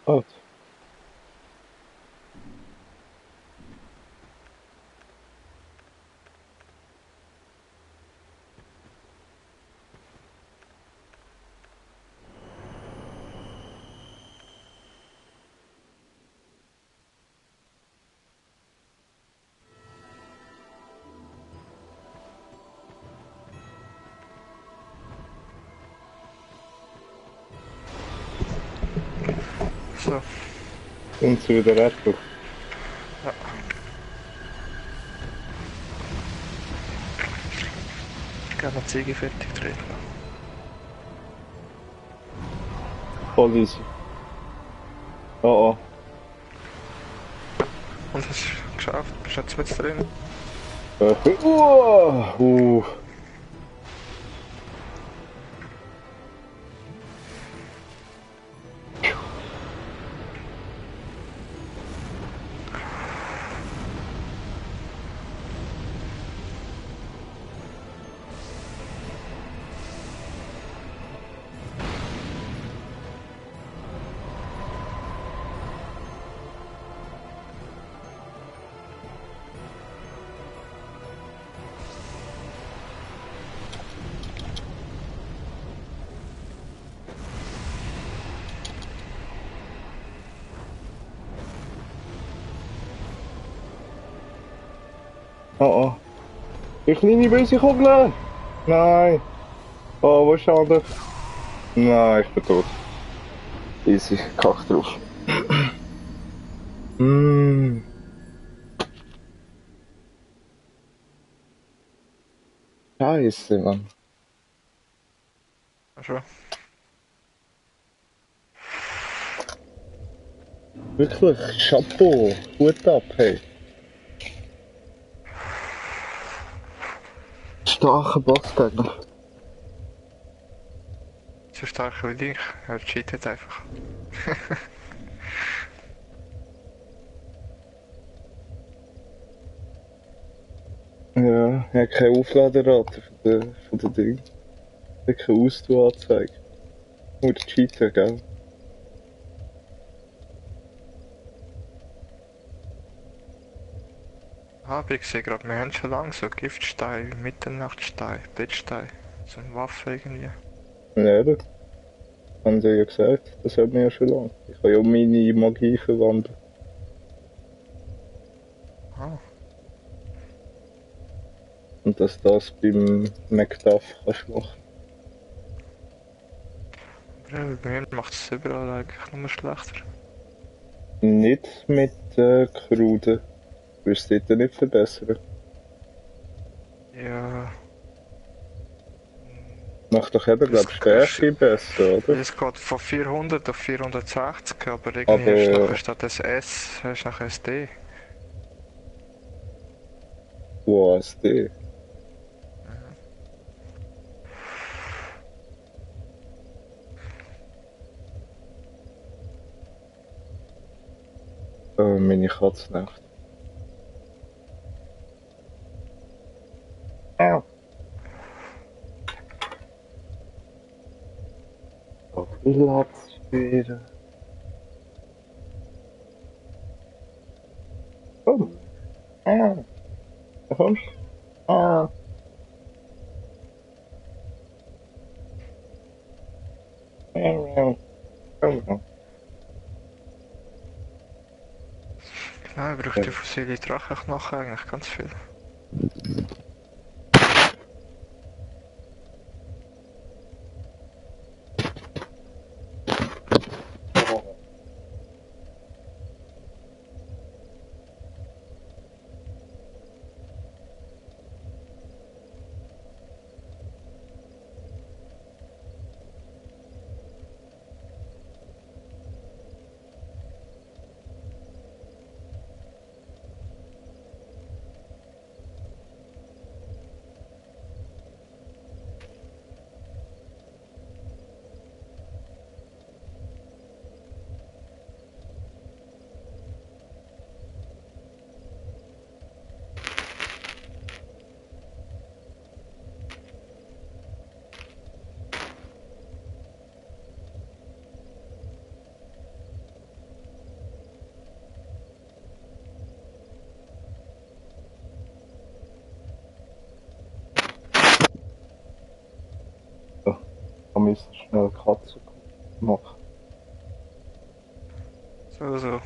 Speaker 2: Gott.
Speaker 1: So,
Speaker 2: Und zu der Rettung.
Speaker 1: ja. Gerne die Ziege fertig drehen.
Speaker 2: Voll easy. Oh
Speaker 1: Und hast du geschafft? Bist du jetzt mit drin?
Speaker 2: oh. Oh. Die kleine böse Kugel! Nein! Oh, wo ist der andere? Nein, ich bin tot. Easy, kack drauf. Scheiße, Mann.
Speaker 1: Schon.
Speaker 2: Wirklich, Chapeau. Hut ab, hey. Starker Bossgegner.
Speaker 1: So stark wie ich. Er cheatet einfach.
Speaker 2: Ja, er hat keine Aufladerate von der Ding. Er hat keine Ausdaueranzeige. Nur der Cheater, gell?
Speaker 1: Aber ich sehe gerade, wir haben schon lange so Giftstein, Mitternachtsstein, Bettstein. So eine Waffe irgendwie.
Speaker 2: Ja, das haben sie ja gesagt. Das hat mir ja schon lange. Ich kann ja meine Magie verwandeln.
Speaker 1: Ah,
Speaker 2: Und dass das beim Macduff kannst du machen.
Speaker 1: aber bei mir macht es überall eigentlich nur schlechter.
Speaker 2: Nicht mit Kruden. Du wirst es dort nicht verbessern.
Speaker 1: Ja,
Speaker 2: Macht doch eben, glaub ich, Stärke besser, oder?
Speaker 1: es geht von 400 auf 460, aber irgendwie hast du nachher statt des S, hast du nachher ein D.
Speaker 2: Wow, SD. Oh, meine Katze nervt. Au. Oh, Platz wieder. Komm. Da kommst du. Komm.
Speaker 1: Genau, ich brauche die fossile Drachenknochen eigentlich ganz viel.
Speaker 2: Man müsste schnell Katze machen.
Speaker 1: So.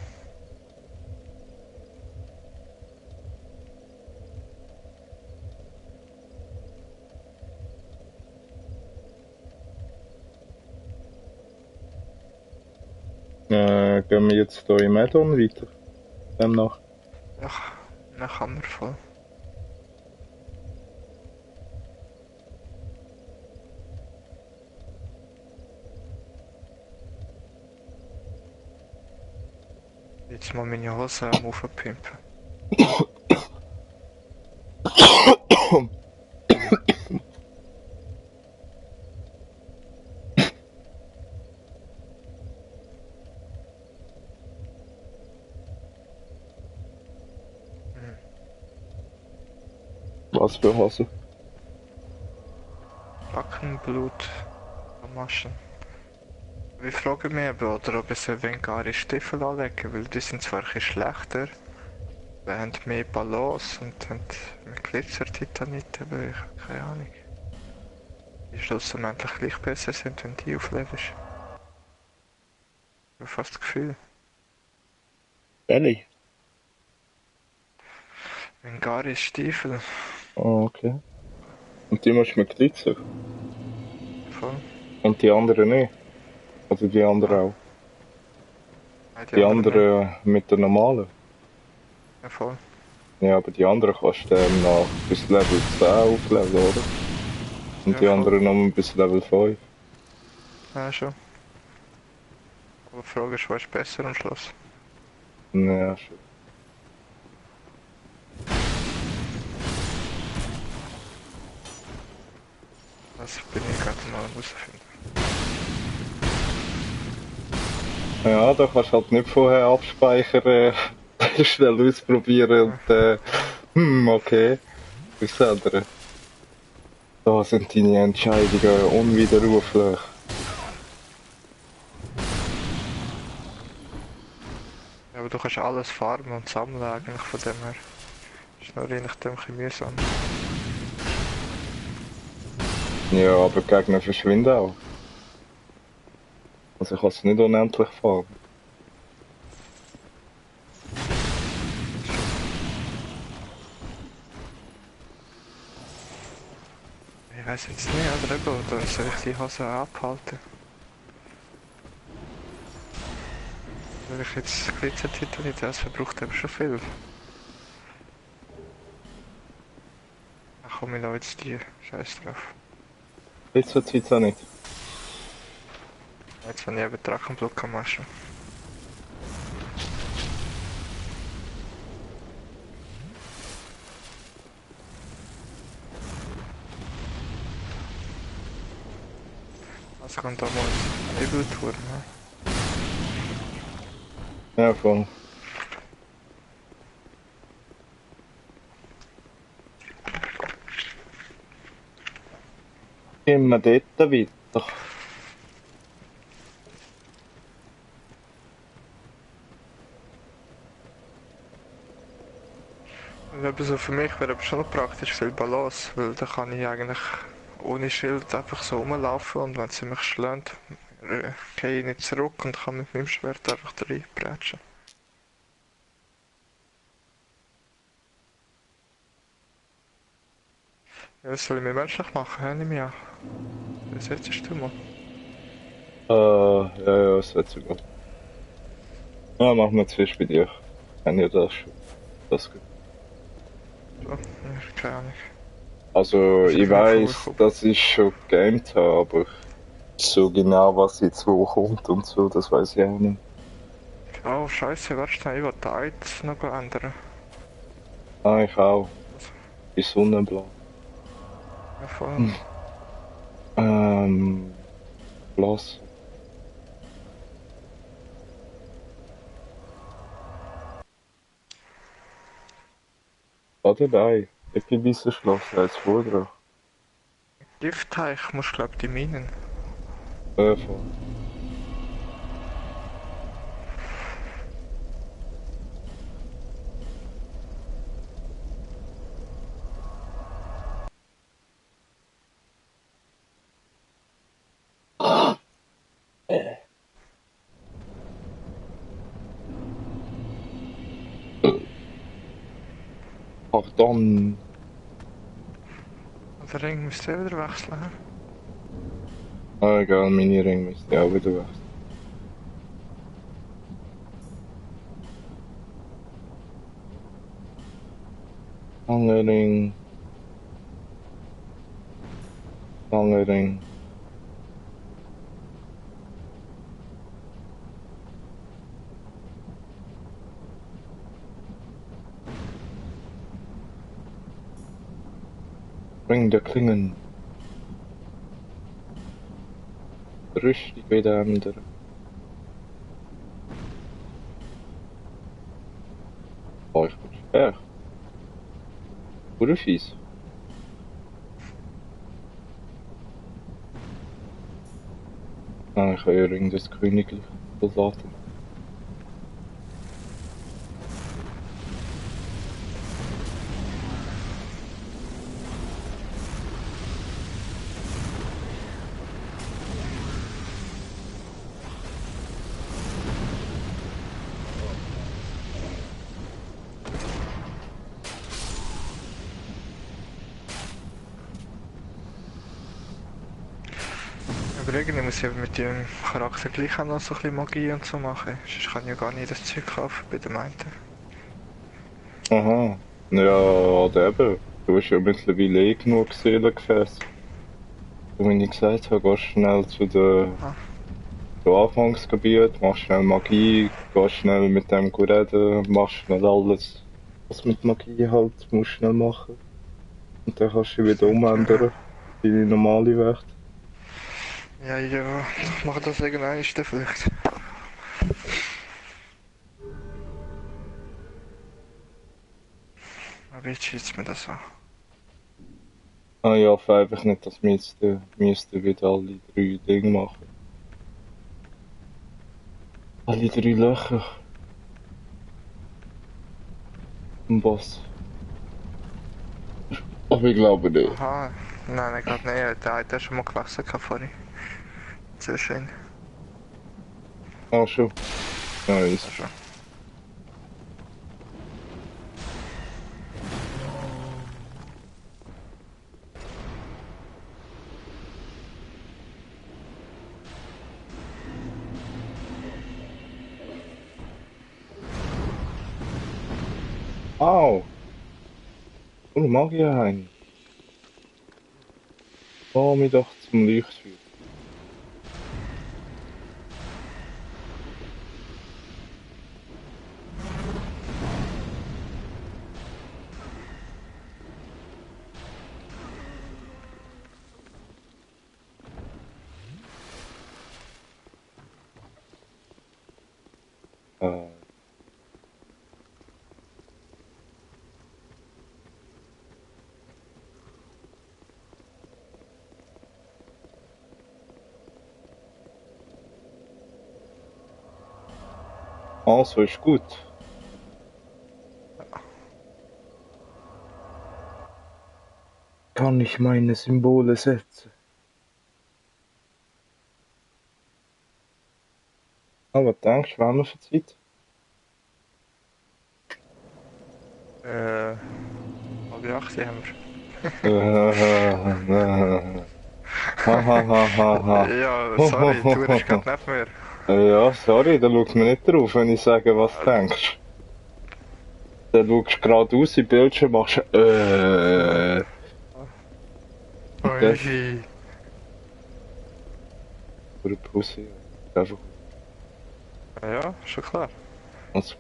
Speaker 2: gehen wir jetzt hier im Add-on weiter. Demnach.
Speaker 1: Ja, dann kann man voll. Jetzt mal meine Hose am aufpimpen.
Speaker 2: Was für Hose?
Speaker 1: Backenblut am Maschen. Wir fragen mich eben, oder ob es Vengari Stiefel anlegen, weil die sind zwar ein bisschen schlechter, wir haben mehr Balance und haben mit Glitzer-Titanit, aber ich habe keine Ahnung. Die schlussendlich gleich besser sind, wenn die auflebst. Ich habe fast das Gefühl.
Speaker 2: Belly?
Speaker 1: Vengari Stiefel,
Speaker 2: Oh, okay. Und die musst du mit Glitzer?
Speaker 1: voll.
Speaker 2: Und die anderen nicht? Also die anderen auch?
Speaker 1: Nein,
Speaker 2: Die anderen mit der normalen?
Speaker 1: Ja, voll.
Speaker 2: Ja, aber die anderen kannst du dann noch bis Level 10 aufleveln, oder? Und
Speaker 1: Ja,
Speaker 2: die
Speaker 1: voll.
Speaker 2: anderen noch bis Level 5.
Speaker 1: Ja, schon. Aber die Frage ist, was ist besser am Schluss?
Speaker 2: Ja, schon.
Speaker 1: Das bin ich gerade mal am herausfinden.
Speaker 2: Ja, da kannst du halt nicht vorher abspeichern, schnell ausprobieren und okay, bis ändern. Da sind deine Entscheidungen unwiderruflich.
Speaker 1: Ja, aber du kannst alles farmen und sammeln eigentlich von dem her. Ist nur je nachdem ein bisschen mühsam.
Speaker 2: Ja, aber die Gegner verschwinden auch. Also ich kann es nicht unendlich fahren.
Speaker 1: Ich weiß jetzt nicht, oder eben, oder soll ich die Hose abhalten? Weil ich jetzt Glitzertitel nicht, das verbraucht eben schon viel. Dann komme ich noch jetzt die Scheiß drauf.
Speaker 2: Bis zur Zeit auch nicht.
Speaker 1: Jetzt wenn ich eben Drachenblut kann machen. Also kommt da mal eine Nebeltour, ne?
Speaker 2: Ja, voll. Immer dort weiter.
Speaker 1: Und eben so für mich wäre aber schon noch praktisch viel Balance, weil da kann ich eigentlich ohne Schild einfach so rumlaufen und wenn sie mich schlägt, gehe ich nicht zurück und kann mit meinem Schwert einfach reinprätschen. Ja, was soll ich mir menschlich machen, hä? Nimm ja. Was hättest du mal?
Speaker 2: Ja, das wird sogar. Ja, machen wir zuerst bei dir. Wenn ihr das schon. Das geht.
Speaker 1: So, ja, keine Ahnung.
Speaker 2: Also,
Speaker 1: Das ist
Speaker 2: ich
Speaker 1: einfach
Speaker 2: weiss,
Speaker 1: voll cool.
Speaker 2: dass ich schon gegamed habe, aber so genau, was jetzt wo kommt und so, das weiß ich auch nicht.
Speaker 1: Oh, scheiße, warte schnell, ich will die Eid noch ändern.
Speaker 2: Ah, ich auch. Die Sonnenblau.
Speaker 1: Ja, voll.
Speaker 2: Blass. Warte, nein. Epibisse Schloss, da ist vor drauf.
Speaker 1: Giftteich musst glaub die Minen.
Speaker 2: Voll. Pardon.
Speaker 1: Und der Ring müsst ihr wieder wechseln, hä?
Speaker 2: Ah, egal, meine Ring müsste ich auch wieder weg. Angering. Angering. Bring der Klingen. Rüstig wieder ändern. Oh, ich bin schwer. Oder fies. Ah, ich habe Ehrring des königlichen Soldaten.
Speaker 1: Überlegen, ich muss ja mit dem Charakter gleich auch noch so ein bisschen Magie und so machen. Sonst kann ich ja gar nicht das Zeug kaufen bei dem einen.
Speaker 2: Aha. Ja, oder eben. Du hast ja mittlerweile eh genug Seelengefäße. Wie ich gesagt habe, gehst schnell zu Anfangsgebiet, machst schnell Magie, gehst schnell mit dem reden, machst schnell alles, was mit Magie halt musst schnell machen. Und dann kannst du wieder umändern, deine normale Welt.
Speaker 1: Ja, ich mache das irgendwann vielleicht. Aber jetzt schießt mir das an.
Speaker 2: Ah ja, einfach nicht, dass wir jetzt müssten wieder alle 3 Dinge machen. Alle 3 Löcher. Im Boss. Aber ich glaube nicht.
Speaker 1: Aha, nein, gerade nicht. Der hat schon mal gewechselt vorhin. Sehr schön.
Speaker 2: Ah, schon. Nice.
Speaker 1: Also.
Speaker 2: Au! Oh, Magierhain. Fahr mich doch zum Leuchtfeuer. Also ist gut. Kann ich meine Symbole setzen? Aber denkst du, wann wir für Zeit?
Speaker 1: Halb 8 haben
Speaker 2: Hahaha.
Speaker 1: wir. Ja, sorry, du bist gerade neben mir.
Speaker 2: Ja, sorry, da schaut mir nicht drauf, wenn ich sage, was du denkst. Dann schaust du geradeaus im Bildschirm, machst
Speaker 1: Ui.
Speaker 2: Für eine Pussy. Einfach.
Speaker 1: Ja, schon klar.
Speaker 2: Was.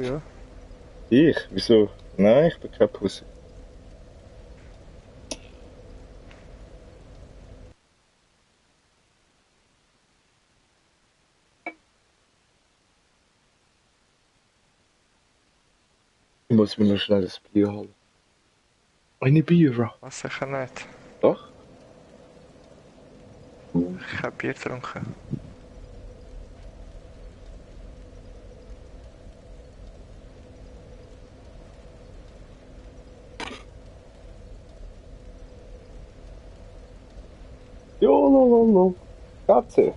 Speaker 1: Ja.
Speaker 2: Ich? Wieso? Nein, ich bin keine Pussy. Ich muss mir noch schnell das Bier holen. Eine Bier?
Speaker 1: Was sicher nicht.
Speaker 2: Doch?
Speaker 1: Ich habe Bier getrunken.
Speaker 2: Jolololo. Katze.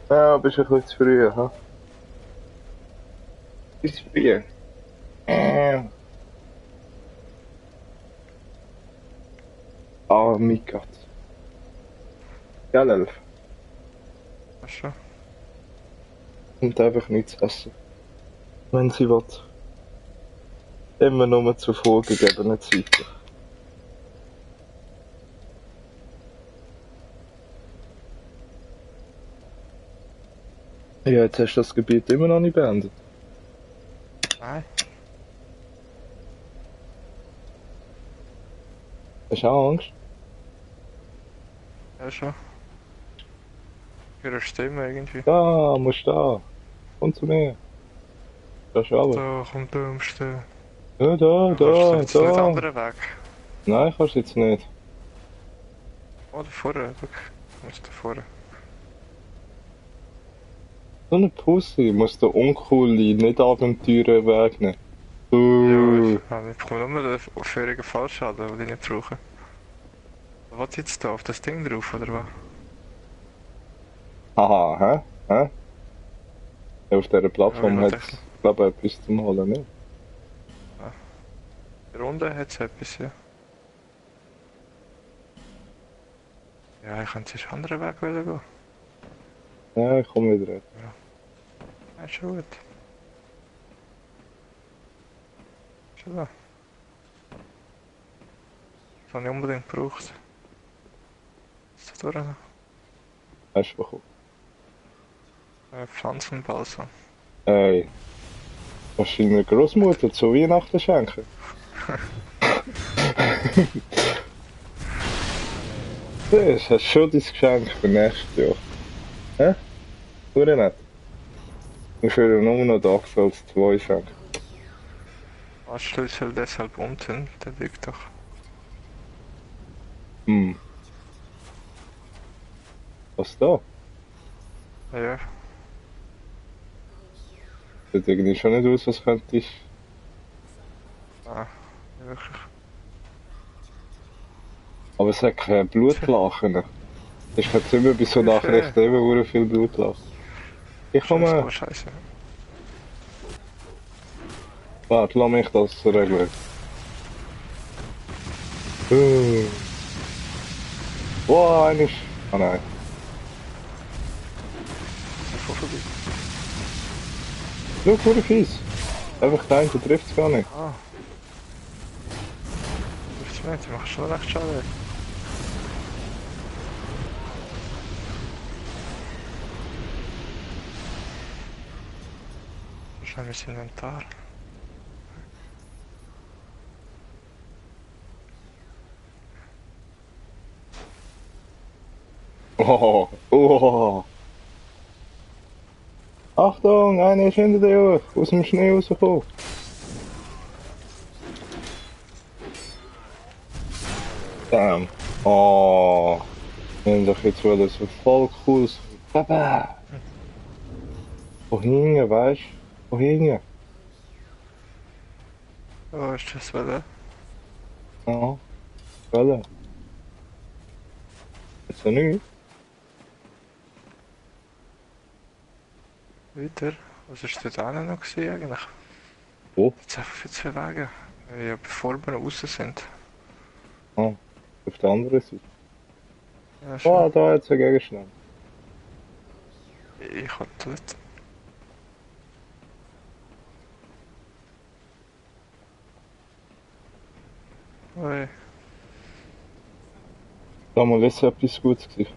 Speaker 2: Ja, bist ein bisschen zu früh, ha? Ist zu früh. Ah, mein Gott. Ja, Elf.
Speaker 1: Ach schon.
Speaker 2: Und einfach nichts essen. Wenn sie will. Immer nur zu vorgegebenen Zeiten. Ja, jetzt hast du das Gebiet immer noch nicht beendet.
Speaker 1: Nein.
Speaker 2: Hast du auch Angst?
Speaker 1: Ja, schon. Ihre Stimme irgendwie.
Speaker 2: Da, musst du da. Komm zu mir. Da schau.
Speaker 1: Da kommt der Umstehen.
Speaker 2: Ja, da,
Speaker 1: Kannst du
Speaker 2: da,
Speaker 1: jetzt nicht
Speaker 2: da.
Speaker 1: anderen Weg?
Speaker 2: Nein, kannst du jetzt nicht.
Speaker 1: Oh, da vorne. Guck. Du musst da vorne.
Speaker 2: So eine Pussy muss der uncoole, nicht Abenteurer wegnehmen.
Speaker 1: Ich bekomme nur den vorigen Fallschaden, den ich nicht brauche. Was jetzt da? Auf das Ding drauf, oder was?
Speaker 2: Aha, hä? Hä? Ja, auf dieser Plattform
Speaker 1: Ja,
Speaker 2: hat es, glaube ich, etwas zum Holen, nicht?
Speaker 1: Hier unten hat es etwas, ja. Ja, ich könnte jetzt einen anderen Weg gehen.
Speaker 2: Ja, ich komme wieder rein.
Speaker 1: Ja, ist schon gut. Schon da. Das habe ich unbedingt gebraucht. Ist da durch?
Speaker 2: Hast du bekommen?
Speaker 1: Pflanzenbalsam.
Speaker 2: Ey. Kannst du deiner Großmutter zu Weihnachten schenken? Das hast schon dein Geschenk für nächstes Jahr. Hä? Oder nicht? Ich würde nur noch Dark Souls 2 schenken.
Speaker 1: Was Schlüssel deshalb unten? Der liegt doch.
Speaker 2: Hm. Was da?
Speaker 1: Ja,
Speaker 2: Sieht irgendwie schon nicht aus, als könnte ich.
Speaker 1: wirklich.
Speaker 2: Aber es hat kein Blutlachen. Ich hätte immer bei so Nachrichten immer sehr viel Blut lachen. Ich komme.
Speaker 1: Scheiße.
Speaker 2: Warte, lass mich das regeln. Wow, einer ist. Ah nein.
Speaker 1: Voll vorbei.
Speaker 2: Schau, voll fies. Einfach der eine trifft es gar nicht.
Speaker 1: Ah. Trifft's nicht, du machst schon recht schade. Wahrscheinlich das Inventar.
Speaker 2: Oh, oh. Achtung, einer ist hinter dir aus dem Schnee rausgekommen. Damn. Oh. Wir haben doch jetzt wieder so voll cooles. Papa. Wohin, weißt du? Wohin?
Speaker 1: Oh, ist das wieder?
Speaker 2: Ja. Welle. Ist ja nichts.
Speaker 1: Wieder? Was ist denn da noch gewesen eigentlich?
Speaker 2: Wo?
Speaker 1: Jetzt einfach für 2 Wege. Ja, bevor wir raus sind.
Speaker 2: Ah. Auf der anderen Seite.
Speaker 1: Ja, schon.
Speaker 2: Oh, da hat es einen Gegenstand.
Speaker 1: Ich kann dort. Oi,
Speaker 2: Da mal ist etwas Gutes gewesen.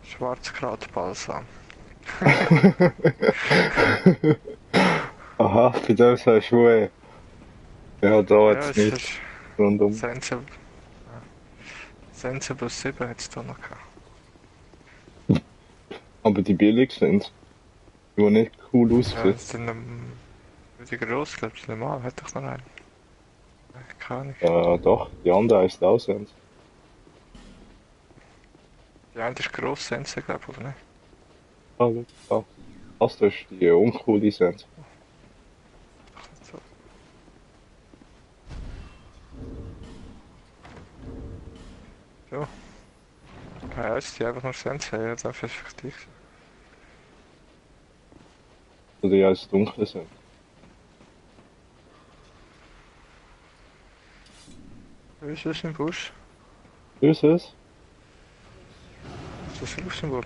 Speaker 1: Schwarzkrautbalsam.
Speaker 2: Aha, bei dem sagst du ja, da
Speaker 1: Ja,
Speaker 2: jetzt
Speaker 1: es
Speaker 2: nicht
Speaker 1: ist
Speaker 2: rundum.
Speaker 1: Sensible 7 hat es da noch gehabt.
Speaker 2: Aber die billig sind, die nicht cool
Speaker 1: Ja,
Speaker 2: aussehen.
Speaker 1: das sind die gross, glaube ich, normal, hat doch noch einen. Keine Ahnung.
Speaker 2: Ja, doch, die andere ist auch Sens.
Speaker 1: Die eine ist gross Sense, glaube ich, oder nicht?
Speaker 2: Ah, schau. Das ist die uncoole Sens.
Speaker 1: So. So. Ja, ist die einfach nur Sense, ja, das ist effektiv.
Speaker 2: Oder die als dunkle Sens.
Speaker 1: Wie ist das im Busch?
Speaker 2: Ist es?
Speaker 1: Ist das Luxemburg?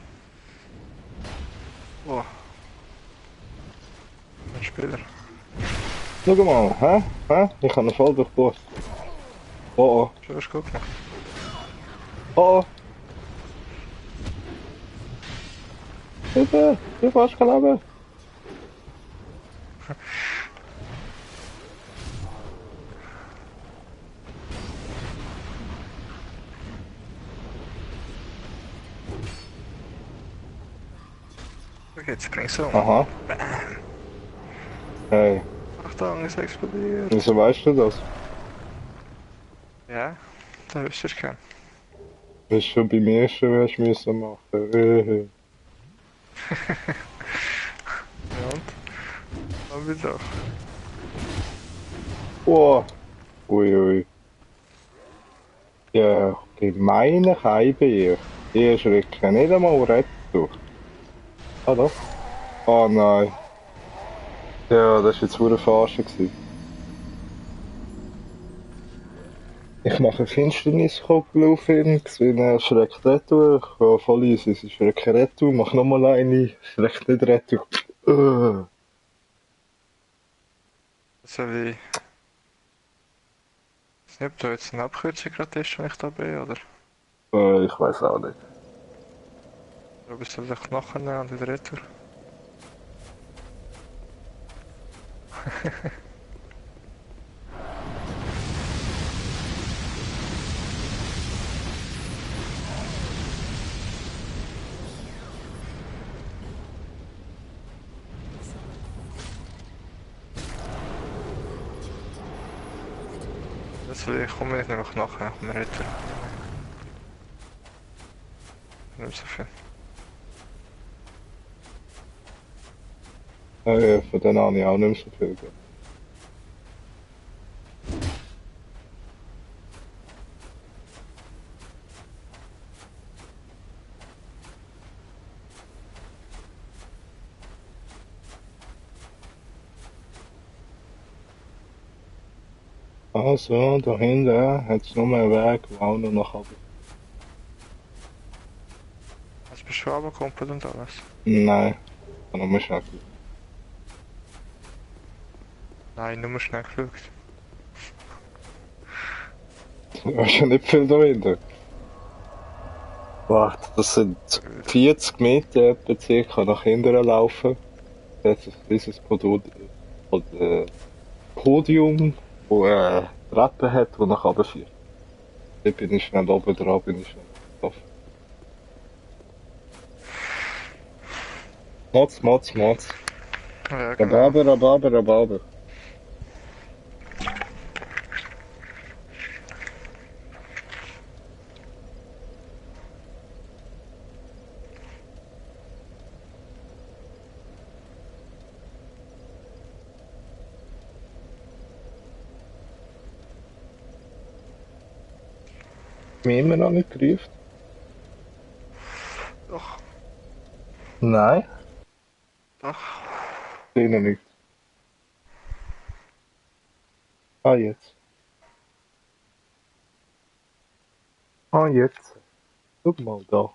Speaker 1: Oh. Ein Spieler.
Speaker 2: Schau mal, hä? Hä? Ich habe ihn voll durchbohrt. Oh oh.
Speaker 1: Schon hast du gut gemacht.
Speaker 2: Oh oh. Hilfe! Du hast kein Leben!
Speaker 1: Okay, jetzt bring's um.
Speaker 2: Aha. Hey,
Speaker 1: Achtung, es explodiert.
Speaker 2: wieso weißt du das?
Speaker 1: Ja, da wüsste ich gern.
Speaker 2: Das ist schon beim ersten, was du müssen machen.
Speaker 1: Ja und? Dann wieder doch.
Speaker 2: Oh. Ui ui. Ja, gemeine Keibe. Die erschrecken nicht einmal Rettung. Ah doch. Oh nein. Ja, das war jetzt pure Verarsche gewesen. Ich mache Finsterniskogel auf ihn, gesehen, er schreckt Rettung. Ich gehe voll easy, es ist schreckt Rettung, mach nochmal eine, schreckt nicht Rettung.
Speaker 1: So wie... Ich weiß nicht, ob da jetzt eine Abkürzung gerade ist, wenn ich da bin, oder?
Speaker 2: Ich weiß auch nicht.
Speaker 1: Oder bist du vielleicht nachher und wieder retour? Ich komme nicht nämlich nachher, ich komme retour. Nicht so viel.
Speaker 2: Ja, von denen habe ich auch nicht mehr so viel gehört. Also, da hinten hat es nur einen Weg, der auch noch nach oben.
Speaker 1: Hast du bist du runtergekommen und alles?
Speaker 2: Nein, ich habe nur schnell geschaut.
Speaker 1: Nein, nur schnell geschaut.
Speaker 2: Du hast ja nicht viel da hinten. Warte, das sind 40 Meter etwa circa nach hinten laufen. Das ist dieses Podium, wo Treppe hat, die nach oben führt. Da bin ich schnell oben dran, bin ich schnell drauf. Mods, Mods, Mods.
Speaker 1: Ja, genau.
Speaker 2: Rhabarber, Rhabarber, Rhabarber. Mich immer noch nicht gerufen?
Speaker 1: Doch,
Speaker 2: Nein,
Speaker 1: doch.
Speaker 2: noch nicht. Ah, jetzt. Ah, jetzt. Guck mal da.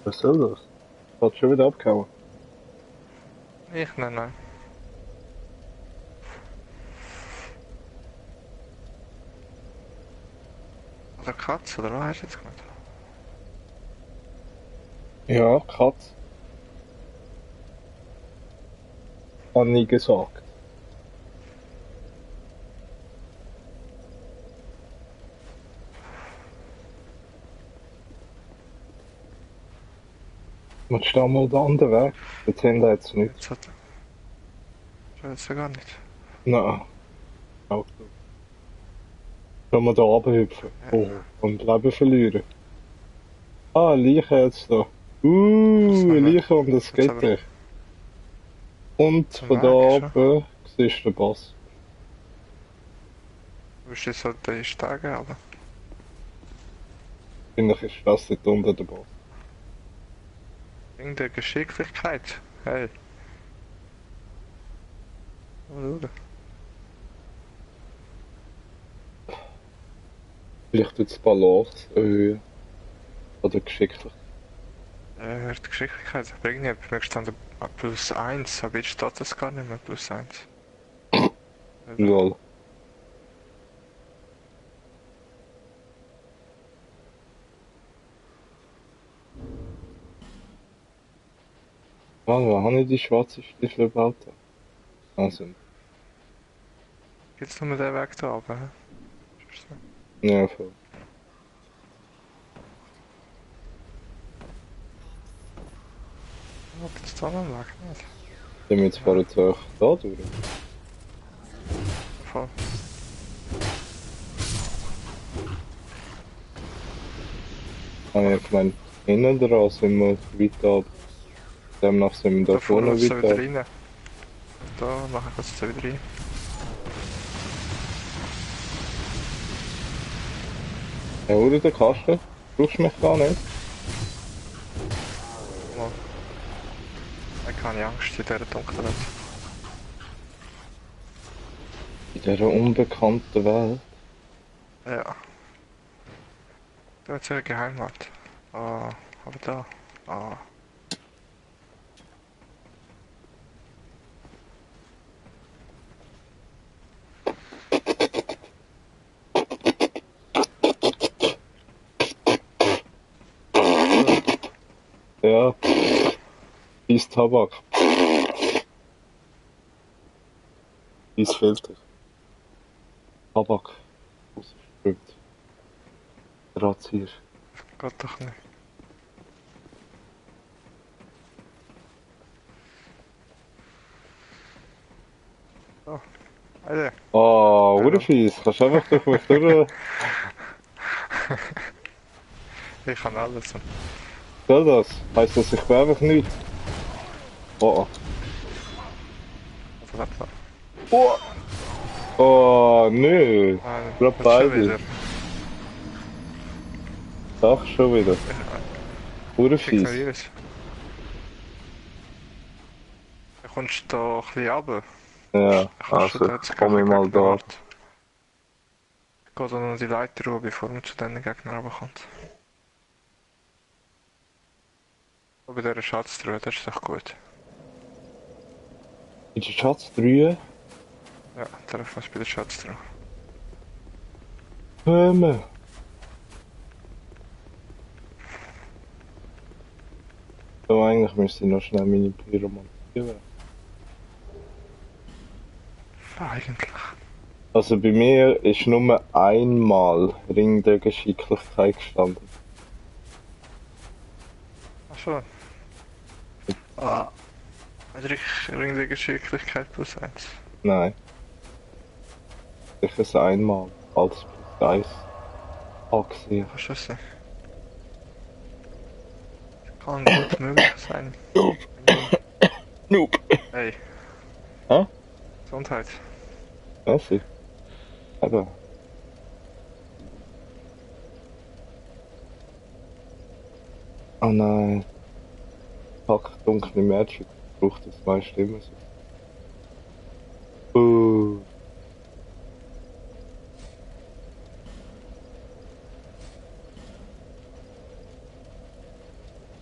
Speaker 2: Was soll das? Hat schon wieder abgehauen.
Speaker 1: Nein. Oder Katze, oder was hast du jetzt gemacht?
Speaker 2: Ja, Katz. Hat nie gesagt. Man steht mal da an der Weg. Jetzt haben wir jetzt nicht.
Speaker 1: Jetzt hat er. Ich weiß ja gar nicht.
Speaker 2: Nein. Auch so. Können wir da runterhüpfen? Oh, und Leben verlieren. Ah, eine Leiche jetzt da. Eine Leiche und das geht
Speaker 1: aber-
Speaker 2: nicht. Und
Speaker 1: Zum
Speaker 2: von da
Speaker 1: Weg schon.
Speaker 2: oben siehst du den Boss.
Speaker 1: Du bist jetzt halt die Stege, aber.
Speaker 2: Vielleicht ist das dort unten der Boss.
Speaker 1: Wegen der Geschicklichkeit. Hey. Oder?
Speaker 2: Vielleicht jetzt die Balance erhöhen. Oder geschicklich.
Speaker 1: Die Geschicklichkeit. Aber irgendwie bei mir gestanden +1, aber jetzt steht das gar nicht mehr +1.
Speaker 2: Lol. Mann, wo habe ich die schwarze Stiefel gebaut? Also,
Speaker 1: Gibt's nur den Weg da oben? Hä? Ist so.
Speaker 2: ja, voll.
Speaker 1: Oh, gibt's da noch einen Weg? Nicht.
Speaker 2: Sind wir jetzt vorher zu euch da durch?
Speaker 1: Voll.
Speaker 2: Ah, ich meine, innen dran sind wir weiter ab. Demnach sind wir da
Speaker 1: Da vorne
Speaker 2: vorne
Speaker 1: geht's da wieder
Speaker 2: weiter ab.
Speaker 1: rein. Da, nachher geht's da wieder rein.
Speaker 2: Ja, oder der Kasten? Brauchst du mich gar nicht?
Speaker 1: Mal. Ich habe keine Angst in dieser Dunkelheit.
Speaker 2: In dieser unbekannten Welt.
Speaker 1: Ja. Da ist eine Geheimwelt. Ah, aber da. Ah.
Speaker 2: Ja, ist Tabak. Ist Filter. Tabak. Rausgeströmt. Razier.
Speaker 1: Geht doch nicht. So. Alter.
Speaker 2: Ah, Urfies. Kannst du einfach durch mich durch...
Speaker 1: Ich kann alles.
Speaker 2: Soll das? Heißt das, ich bin einfach nicht? Oh,
Speaker 1: Also warte mal.
Speaker 2: oh. Oh, nö.
Speaker 1: Nein,
Speaker 2: Grad
Speaker 1: jetzt schon
Speaker 2: beide.
Speaker 1: wieder.
Speaker 2: Ach, schon wieder.
Speaker 1: Ich
Speaker 2: Urfies.
Speaker 1: ignoriere es. Dann kommst du da ein bisschen runter.
Speaker 2: Ja,
Speaker 1: Dann kannst du
Speaker 2: also,
Speaker 1: da jetzt
Speaker 2: komm ich
Speaker 1: gegen
Speaker 2: mal
Speaker 1: den
Speaker 2: da.
Speaker 1: Ort. Geht dann noch die Leiter hoch, bevor man zu diesen Gegnern runterkommt. Aber bei dieser Schatztruhe, das ist doch gut.
Speaker 2: In die Schatztruhe?
Speaker 1: Ja, da fast bei der Schatztruhe.
Speaker 2: Höme. So, eigentlich müsste ich noch schnell meine Pyromantie.
Speaker 1: Eigentlich.
Speaker 2: Also bei mir ist nur einmal Ring der Geschicklichkeit gestanden.
Speaker 1: Ach so. Ah. Ring der Geschicklichkeit plus 1.
Speaker 2: Nein. Sicher einmal. Als plus 1 angesehen.
Speaker 1: Kannst du das sehen? Kann gut möglich sein.
Speaker 2: Noob.
Speaker 1: Hey.
Speaker 2: Hä?
Speaker 1: Gesundheit.
Speaker 2: Merci. Aber. Oh nein. Fuck, dunkle Magic. Braucht jetzt 2 Stimmen.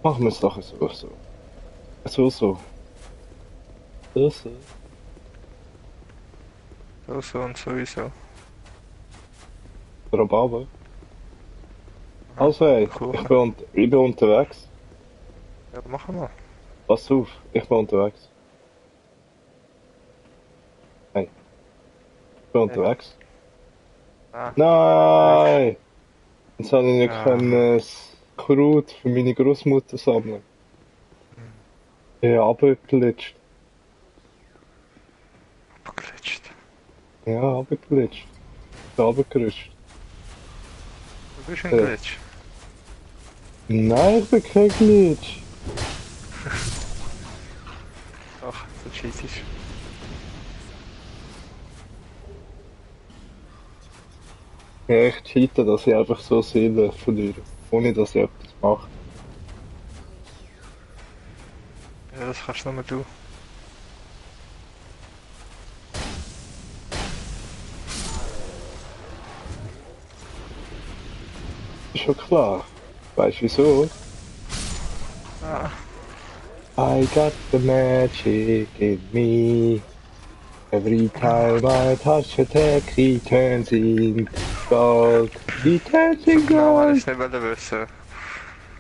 Speaker 2: Machen wir es doch so. So.
Speaker 1: So und sowieso.
Speaker 2: Rhabarber. Also hey,
Speaker 1: Cool.
Speaker 2: ich bin unterwegs.
Speaker 1: Ja, dann machen wir.
Speaker 2: Pass auf, ich bin unterwegs. Hey. Ich bin unterwegs.
Speaker 1: Ah,
Speaker 2: Nein! Jetzt habe ich nicht
Speaker 1: Ja.
Speaker 2: das Kraut für meine Großmutter sammeln. Ja, abgeglitscht.
Speaker 1: abgeglitscht.
Speaker 2: Ja, abgeglitscht. Abgerutscht.
Speaker 1: Du bist ein
Speaker 2: Ja.
Speaker 1: Glitch.
Speaker 2: Nein, ich bin kein Glitch.
Speaker 1: Ach, so cheatig.
Speaker 2: Ja, ich cheate, dass ich einfach so Seelen verliere. Ohne dass ich etwas mache.
Speaker 1: Ja, das kannst nur du.
Speaker 2: Ist schon klar. Weißt du wieso?
Speaker 1: Ah,
Speaker 2: I got the magic in me. Every time I touch a tech, he turns in gold. He turns
Speaker 1: So
Speaker 2: in
Speaker 1: genau wollte ich
Speaker 2: gold.
Speaker 1: es nicht wissen.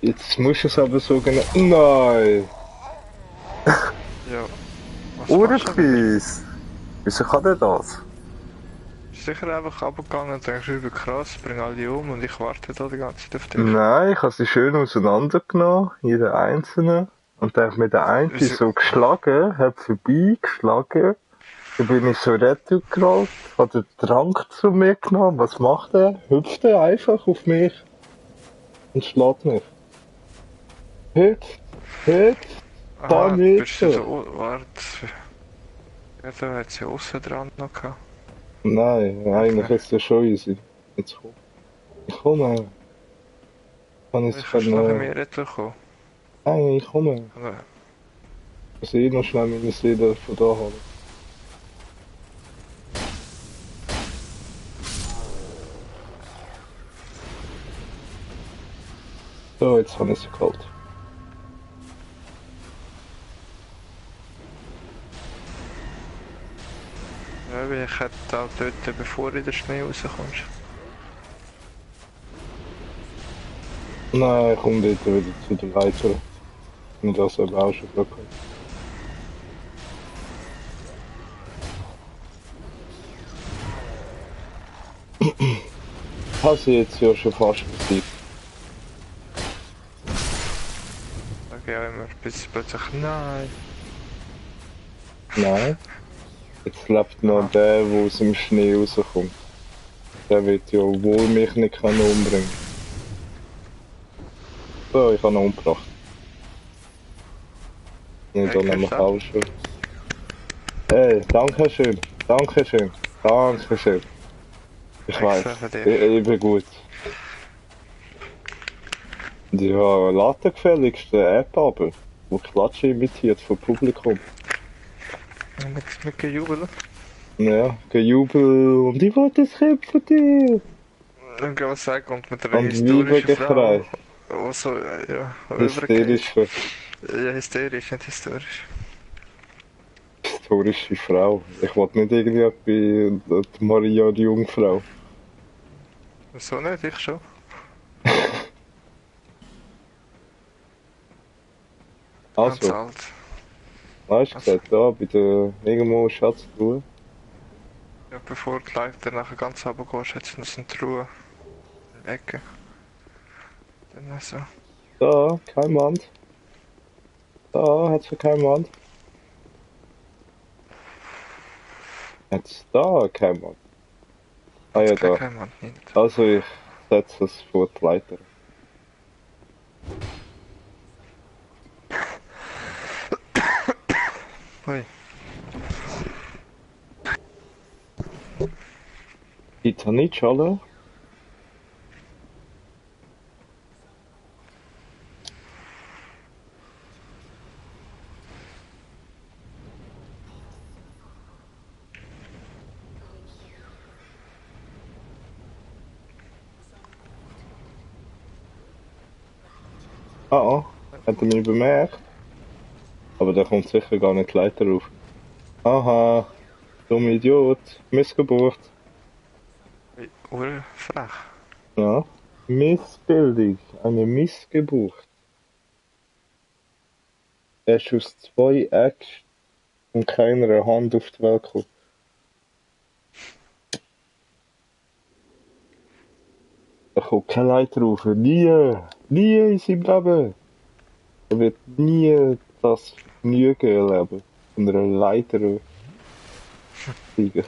Speaker 2: Jetzt musst du es aber so genau... Nein!
Speaker 1: Ja. Was machst du wieder?
Speaker 2: Urfies! Wieso kann der das?
Speaker 1: Ist sicher einfach abgegangen und denkst, über krass, bring alle um und ich warte da die ganze Zeit auf dich.
Speaker 2: Nein, ich habe sie schön auseinandergenommen, jeder einzelne. Und dann hat mir der eine
Speaker 1: Wieso-
Speaker 2: so geschlagen, hat vorbeigeschlagen. Dann bin ich so retour gerollt, hat den Trank zu mir genommen. Was macht er? Hüpft er einfach auf mich und schlägt mich. Hüpft, hüpft,
Speaker 1: Aha,
Speaker 2: kann
Speaker 1: bist du
Speaker 2: nicht.
Speaker 1: da... Warte. Ja, da hat sie aussen dran noch gehabt.
Speaker 2: Nein, eigentlich ist das schon easy. Jetzt komm. Ich komme. Kann ich
Speaker 1: Ich kannst nachher
Speaker 2: können...
Speaker 1: mehr retourkommen.
Speaker 2: Nein, ich komme.
Speaker 1: Aber
Speaker 2: Ich muss noch schnell meine Seele von da holen. So, jetzt habe ich sie geholt.
Speaker 1: ja, weil ich hätte auch dort, bevor du in den Schnee rauskommst.
Speaker 2: Nein, ich komme dort wieder zu der Leiter. Und das habe ich auch schon bekommen. Ich habe sie jetzt ja schon fast besiegt.
Speaker 1: Sag ich auch immer, bis plötzlich, nein.
Speaker 2: Nein. Jetzt lebt noch der, der aus dem Schnee rauskommt. Der wird ja wohl mich nicht umbringen können. So, ich habe ihn umgebracht. Und dann nämlich auch schon. Hey, danke schön. Danke schön. Danke schön. Ich
Speaker 1: Extra
Speaker 2: weiß,
Speaker 1: für dich.
Speaker 2: ich bin gut. Ja, lad die gefälligste App aber, wo Klatsche imitiert vom Publikum.
Speaker 1: Mit Gejubel.
Speaker 2: Ja, Gejubel und ich wollte das Kind von dir.
Speaker 1: Dann kann man sagen, und mit einer
Speaker 2: Und
Speaker 1: historischen Frau.
Speaker 2: Liebegefrei.
Speaker 1: Oh, so, ja,
Speaker 2: Hysterisch,
Speaker 1: Ja, hysterisch, nicht historisch.
Speaker 2: historische Frau. Ich wollte nicht irgendwie die Maria die Jungfrau.
Speaker 1: Wieso nicht? Ich schon. Ganz
Speaker 2: Also,
Speaker 1: alt.
Speaker 2: hast du gesagt, da bei der irgendwo Schatztruhe?
Speaker 1: Ja, bevor die Leute nachher ganz runtergehst, hat es noch so eine Truhe in der Ecke. Dann also.
Speaker 2: Da, kein Mann. Da, hat's für kein Mann. Jetzt da, kein Mann. Ah ja, da.
Speaker 1: Kein Mann nicht.
Speaker 2: Also ich setze es vor die Leiter.
Speaker 1: Ui.
Speaker 2: Titanitschale? Ah, hat er mich bemerkt? Aber der kommt sicher gar nicht die Leiter rauf. Aha, dummer Idiot, Missgeburt.
Speaker 1: Ui, urfrech.
Speaker 2: Ja, Missbildung, eine Missgeburt. Er ist aus 2 Äxten und keiner Hand auf die Welt gekommen. Er kommt keine Leiter rauf, nie, nie in seinem Leben. Er wird nie das Vergnügen erleben, von einer Leiter steigen.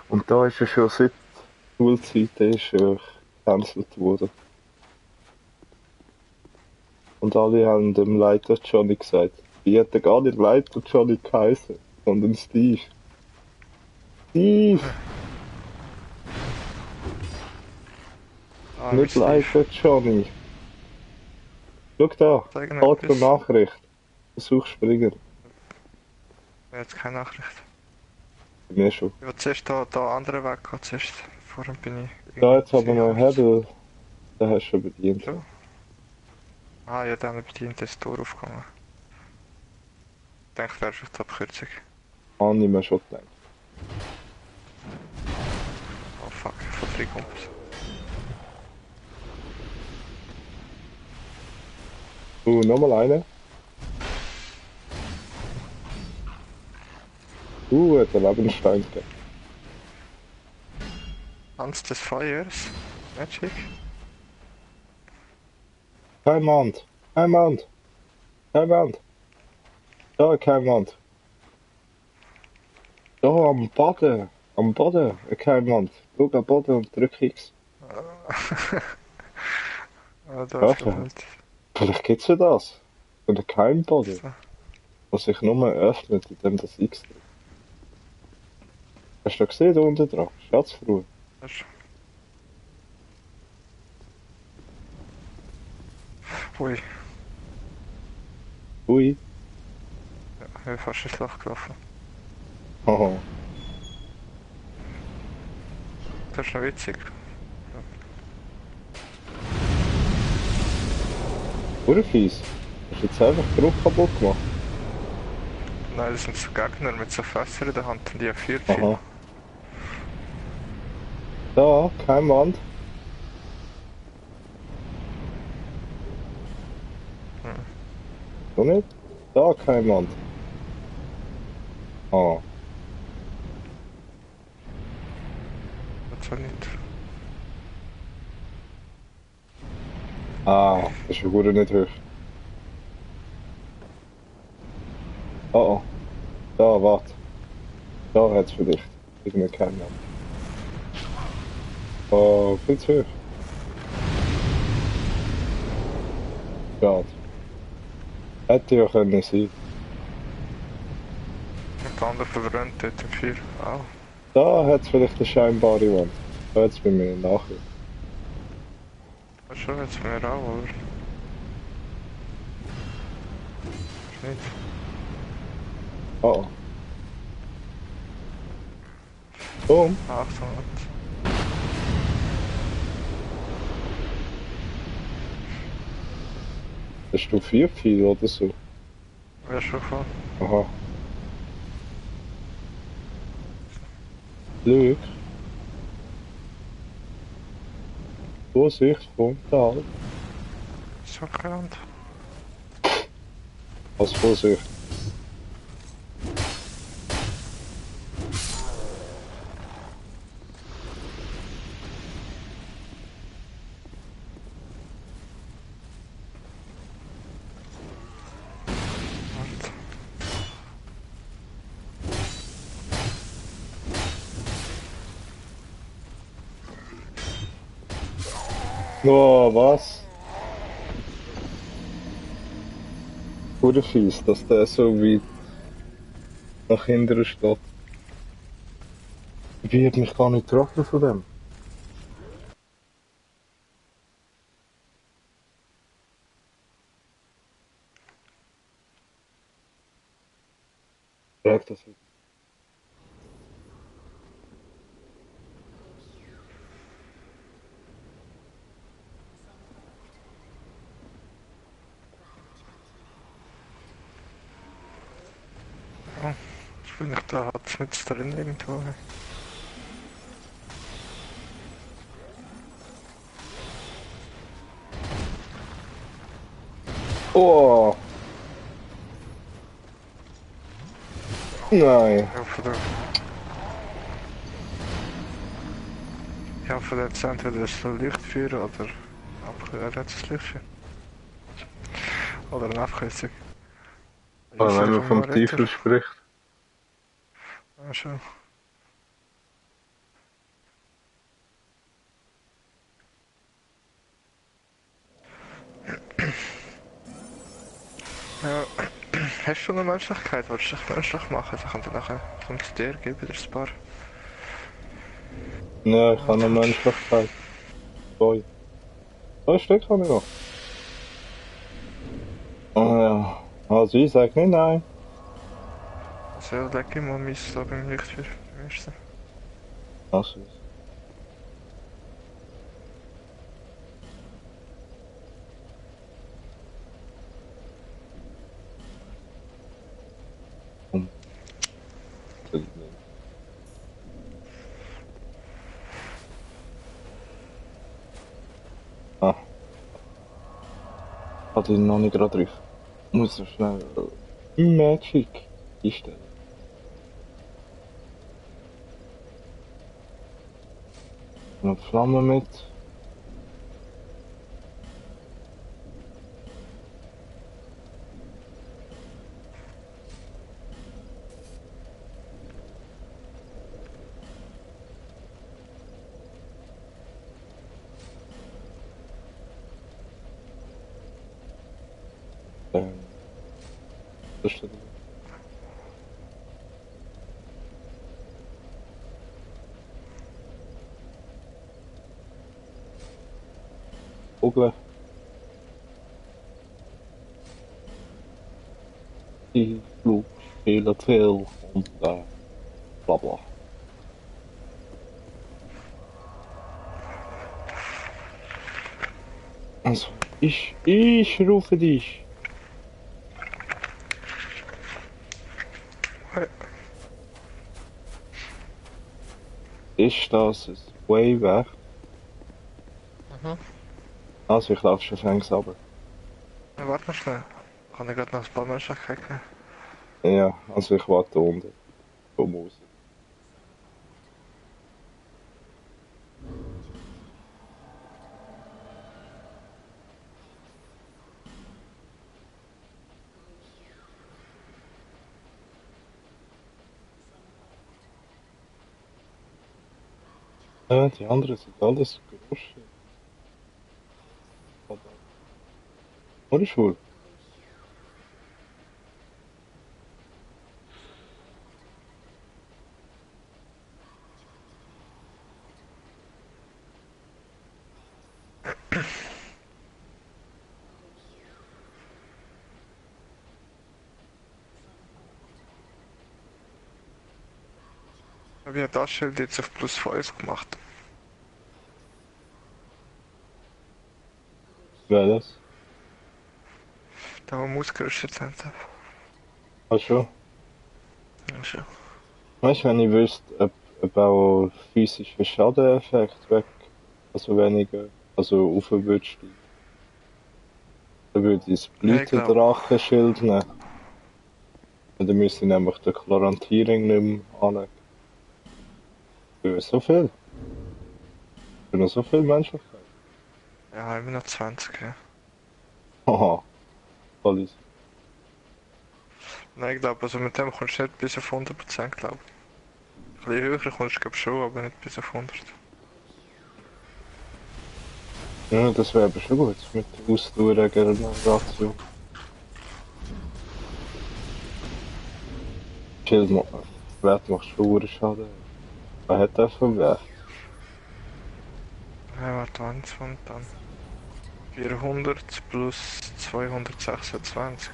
Speaker 2: Und da ist er schon seit Schulzeiten gecancelt worden. Und alle haben dem Leiter Johnny gesagt. Die hätten gar nicht Leiter Johnny geheißen, sondern Steve. Steve!
Speaker 1: Ah,
Speaker 2: Nicht
Speaker 1: wie
Speaker 2: Leiter Johnny. Schau da,
Speaker 1: Sagen
Speaker 2: alte
Speaker 1: etwas.
Speaker 2: Nachricht. Versuch springen.
Speaker 1: Jetzt keine Nachricht.
Speaker 2: Bei mir schon.
Speaker 1: Ich will zuerst da anderen Weg gehen, zuerst. Vorhin bin ich...
Speaker 2: Da jetzt aber noch Hebel. Den hast du schon bedient.
Speaker 1: So. Ah ja, dann bedient das Tor aufgegangen. Ich denke, das wäre die Abkürzung.
Speaker 2: Habe ich mir schon gedacht.
Speaker 1: Oh fuck, von 3 Kumpels.
Speaker 2: Nochmal eine. Hat einen Lebensstein gegeben.
Speaker 1: Tanz des Feuers. Magic.
Speaker 2: Kein Mond. Kein Mond. Kein Mond. Da, kein Mond. Da, am Boden. Am Boden. Kein Mond. Schau am Boden und drück X.
Speaker 1: Ah, da ist
Speaker 2: Warte.
Speaker 1: halt.
Speaker 2: Vielleicht gibt's ja das. Oder kein Boden.
Speaker 1: So.
Speaker 2: Was sich nur öffnet, indem das X drückt. Hast du gesehen, da unten dran? Schatzfruhe.
Speaker 1: Das ist... Ui,
Speaker 2: Ui.
Speaker 1: ja, ich bin fast ins Loch gelaufen.
Speaker 2: Haha.
Speaker 1: Das ist noch witzig.
Speaker 2: Urfies. Hast du jetzt einfach die Brücke kaputt gemacht?
Speaker 1: Nein, das sind so Gegner mit so Fässern in der Hand und die haben 4
Speaker 2: Aha. Da, kein Mond. So nicht? Da, kein Mond. Ah.
Speaker 1: Das soll nicht.
Speaker 2: Ah, das ist gut nicht hoch. Oh oh. Da, warte. Da hat's für dich. Irgendwie kein Mond. Oh, viel zu hoch. Schade. Hätte ja können sein.
Speaker 1: Und der andere verbrennt dort im Feuer. Au.
Speaker 2: Da hat's vielleicht eine scheinbare Wand. Da hat's bei mir nachher.
Speaker 1: Das ist schon jetzt bei mir auch, oder? Ist nicht.
Speaker 2: Oh oh. Boom.
Speaker 1: Achtung.
Speaker 2: Hast du 4 viel oder so?
Speaker 1: Wäre schon voll.
Speaker 2: Aha. Glück. Vorsicht vom Tal.
Speaker 1: So gerannt.
Speaker 2: Was Vorsicht?
Speaker 1: Und
Speaker 2: Oh, was? Wurde fies, dass der so weit nach hinten steht. Ich hab mich gar nicht getroffen von dem. Frag das nicht.
Speaker 1: ich bin nicht da, hat's mit drin irgendwo.
Speaker 2: Oh! Nein.
Speaker 1: Ja, von der. Ja, von der Zeit entweder so Lichtfeuer oder das Lichtfeuer. Oder eine Abkürzung.
Speaker 2: Aber wenn man vom
Speaker 1: Retter.
Speaker 2: Teufel spricht.
Speaker 1: Ja, schon. Ja, hast du eine Menschlichkeit? Willst du dich menschlich machen? Dann kommt er nachher kommt dir, gib dir ein paar.
Speaker 2: Nein, ich habe eine Menschlichkeit. 2. 2 Stück habe ich noch. Oh ja. Also ich sag nicht nein.
Speaker 1: Also ja, leg ich mal mein da beim Lichtfeuer beim ersten.
Speaker 2: Also. Hat ihn noch nicht gerade drauf. Muss so schnell Magic einstellen. Noch Flamme mit. Das steht. Vogel. Die Flug spielen viel und bla bla. Also, ich rufe dich. Ist das ein Way weg?
Speaker 1: Mhm.
Speaker 2: Also, ich laufe schon fängs runter.
Speaker 1: Ja, warte mal schnell. Kann ich gerade noch ein paar Menschen kriegen?
Speaker 2: Ja, also ich warte unten. Komm raus. Ja, die anderen sind alles groß. Oder schwul?
Speaker 1: Ich habe das Schild jetzt auf +5 gemacht.
Speaker 2: Wer das?
Speaker 1: Da wo wir ausgerüstet sind.
Speaker 2: Ach schon.
Speaker 1: Ja, schon.
Speaker 2: Weißt du, wenn ich wüsste, ob auch physischer Schadeneffekt weg, also weniger, also aufwärts steigen, dann würde ich das
Speaker 1: Ja, ich glaub.
Speaker 2: Blütendrachenschild nehmen. Und dann müsste ich nämlich den Chlorantiering nicht mehr anlegen. Für so viel. Für noch so viel Menschlichkeit.
Speaker 1: Ja, immer noch 20, ja.
Speaker 2: Haha. Voll easy.
Speaker 1: Nein, ich glaube, also mit dem kommst du nicht bis auf 100%, glaube ich. Ein bisschen höher kommst du glaub schon, aber nicht bis auf 100.
Speaker 2: Ja, das wäre aber schon gut mit der Ausdauerregeneration. Wert macht schon Schaden. Was hat der für Wert?
Speaker 1: Ja, warte, 1 und dann 400 plus 226.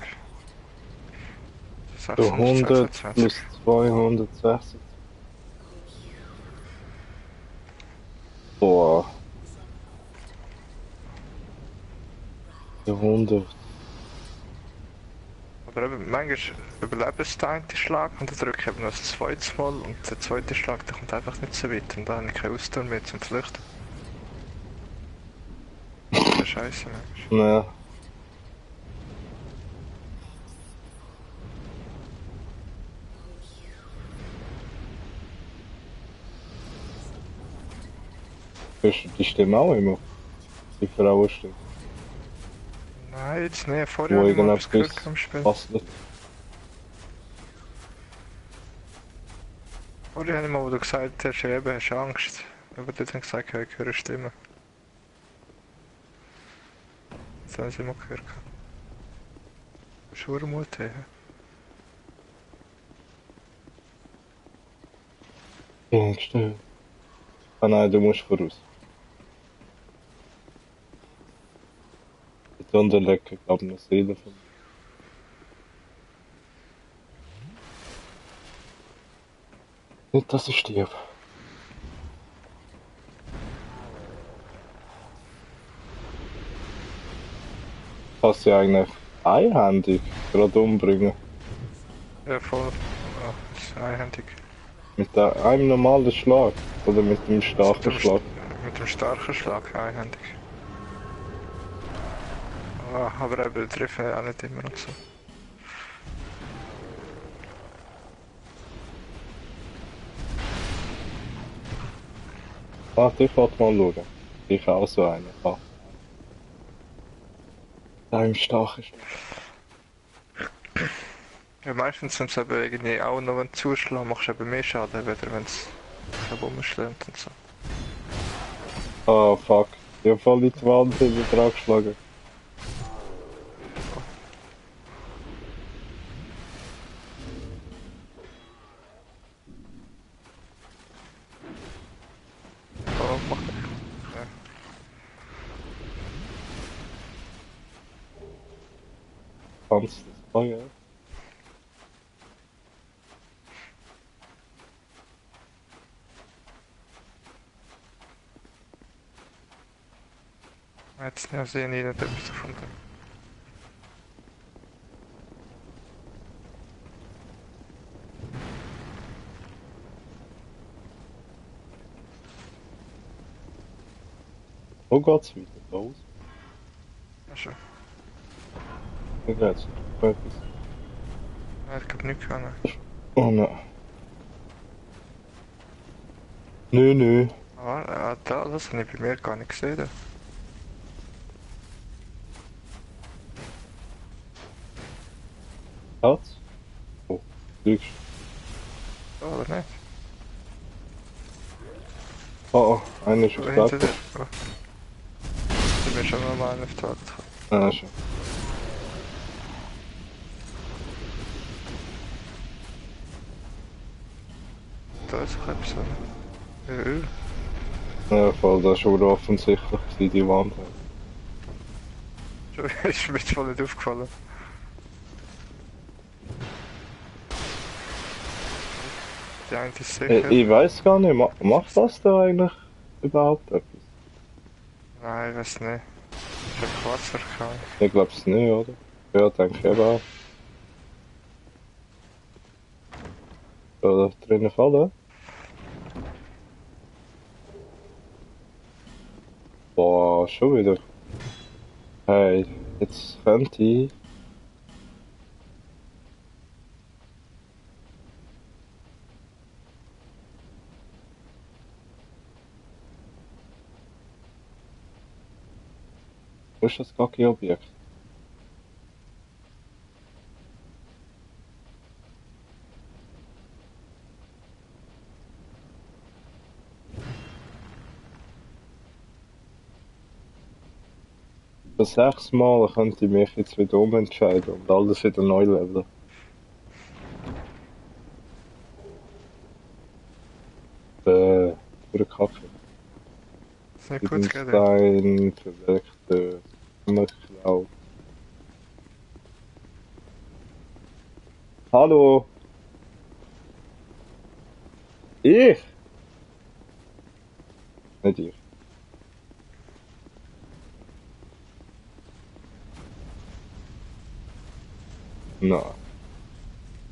Speaker 2: So 100 plus 260. Boah. 100.
Speaker 1: Aber eben, manchmal überlebst du den einen Schlag und dann drücke ich eben noch das zweite Mal und der zweite Schlag der kommt einfach nicht so weit und dann habe ich keine Ausdauer mehr zum Flüchten. Das ist scheiße manchmal.
Speaker 2: Naja. Hörst du die Stimme auch immer? Die Frauenstimme?
Speaker 1: Nein, jetzt nicht. Vorher
Speaker 2: Wo
Speaker 1: habe ich mal etwas
Speaker 2: irgendetwas
Speaker 1: gehört am Spiel.
Speaker 2: passt nicht.
Speaker 1: Vorher habe ich mal, wo du gesagt hast, eben, hast du Angst. Aber dort habe ich gesagt, ja, ich höre Stimmen. Das habe ich immer gehört. Schurmut, ja.
Speaker 2: Still. Ah nein, du musst voraus. Die Unterlecker, glaube ich, eine Seele von mir. Nicht, dass ich stirb. Kannst du eigentlich einhändig gerade umbringen.
Speaker 1: Ja, voll. Ah, das ist einhändig.
Speaker 2: Mit einem normalen Schlag. Oder mit dem starken Schlag.
Speaker 1: Mit dem starken Schlag einhändig. Ah, aber eben, die treffen ja auch nicht immer und so.
Speaker 2: Warte, ich wollte mal schauen. Ich auch so einen. Ah, da im Stach ist.
Speaker 1: Ja, meistens, wenn es eben irgendwie auch noch zuschlagen, machst du eben mehr Schaden, weder wenn es rumschlägt und so.
Speaker 2: Ah, fuck. Ich hab voll in die Wand hinten dran geschlagen.
Speaker 1: Oh, mach ich. Ja.
Speaker 2: Kannst du das machen, ja?
Speaker 1: Jetzt ja, sehe ich nicht etwas gefunden.
Speaker 2: Wo geht's weiter? Da aus?
Speaker 1: Ja, schon.
Speaker 2: Wie geht's? Etwas.
Speaker 1: Ja, ich glaube nicht gegangen.
Speaker 2: Oh nein. Nö, nö.
Speaker 1: Ah, da, das habe ich bei mir gar nicht gesehen.
Speaker 2: Hat's? Oh, lügst.
Speaker 1: Da, oder nicht?
Speaker 2: Oh, oh, einer ist
Speaker 1: Oh,
Speaker 2: aufs
Speaker 1: hinter
Speaker 2: Bett.
Speaker 1: dir. Oh. Da bin schon mal einen auf die Art.
Speaker 2: Ah, schon.
Speaker 1: Da ist auch etwas. Oder?
Speaker 2: Ja, voll, das ist schon offensichtlich gewesen, die Wand.
Speaker 1: Ist mir voll nicht aufgefallen. Die eine ist sicher.
Speaker 2: Ich weiß gar nicht, macht das da eigentlich überhaupt etwas?
Speaker 1: Nein, ich weiß nicht. Ich hab Quatsch gehabt.
Speaker 2: Ich glaub's nicht, oder? Ja, denke ich eben auch. Soll da drinnen fallen? Boah, schon wieder. Hey, jetzt könnte ich. Wo ist das kacke Objekt? Das 6 Mal könnte ich mich jetzt wieder umentscheiden und alles wieder neu leveln. Für den Kaffee.
Speaker 1: Ist nicht
Speaker 2: Mit
Speaker 1: gut
Speaker 2: dem
Speaker 1: gegangen.
Speaker 2: Stein, verwelkte Hammerklau. Hallo! Ich? Nicht ich. Nein.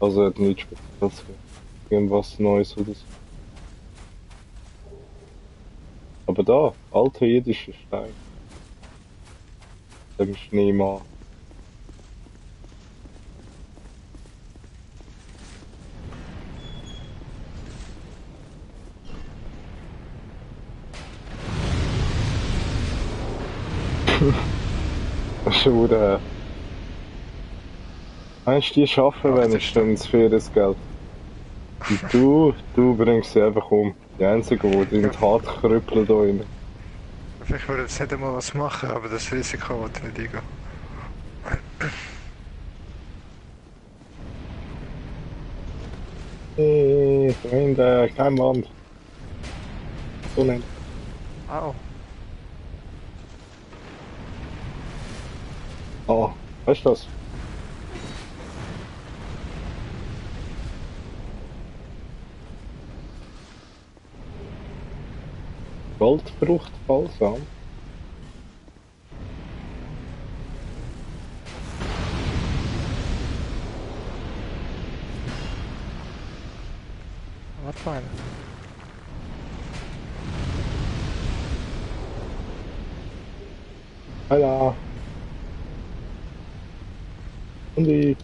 Speaker 2: Also hat nichts Spezielles gegeben. Irgendwas Neues oder so. Aber da, alter irdischer Stein. Dem Schneemann. Schon meinst du, die schaffen wenigstens für das Geld? Und du bringst sie einfach um. Die einzigen, die in die hart krüppeln da rein.
Speaker 1: Ich würde jetzt nicht einmal was machen, aber das Risiko wollte ich nicht eingehen.
Speaker 2: Hey, Freunde, kein Land. So nicht.
Speaker 1: Au.
Speaker 2: Oh, weißt du das? Goldfrucht, Balsam.
Speaker 1: Was meine?
Speaker 2: Hallo. Und ich.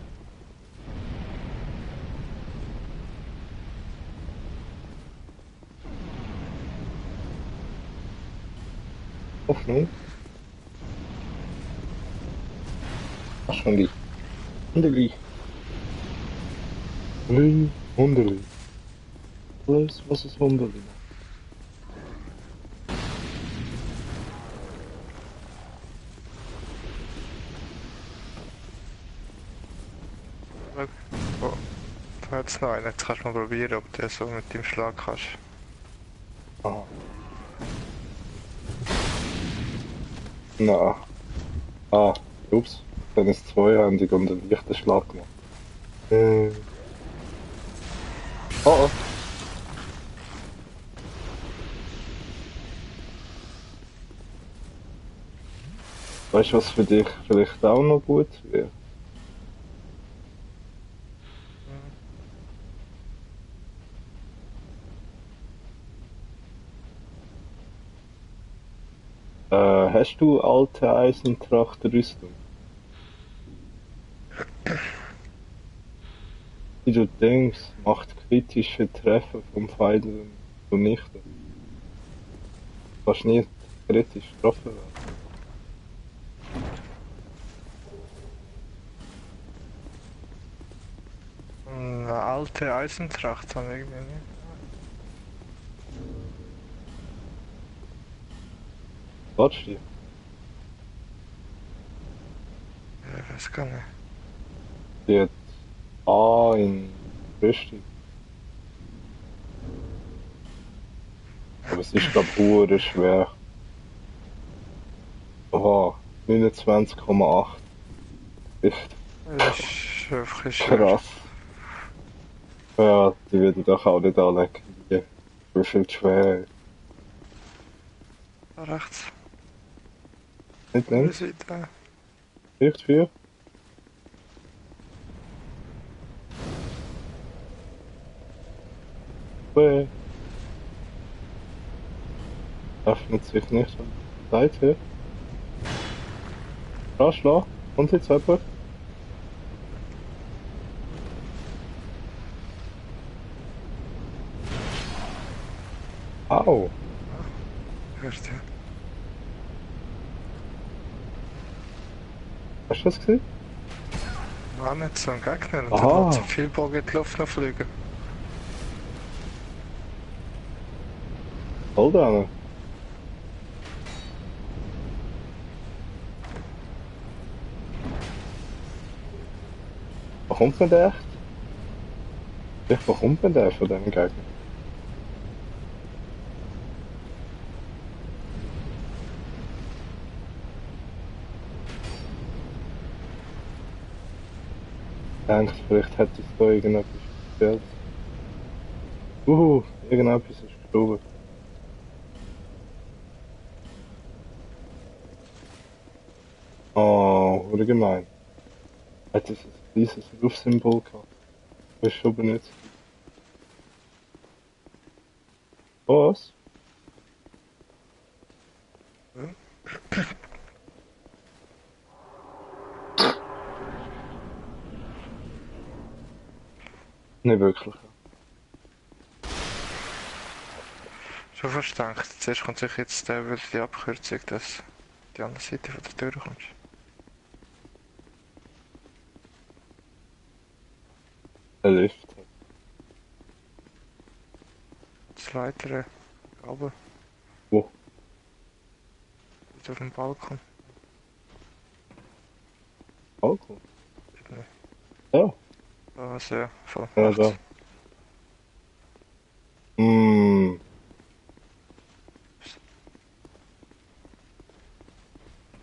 Speaker 2: Hoffnung. Ach schon die. Hunderli. Hunderli. Alles, was ist Hunderli?
Speaker 1: Oh, da hat's noch einen. Jetzt kannst du mal probieren, ob der so mit dem Schlag kannst.
Speaker 2: Ah. Na. Ah, ups. Dann ist zweihändig und ein leichter Schlag gemacht. Oh, oh. Weißt du, was für dich vielleicht auch noch gut wäre? Hast du alte Eisentracht-Rüstung? Wie du denkst, macht kritische Treffer vom Feind zunichte. Du kannst nie kritisch getroffen werden.
Speaker 1: Eine alte Eisentracht haben wir irgendwie nicht.
Speaker 2: Warte dir.
Speaker 1: Ich weiß gar nicht.
Speaker 2: Die hat A in Rüstung. Aber es ist glaube ich schwer. Oha, 29,8. Echt
Speaker 1: Das ist einfach ein schwer.
Speaker 2: krass. Ja, die würde ich doch auch nicht anlegen. Die ist viel zu schwer.
Speaker 1: Da rechts.
Speaker 2: Nicht
Speaker 1: Andere
Speaker 2: links?
Speaker 1: Seite.
Speaker 2: Echt viel? Ui. Öffnet sich nicht von der Seite. Raschla, kommt jetzt jemand? Au!
Speaker 1: Hörst du?
Speaker 2: Hast du das gesehen?
Speaker 1: War nicht so ein Gegner und
Speaker 2: Aha.
Speaker 1: dann hat so viel Bogen in die Luft noch fliegen.
Speaker 2: Voll da. Wo kommt man der echt? Echt, wo kommt man der von dem Gegner? Ich denke, vielleicht hätte es da irgendetwas Spezielles. Irgendetwas ist gestorben. Oh, oder gemein. Hätte es ein kleines Rufsymbol gehabt. Das ist aber nicht. Was? Nicht wirklich.
Speaker 1: Schon fast gedacht. Zuerst kommt sich jetzt wieder die Abkürzung, dass du die andere Seite von der Tür kommst.
Speaker 2: Ein Lift.
Speaker 1: Das Leiter oben,
Speaker 2: Wo?
Speaker 1: auf dem Balkon.
Speaker 2: Balkon?
Speaker 1: Nee.
Speaker 2: Ja.
Speaker 1: Also ja, von
Speaker 2: Ja,
Speaker 1: rechts.
Speaker 2: da.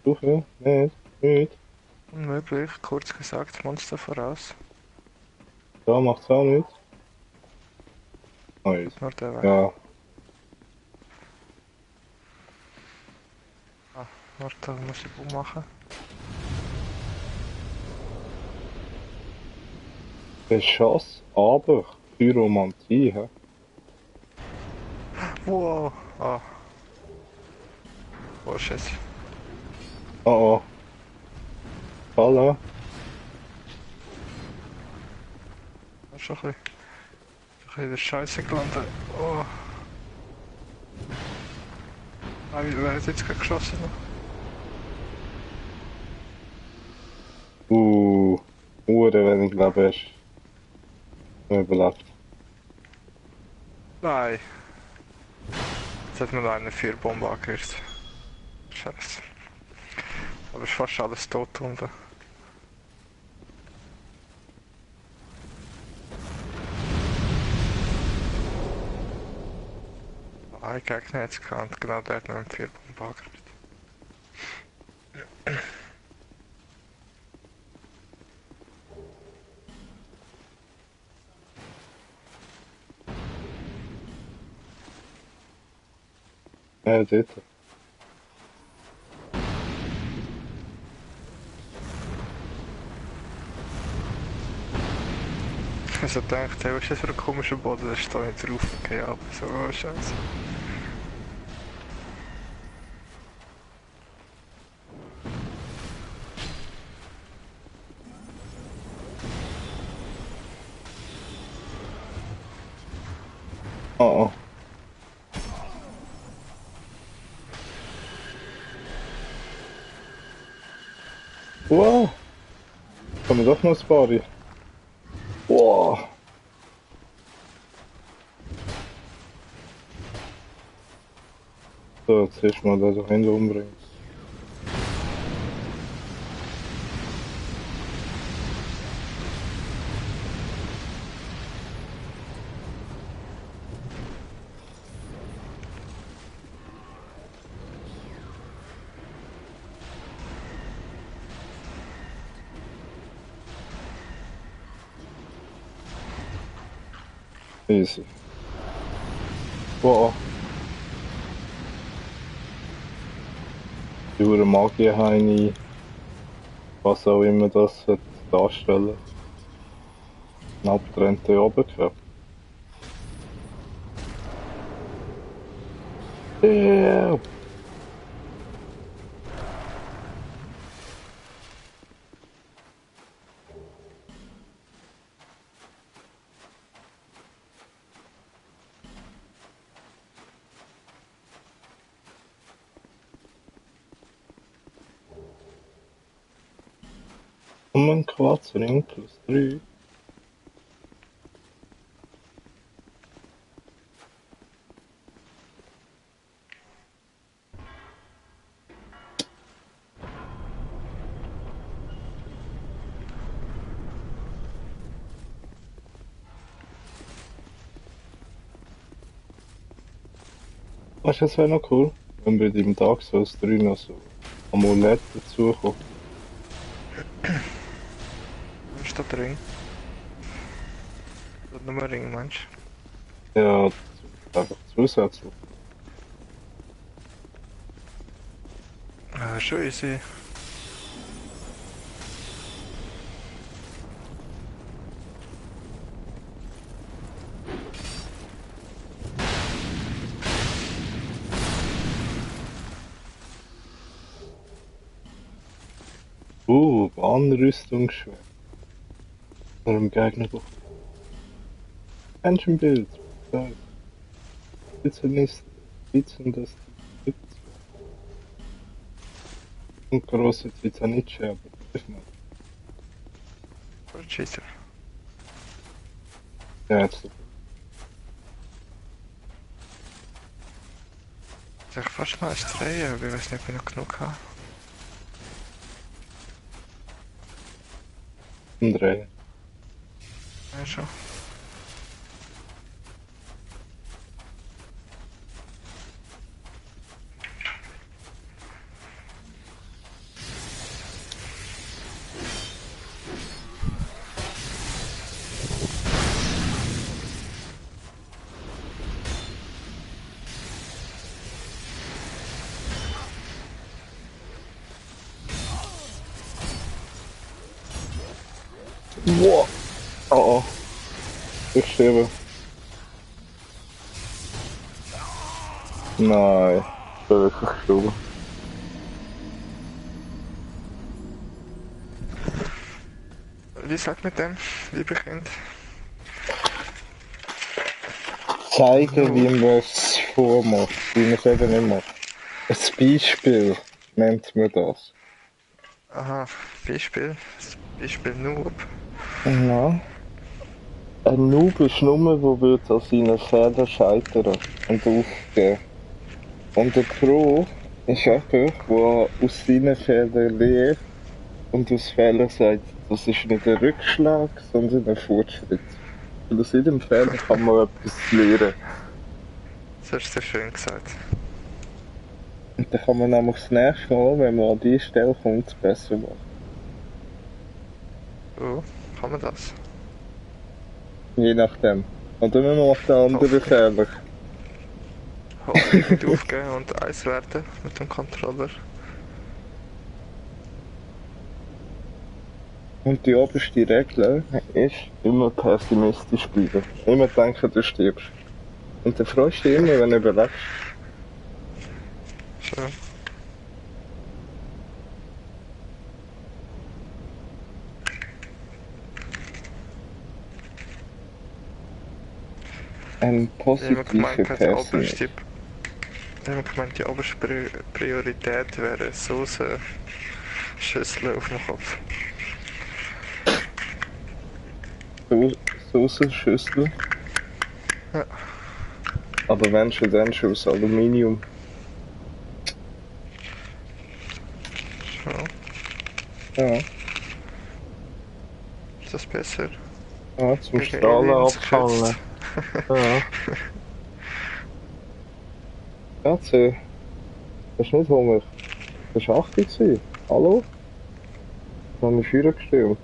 Speaker 2: Suche? Nicht. Nicht.
Speaker 1: Unmöglich, kurz gesagt, Monster voraus.
Speaker 2: Da macht's auch nicht. Nice.
Speaker 1: Nur der Weg.
Speaker 2: Ja.
Speaker 1: Warte, muss ich ummachen.
Speaker 2: Beschoss, aber Pyromantie, hä?
Speaker 1: Wow! Ah. Oh shit.
Speaker 2: Oh oh. Fall,
Speaker 1: Das ist schon ein bisschen in der Scheiße gelandet. Oh. Ah, wer hat jetzt gerade geschossen?
Speaker 2: Hure wenig Leben hast du überlebt.
Speaker 1: Nein. Jetzt hat mir noch eine 4 Bombe angehört. Scheiße. Aber ist fast alles tot unten. Ein Gegner jetzt gekannt, genau der hat noch eine 4 Bombe angehört.
Speaker 2: Ja, dort.
Speaker 1: Also gedacht, hey, was ist das für ein komischer Boden, da steht nicht drauf. Okay, aber so, oh, scheiße.
Speaker 2: Oh, oh. Wow! Kommen doch noch ein paar. Wow! So, jetzt erstmal da so Hände umbringen. Easy. Wow. Die Hure Magierheini, was auch immer das hat darstellen. Ein abgetrennter Oberkörper. Ew. Und ein Quatzring plus 3. Weißt du, das wäre noch cool, wenn bei dem Dark Souls 3 noch so Amulette dazukommt.
Speaker 1: Was ist da drin? Das nur ein Ring, meinst
Speaker 2: Ja, einfach zusätzlich.
Speaker 1: du? Schon easy.
Speaker 2: Bahnrüstungsschwert. Oder im Gegner doch. Menschenbild. Bitte nicht. Bitte das. Bitte. Und große Titanice, aber das nicht.
Speaker 1: Cheater.
Speaker 2: Ja, jetzt.
Speaker 1: Ich fast mal ein Drehen, aber ich weiß nicht, ob ich noch genug habe.
Speaker 2: Umdrehen.
Speaker 1: Ja, schon.
Speaker 2: Wow. Oh oh. Ich sterbe. Nein. Ich bin wirklich gestorben.
Speaker 1: Wie sagt mit dem, liebe Kind?
Speaker 2: zeigen, wie man es vormacht, wie man es eben nicht macht. Ein Beispiel nennt man das.
Speaker 1: Aha, Beispiel. Beispiel Noob.
Speaker 2: Ja. Ein Noob ist nur, der wird an seinen Fehlern scheitern und aufgeben. Und der Pro ist jemand, der aus seinen Fehlern lernt und aus Fehlern sagt, das ist nicht ein Rückschlag, sondern ein Fortschritt. Und aus jedem Fehler kann man etwas lernen.
Speaker 1: Das hast du schön gesagt.
Speaker 2: Und dann kann man nämlich das nächste Mal, wenn man an die Stelle kommt, es besser machen.
Speaker 1: Oh, kann man das?
Speaker 2: Je nachdem. Oder man macht einen anderen Fehler.
Speaker 1: Hoffentlich nicht aufgeben und eins werden mit dem Controller.
Speaker 2: Und die oberste Regel ist, immer pessimistisch bleiben. Immer denken, du stirbst. Und dann freust du dich immer, wenn du überlebst.
Speaker 1: Schön.
Speaker 2: Ein
Speaker 1: Ich habe
Speaker 2: positiver
Speaker 1: gemeint,
Speaker 2: Pessimist.
Speaker 1: die oberste Priorität wäre Soße-Schüssel auf dem Kopf.
Speaker 2: Soßenschüssel.
Speaker 1: Ja.
Speaker 2: Aber wenn schon, dann schon aus Aluminium.
Speaker 1: So,
Speaker 2: Ja.
Speaker 1: ist das besser?
Speaker 2: Ja, zum
Speaker 1: Gegen
Speaker 2: Strahlen
Speaker 1: Aliens
Speaker 2: abfallen.
Speaker 1: geschützt.
Speaker 2: Ja. Katze, hast du nicht Hunger? Das war 8 gewesen. Hallo? Ich habe mich Feuer gestürmt.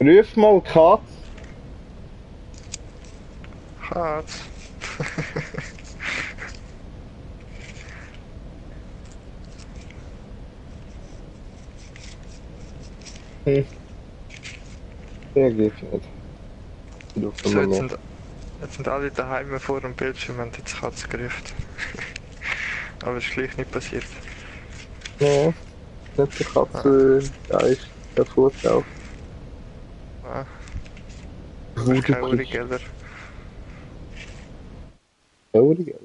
Speaker 2: Ruf mal Katz.
Speaker 1: Katz.
Speaker 2: Der geht nicht. Ich rufe
Speaker 1: So,
Speaker 2: mal
Speaker 1: jetzt,
Speaker 2: noch.
Speaker 1: jetzt sind alle daheim vor dem Bildschirm und jetzt Katz gerufen. Aber es ist gleich nicht passiert.
Speaker 2: Ja, nicht der Katze, der ist der Vorteil.
Speaker 1: Ah, du bist kein Urigeller.
Speaker 2: Urigeller.